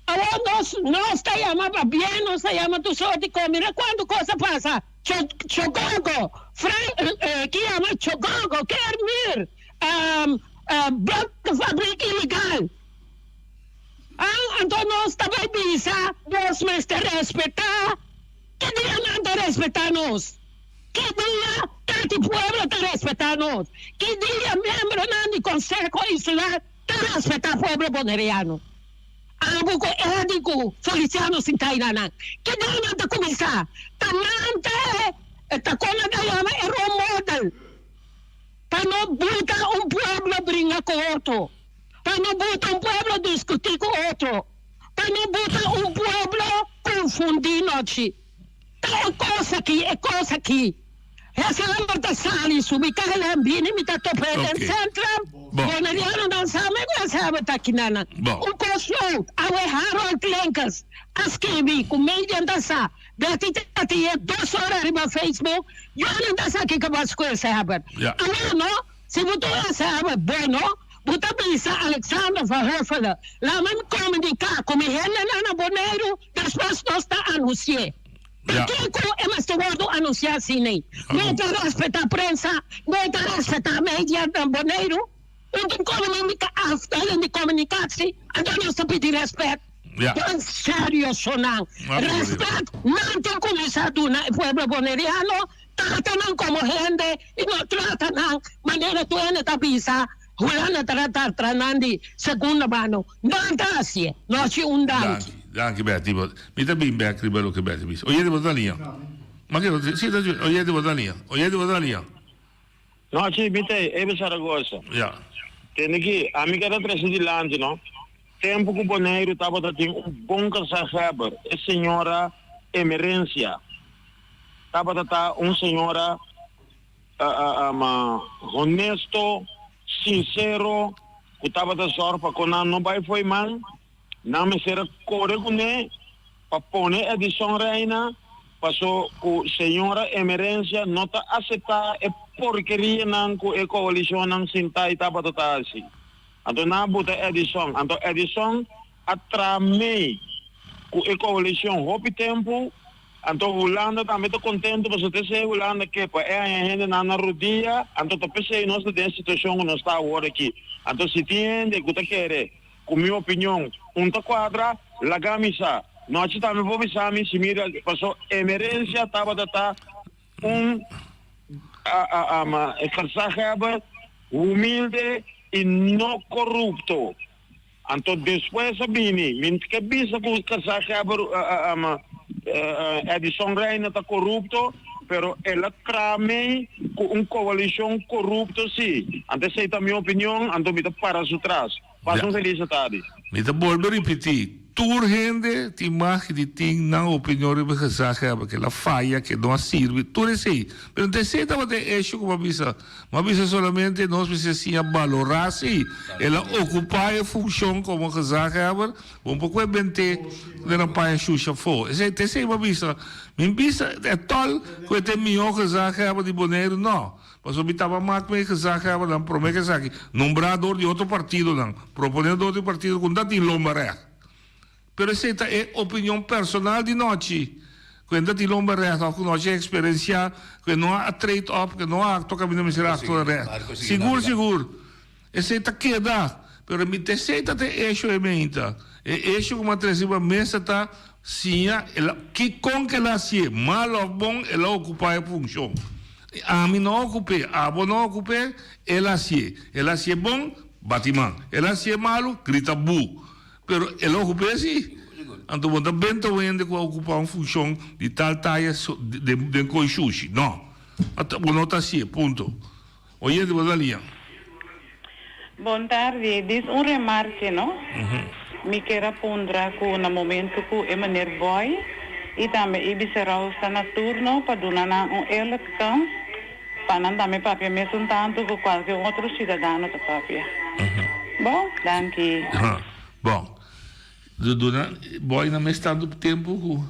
Speaker 19: Awor nos nos ta yama pa bien, nos ta yama tur sort di cos. Mira cuanto cos a pasa. Cho Chogogo, Fran ki yama Chogogo, Kermir, um. Blokkenfabriek ilegal. Ah, anto nos ta bai bisa nos mester respetá. Ki dia nan ta respetá nos? Ki dia Tati Pueblo ta respetá nos? Ki dia miembronan di Konseho Insular ta respetá pueblo boneriano? Abo ku Eddy ku Feliciano sintá einan nan. Ki dia nan ta kuminsá? Ta nan ta e ta kon nan ta yama e role model pa no buta un pueblo bringa ku otro. Pa no buta un pueblo diskutí ku otro, pa no buta un pueblo konfundí nochi. Ta e kos aki, e kos aki. Heshamber ta sali subi KLM bini mi ta top'é den Centrum. Bonerianonan sa mi ku Heshamber ta kinanan. Un kos fout, awe Harold Linkers a skibi ku median ta sa Betty ta tin e dos ora riba Facebook, yonan ta sa kiko bo a sku Heshamber. Awe no, si bo tur Heshamber, bo no. Bo ta bisa Alexander van Huffelen, Laat mi komuniká ku mi hendenan na Boneiru, despues nos ta anunsi'é. Pakiko e mester wòrdu anunsiá asin'ei? No ta respetá prensa, no ta respetá media na Boneiru. Un tin komunika afdeling di komunikatsie, anto nos ta pidi rèspèt. Ban serio sonan. Rèspèt nan tin kuminsá duna e pueblo boneriano. Trata nan komo hende i no trata nan manera tur hende ta bisa, Hulanda ta trata nan di segunda mano. Nan ta hasié. Nochi un danki.
Speaker 12: Danki, danki Betty. Mi ta bin bek riba loke Betty bisa. Oyente bo ta liña. Ma ke si ta oyente bo ta liña. Oyente bo ta liña.
Speaker 15: Nochi mi ta Ebe Zaragoza.
Speaker 12: Ya.
Speaker 15: Tende ki ami ke ta trese dilanti no. Tempu ku Boneiru tabata tin un bon gezaghebber, e señora Emerencia. Tabata ta un señora honesto, sincero, cu tabata zorg pa con nan no bay fo'i man. Nan mester a core cune pa pone Edison Reina, paso cu señora Emerencia no ta acepta e porkerianan cu e coalicionnan sinta y tabata ta haci. Anto nan a buta Edison. Anto Edison a traha mey cu e coalicion hopi tempo. Anto Hulanda tambe ta contento pasobra ta esey Hulanda ke pa e haña hendenan na rodia, anto ta pesey nos ta den e situacion cu nos ta awor aki. Anto si tin hende cu ta kere cu mi opinion un ta cuadra, laga mi sa. Nochi tambe por bisa mi si mi paso Emerencia tabata ta un gezaghebber humilde y no corupto. Anto despues a bini, mi ke bisa ku gezaghebber Edison Reina ta korupto, pero el a traha mei ku un koalishon korupto si. Anto esei ta mi opinion, anto mi ta para su tras. Pasa un felis atardi.
Speaker 12: Mi ta bolbe ripití, tur hende tin mag di tin nan opinion riba e gezaghebber, ke el a faya, ke no a sirbi, tur esei. Pero no ta esei tabata e esho ku mi a bisa. Mi a bisa solamente nos mester siña balorá si el a okupá e funshon komo gezaghebber, bo por kue bent'é den nan paña shusha afó. Esei ta esei mi a bisa. Mi bisa e tòl ku e ta e mihó gezaghebber di Boneiru? No. Pasobra mi taba mak ku e gezaghebbernan promé ku esaki, nombrá dor di otro partidonan, proponé dor di partido ku no ta tin lomba règt. Pero esei ta e opinion personal di Nochi, ku e no ta tin lomba règt òf ku Nochi a eksperensiá ku e no a trade òp, ku e no a aktua kaminda mester a aktua règt. Sigur sigur esei ta keda, pero mi ta esei ta ta e esho e meinta. E esho ku mi a trese riba mesa ta siña el a kikon ku el a hasié, mal òf bon el a okupá e funshon. Ami no a okup'é, abo no a okup'é, el a hasié. El a hasié bon, bati man. El a hasié malu, grita bu. Pero el a ocup'é si. Anto bo ta benta un hende cu a ocupa un funcion di tal taya den coy shushi. No. Bo no ta hacié. Punto. Oyente, bo ta liña.
Speaker 20: Bon tardi. Dis un remarke no. Mi kier a puntra cu na momento cu e meneer Boy y tambe Ibi Serao sta na turno pa duna nan un eerlijk kans pa nan tambe papia mesun tanto cu cualke otro ciudadano ta papia. Bon, danki.
Speaker 12: Bon. Duna Boy nan mes tanto tempo cu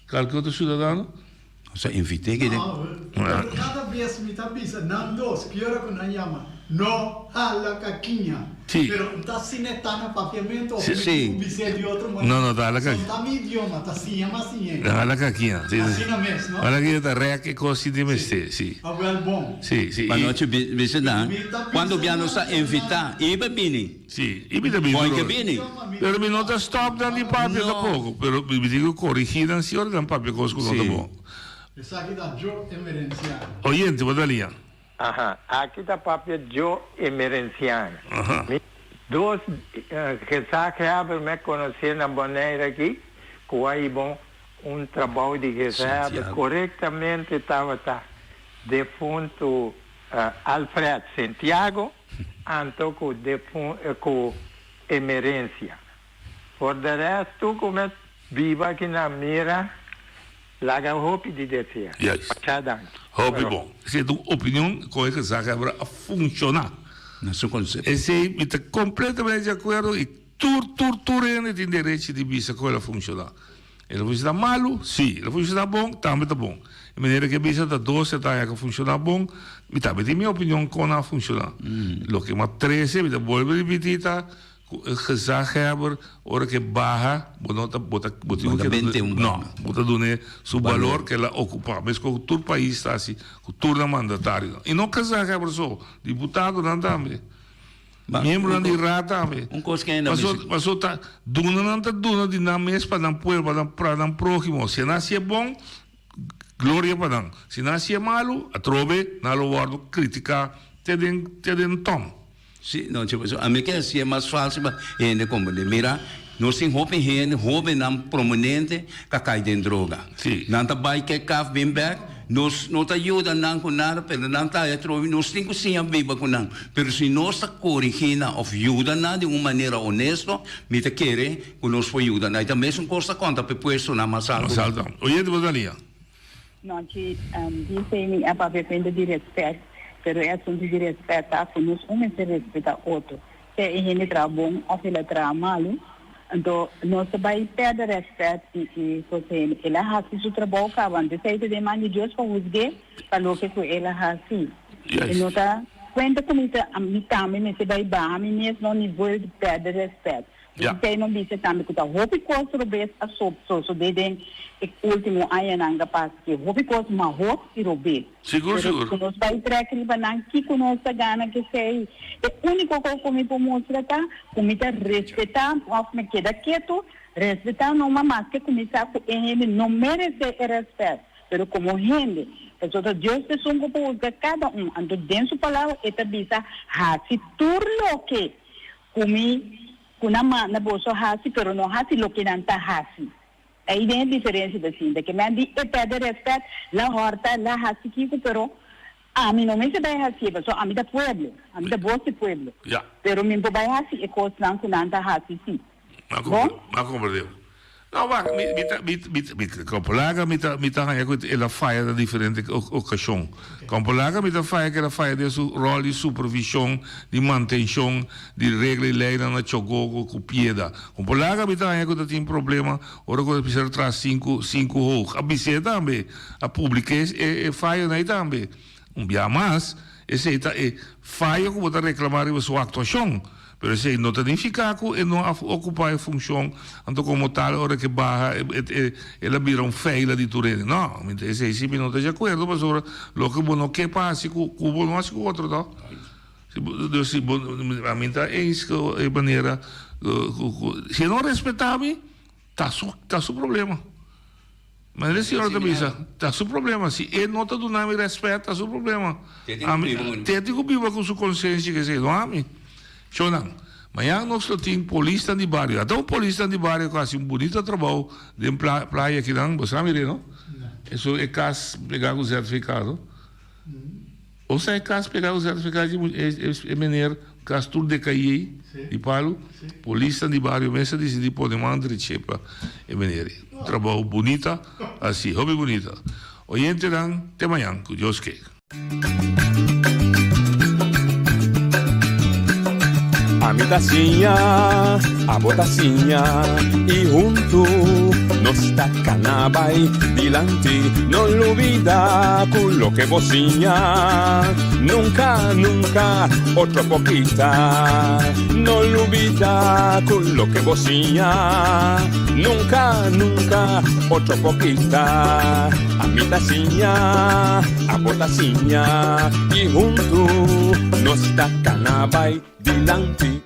Speaker 12: cualke otro ciudadano?
Speaker 2: Nos a invité ke den.
Speaker 13: Pero cada bes mi ta bisa nan dos, ki ora cu nan yama. No hala kakiña.
Speaker 12: Sí.
Speaker 13: Pero N ta siña ta na papiamento of
Speaker 12: Sí.
Speaker 13: mi
Speaker 12: Sí.
Speaker 13: tin ku bis'é di otro manera.
Speaker 12: No, no, ta hala
Speaker 13: So ta mi idioma, ta siña mas siñ'é.
Speaker 12: Ta hala kakiña. Sí, sí.
Speaker 13: Asina mes, no?
Speaker 12: Hala kakiña ta rèk e kos si tin mester, sí.
Speaker 13: Awel bon.
Speaker 12: Sí, sí.
Speaker 2: Pa nochi bisa nan, cuando bia nos ta invita, iba bini.
Speaker 12: Sí, i mi ta bini.
Speaker 2: Boy ke bini.
Speaker 12: Pero mi no ta stop nan di papia
Speaker 2: No.
Speaker 12: tampoco, pero mi tin ku corigi nan si ora nan papia kos ku no ta
Speaker 2: Sí.
Speaker 12: bon.
Speaker 13: Esaki ta Joe Emerenciano.
Speaker 12: Oyente, bo ta lia.
Speaker 21: Aha, aki ta papia Joe Emerenciano. Mi dos gezaghebber me conoce na Bonaire aki cu a hiba un trabou di gezaghebber corectamente tabata defunto Alfred Sentiago anto cu cu Emerencia. Por de resto cu me biba aki na mira laga hopi di desea.
Speaker 12: Juist.
Speaker 21: Masha danki.
Speaker 12: Hopi bon. Esei ta un opinion con e gezaghebber a funciona.
Speaker 2: Na su concepto.
Speaker 12: Esei mi ta completamente di acuerdo y tur tur tur hende tin derecho di bisa con el a funciona. El a funciona malo? Si. El a funciona bon? Tambe ta bon. E manera cu e bisa ta 12 aña cu a funciona bon, mi tambe tin mi opinion con a funciona. Loke mi a trece, mi ta bolbe ripiti ta Ku e gezaghebber ora ku e baha bo no ta bo ta bo tin
Speaker 2: Bo ta
Speaker 12: ku
Speaker 2: bente un
Speaker 12: no bo ta dun'é su balor ku el a okupá meskos ku tur pais ta hasi ku tur nan mandatarionan i no gezaghebber so diputadonan tambe miembronan di raad tambe
Speaker 2: Un kos ku ainda
Speaker 12: paso
Speaker 2: mester
Speaker 12: paso ta duna nan ta duna di nan mes pa nan pueblo pa nan pa nan próhimo si nan hasié bon gloria pa nan si nan hasié malu atrobe nan lo wòrdu kritiká te den te den tòm.
Speaker 2: Sí, no, che, pasobra ami ke hasié mas fácil pa hende komprendé. Mira, nos tin hopi hende, hóbennan prominente ka kai den droga.
Speaker 12: Sí.
Speaker 2: Nan ta bai kek kaf bin bèk, nos no ta yuda nan ku nada, pero nan ta haya trobi, nos tin ku siña biba ku nan. Pero si nos ta korigí nan òf yuda nan di un manera honesto, mi ta kere ku nos por yuda nan. I ta mesun kos ta konta pa e puestonan mas alto.
Speaker 12: Mas alto. Oyente bo ta lia.
Speaker 18: Nochi dice mi a papia cuenta di respet, pero e asunto di respet ta cu nos un mester respeta otro. Sea e hende traha bon of el a traha malu, anto nos ta bay perde respet y y cos hende. El a haci su trabou caba, anto esey ta den man di Dios pa huzgue pa loke cu el a haci. E no ta cuenta cu mi ta mi tambe mester bay baha mi mes na un nivel di perde respet.
Speaker 12: Ja.
Speaker 18: Esei no bisa tambe ku ta hopi kos robes a sosodé den e último añanan ka pasa ke hopi kos mahos i robes.
Speaker 12: Sigur,
Speaker 18: Pero
Speaker 12: sigur.
Speaker 18: ku nos bai trèk riba nan kiko nos ta gana k'esei? E úniko kos ku mi por mustra ta ku mi ta respetá òf mi keda ketu, respetá numa maske ku mi sa ku e hende no meresé e rèspèt, pero komo hende, pasobra Dios ta esun ku por husga kada un, anto den su palabra e ta bisa hasi tur loke Ku mi, ku nan manda boso hasi, pero no hasi loke nan ta hasi. Ei den e diferensia ta sinta. Ke men di e pèrdè rèspèt, la hòrta, la hasi kiko, pero ami no mester bai hasié, pasobra ami ta pueblo, ami ta bos di pueblo.
Speaker 12: Ya.
Speaker 18: Pero mi por bai hasi e kosnan ku nan ta hasi sí. Bon?
Speaker 12: M'a komprendé. No, wak, mi, mi ta, mi, mi, mi, Kompolaga mi ta, mi ta haña ku el a faya na diferente okashon. Kompolaga mi ta faya ku el a faya den su ròl di supervishon, di mantenshon di regla i leinan na Chogogo ku Pieda. Kompolaga mi ta haña ku ta tin problema ora ku a bisa traha sinku, sinku hoog. A bis'é tambe, a publik'é e, e fayonan ei tambe. Un bia mas, esei ta e fayo ku bo ta reklamá riba su aktuashon. Pero esei no ta nifiká ku e no a okupá e funshon, anto komo tal ora ke baha el a bira un feila di tur hende. No, mi ta esei si mi no ta di akuerdo pasobra loke bo no ke pa hasi ku ku bo no hasi ku otro to. Si bo dus si bo ami ta eens ku e manera ku ku si e no respetá mi ta su ta su problema. Manera e señora ta bisa, ta su problema. Si e no ta duna mi rèspèt, ta su problema. Ami te tin ku biba ku su konsensia ke esei, no ami. Shownan, mañan nos lo tin polisnan di bario. Ata un polisnan di bario ku hasi un bunita trabou den playa akinan. Bo sa mir'é, no? Esun e kas pegá ku sertifikado. Bo sa e kas pegá ku sertifikado di e meneer, kas tur dekaí ei, di palu. Polisnan di bario mes a disidí pone man dreché pa e meneer ei. Un trabou bunita hasi, hopi bunita. Oyentenan, te mañan, ku Dios ke.
Speaker 11: Ami ta. Ami ta siña, abo ta siña i huntu nos ta kana bai dilanti. No lubida ku loke bo siña nunka, nunka otro por kita. No lubida ku loke bo siña nunka, nunka otro por kita. Ami ta siña, abo ta siña i huntu nos ta kana bai dilanti.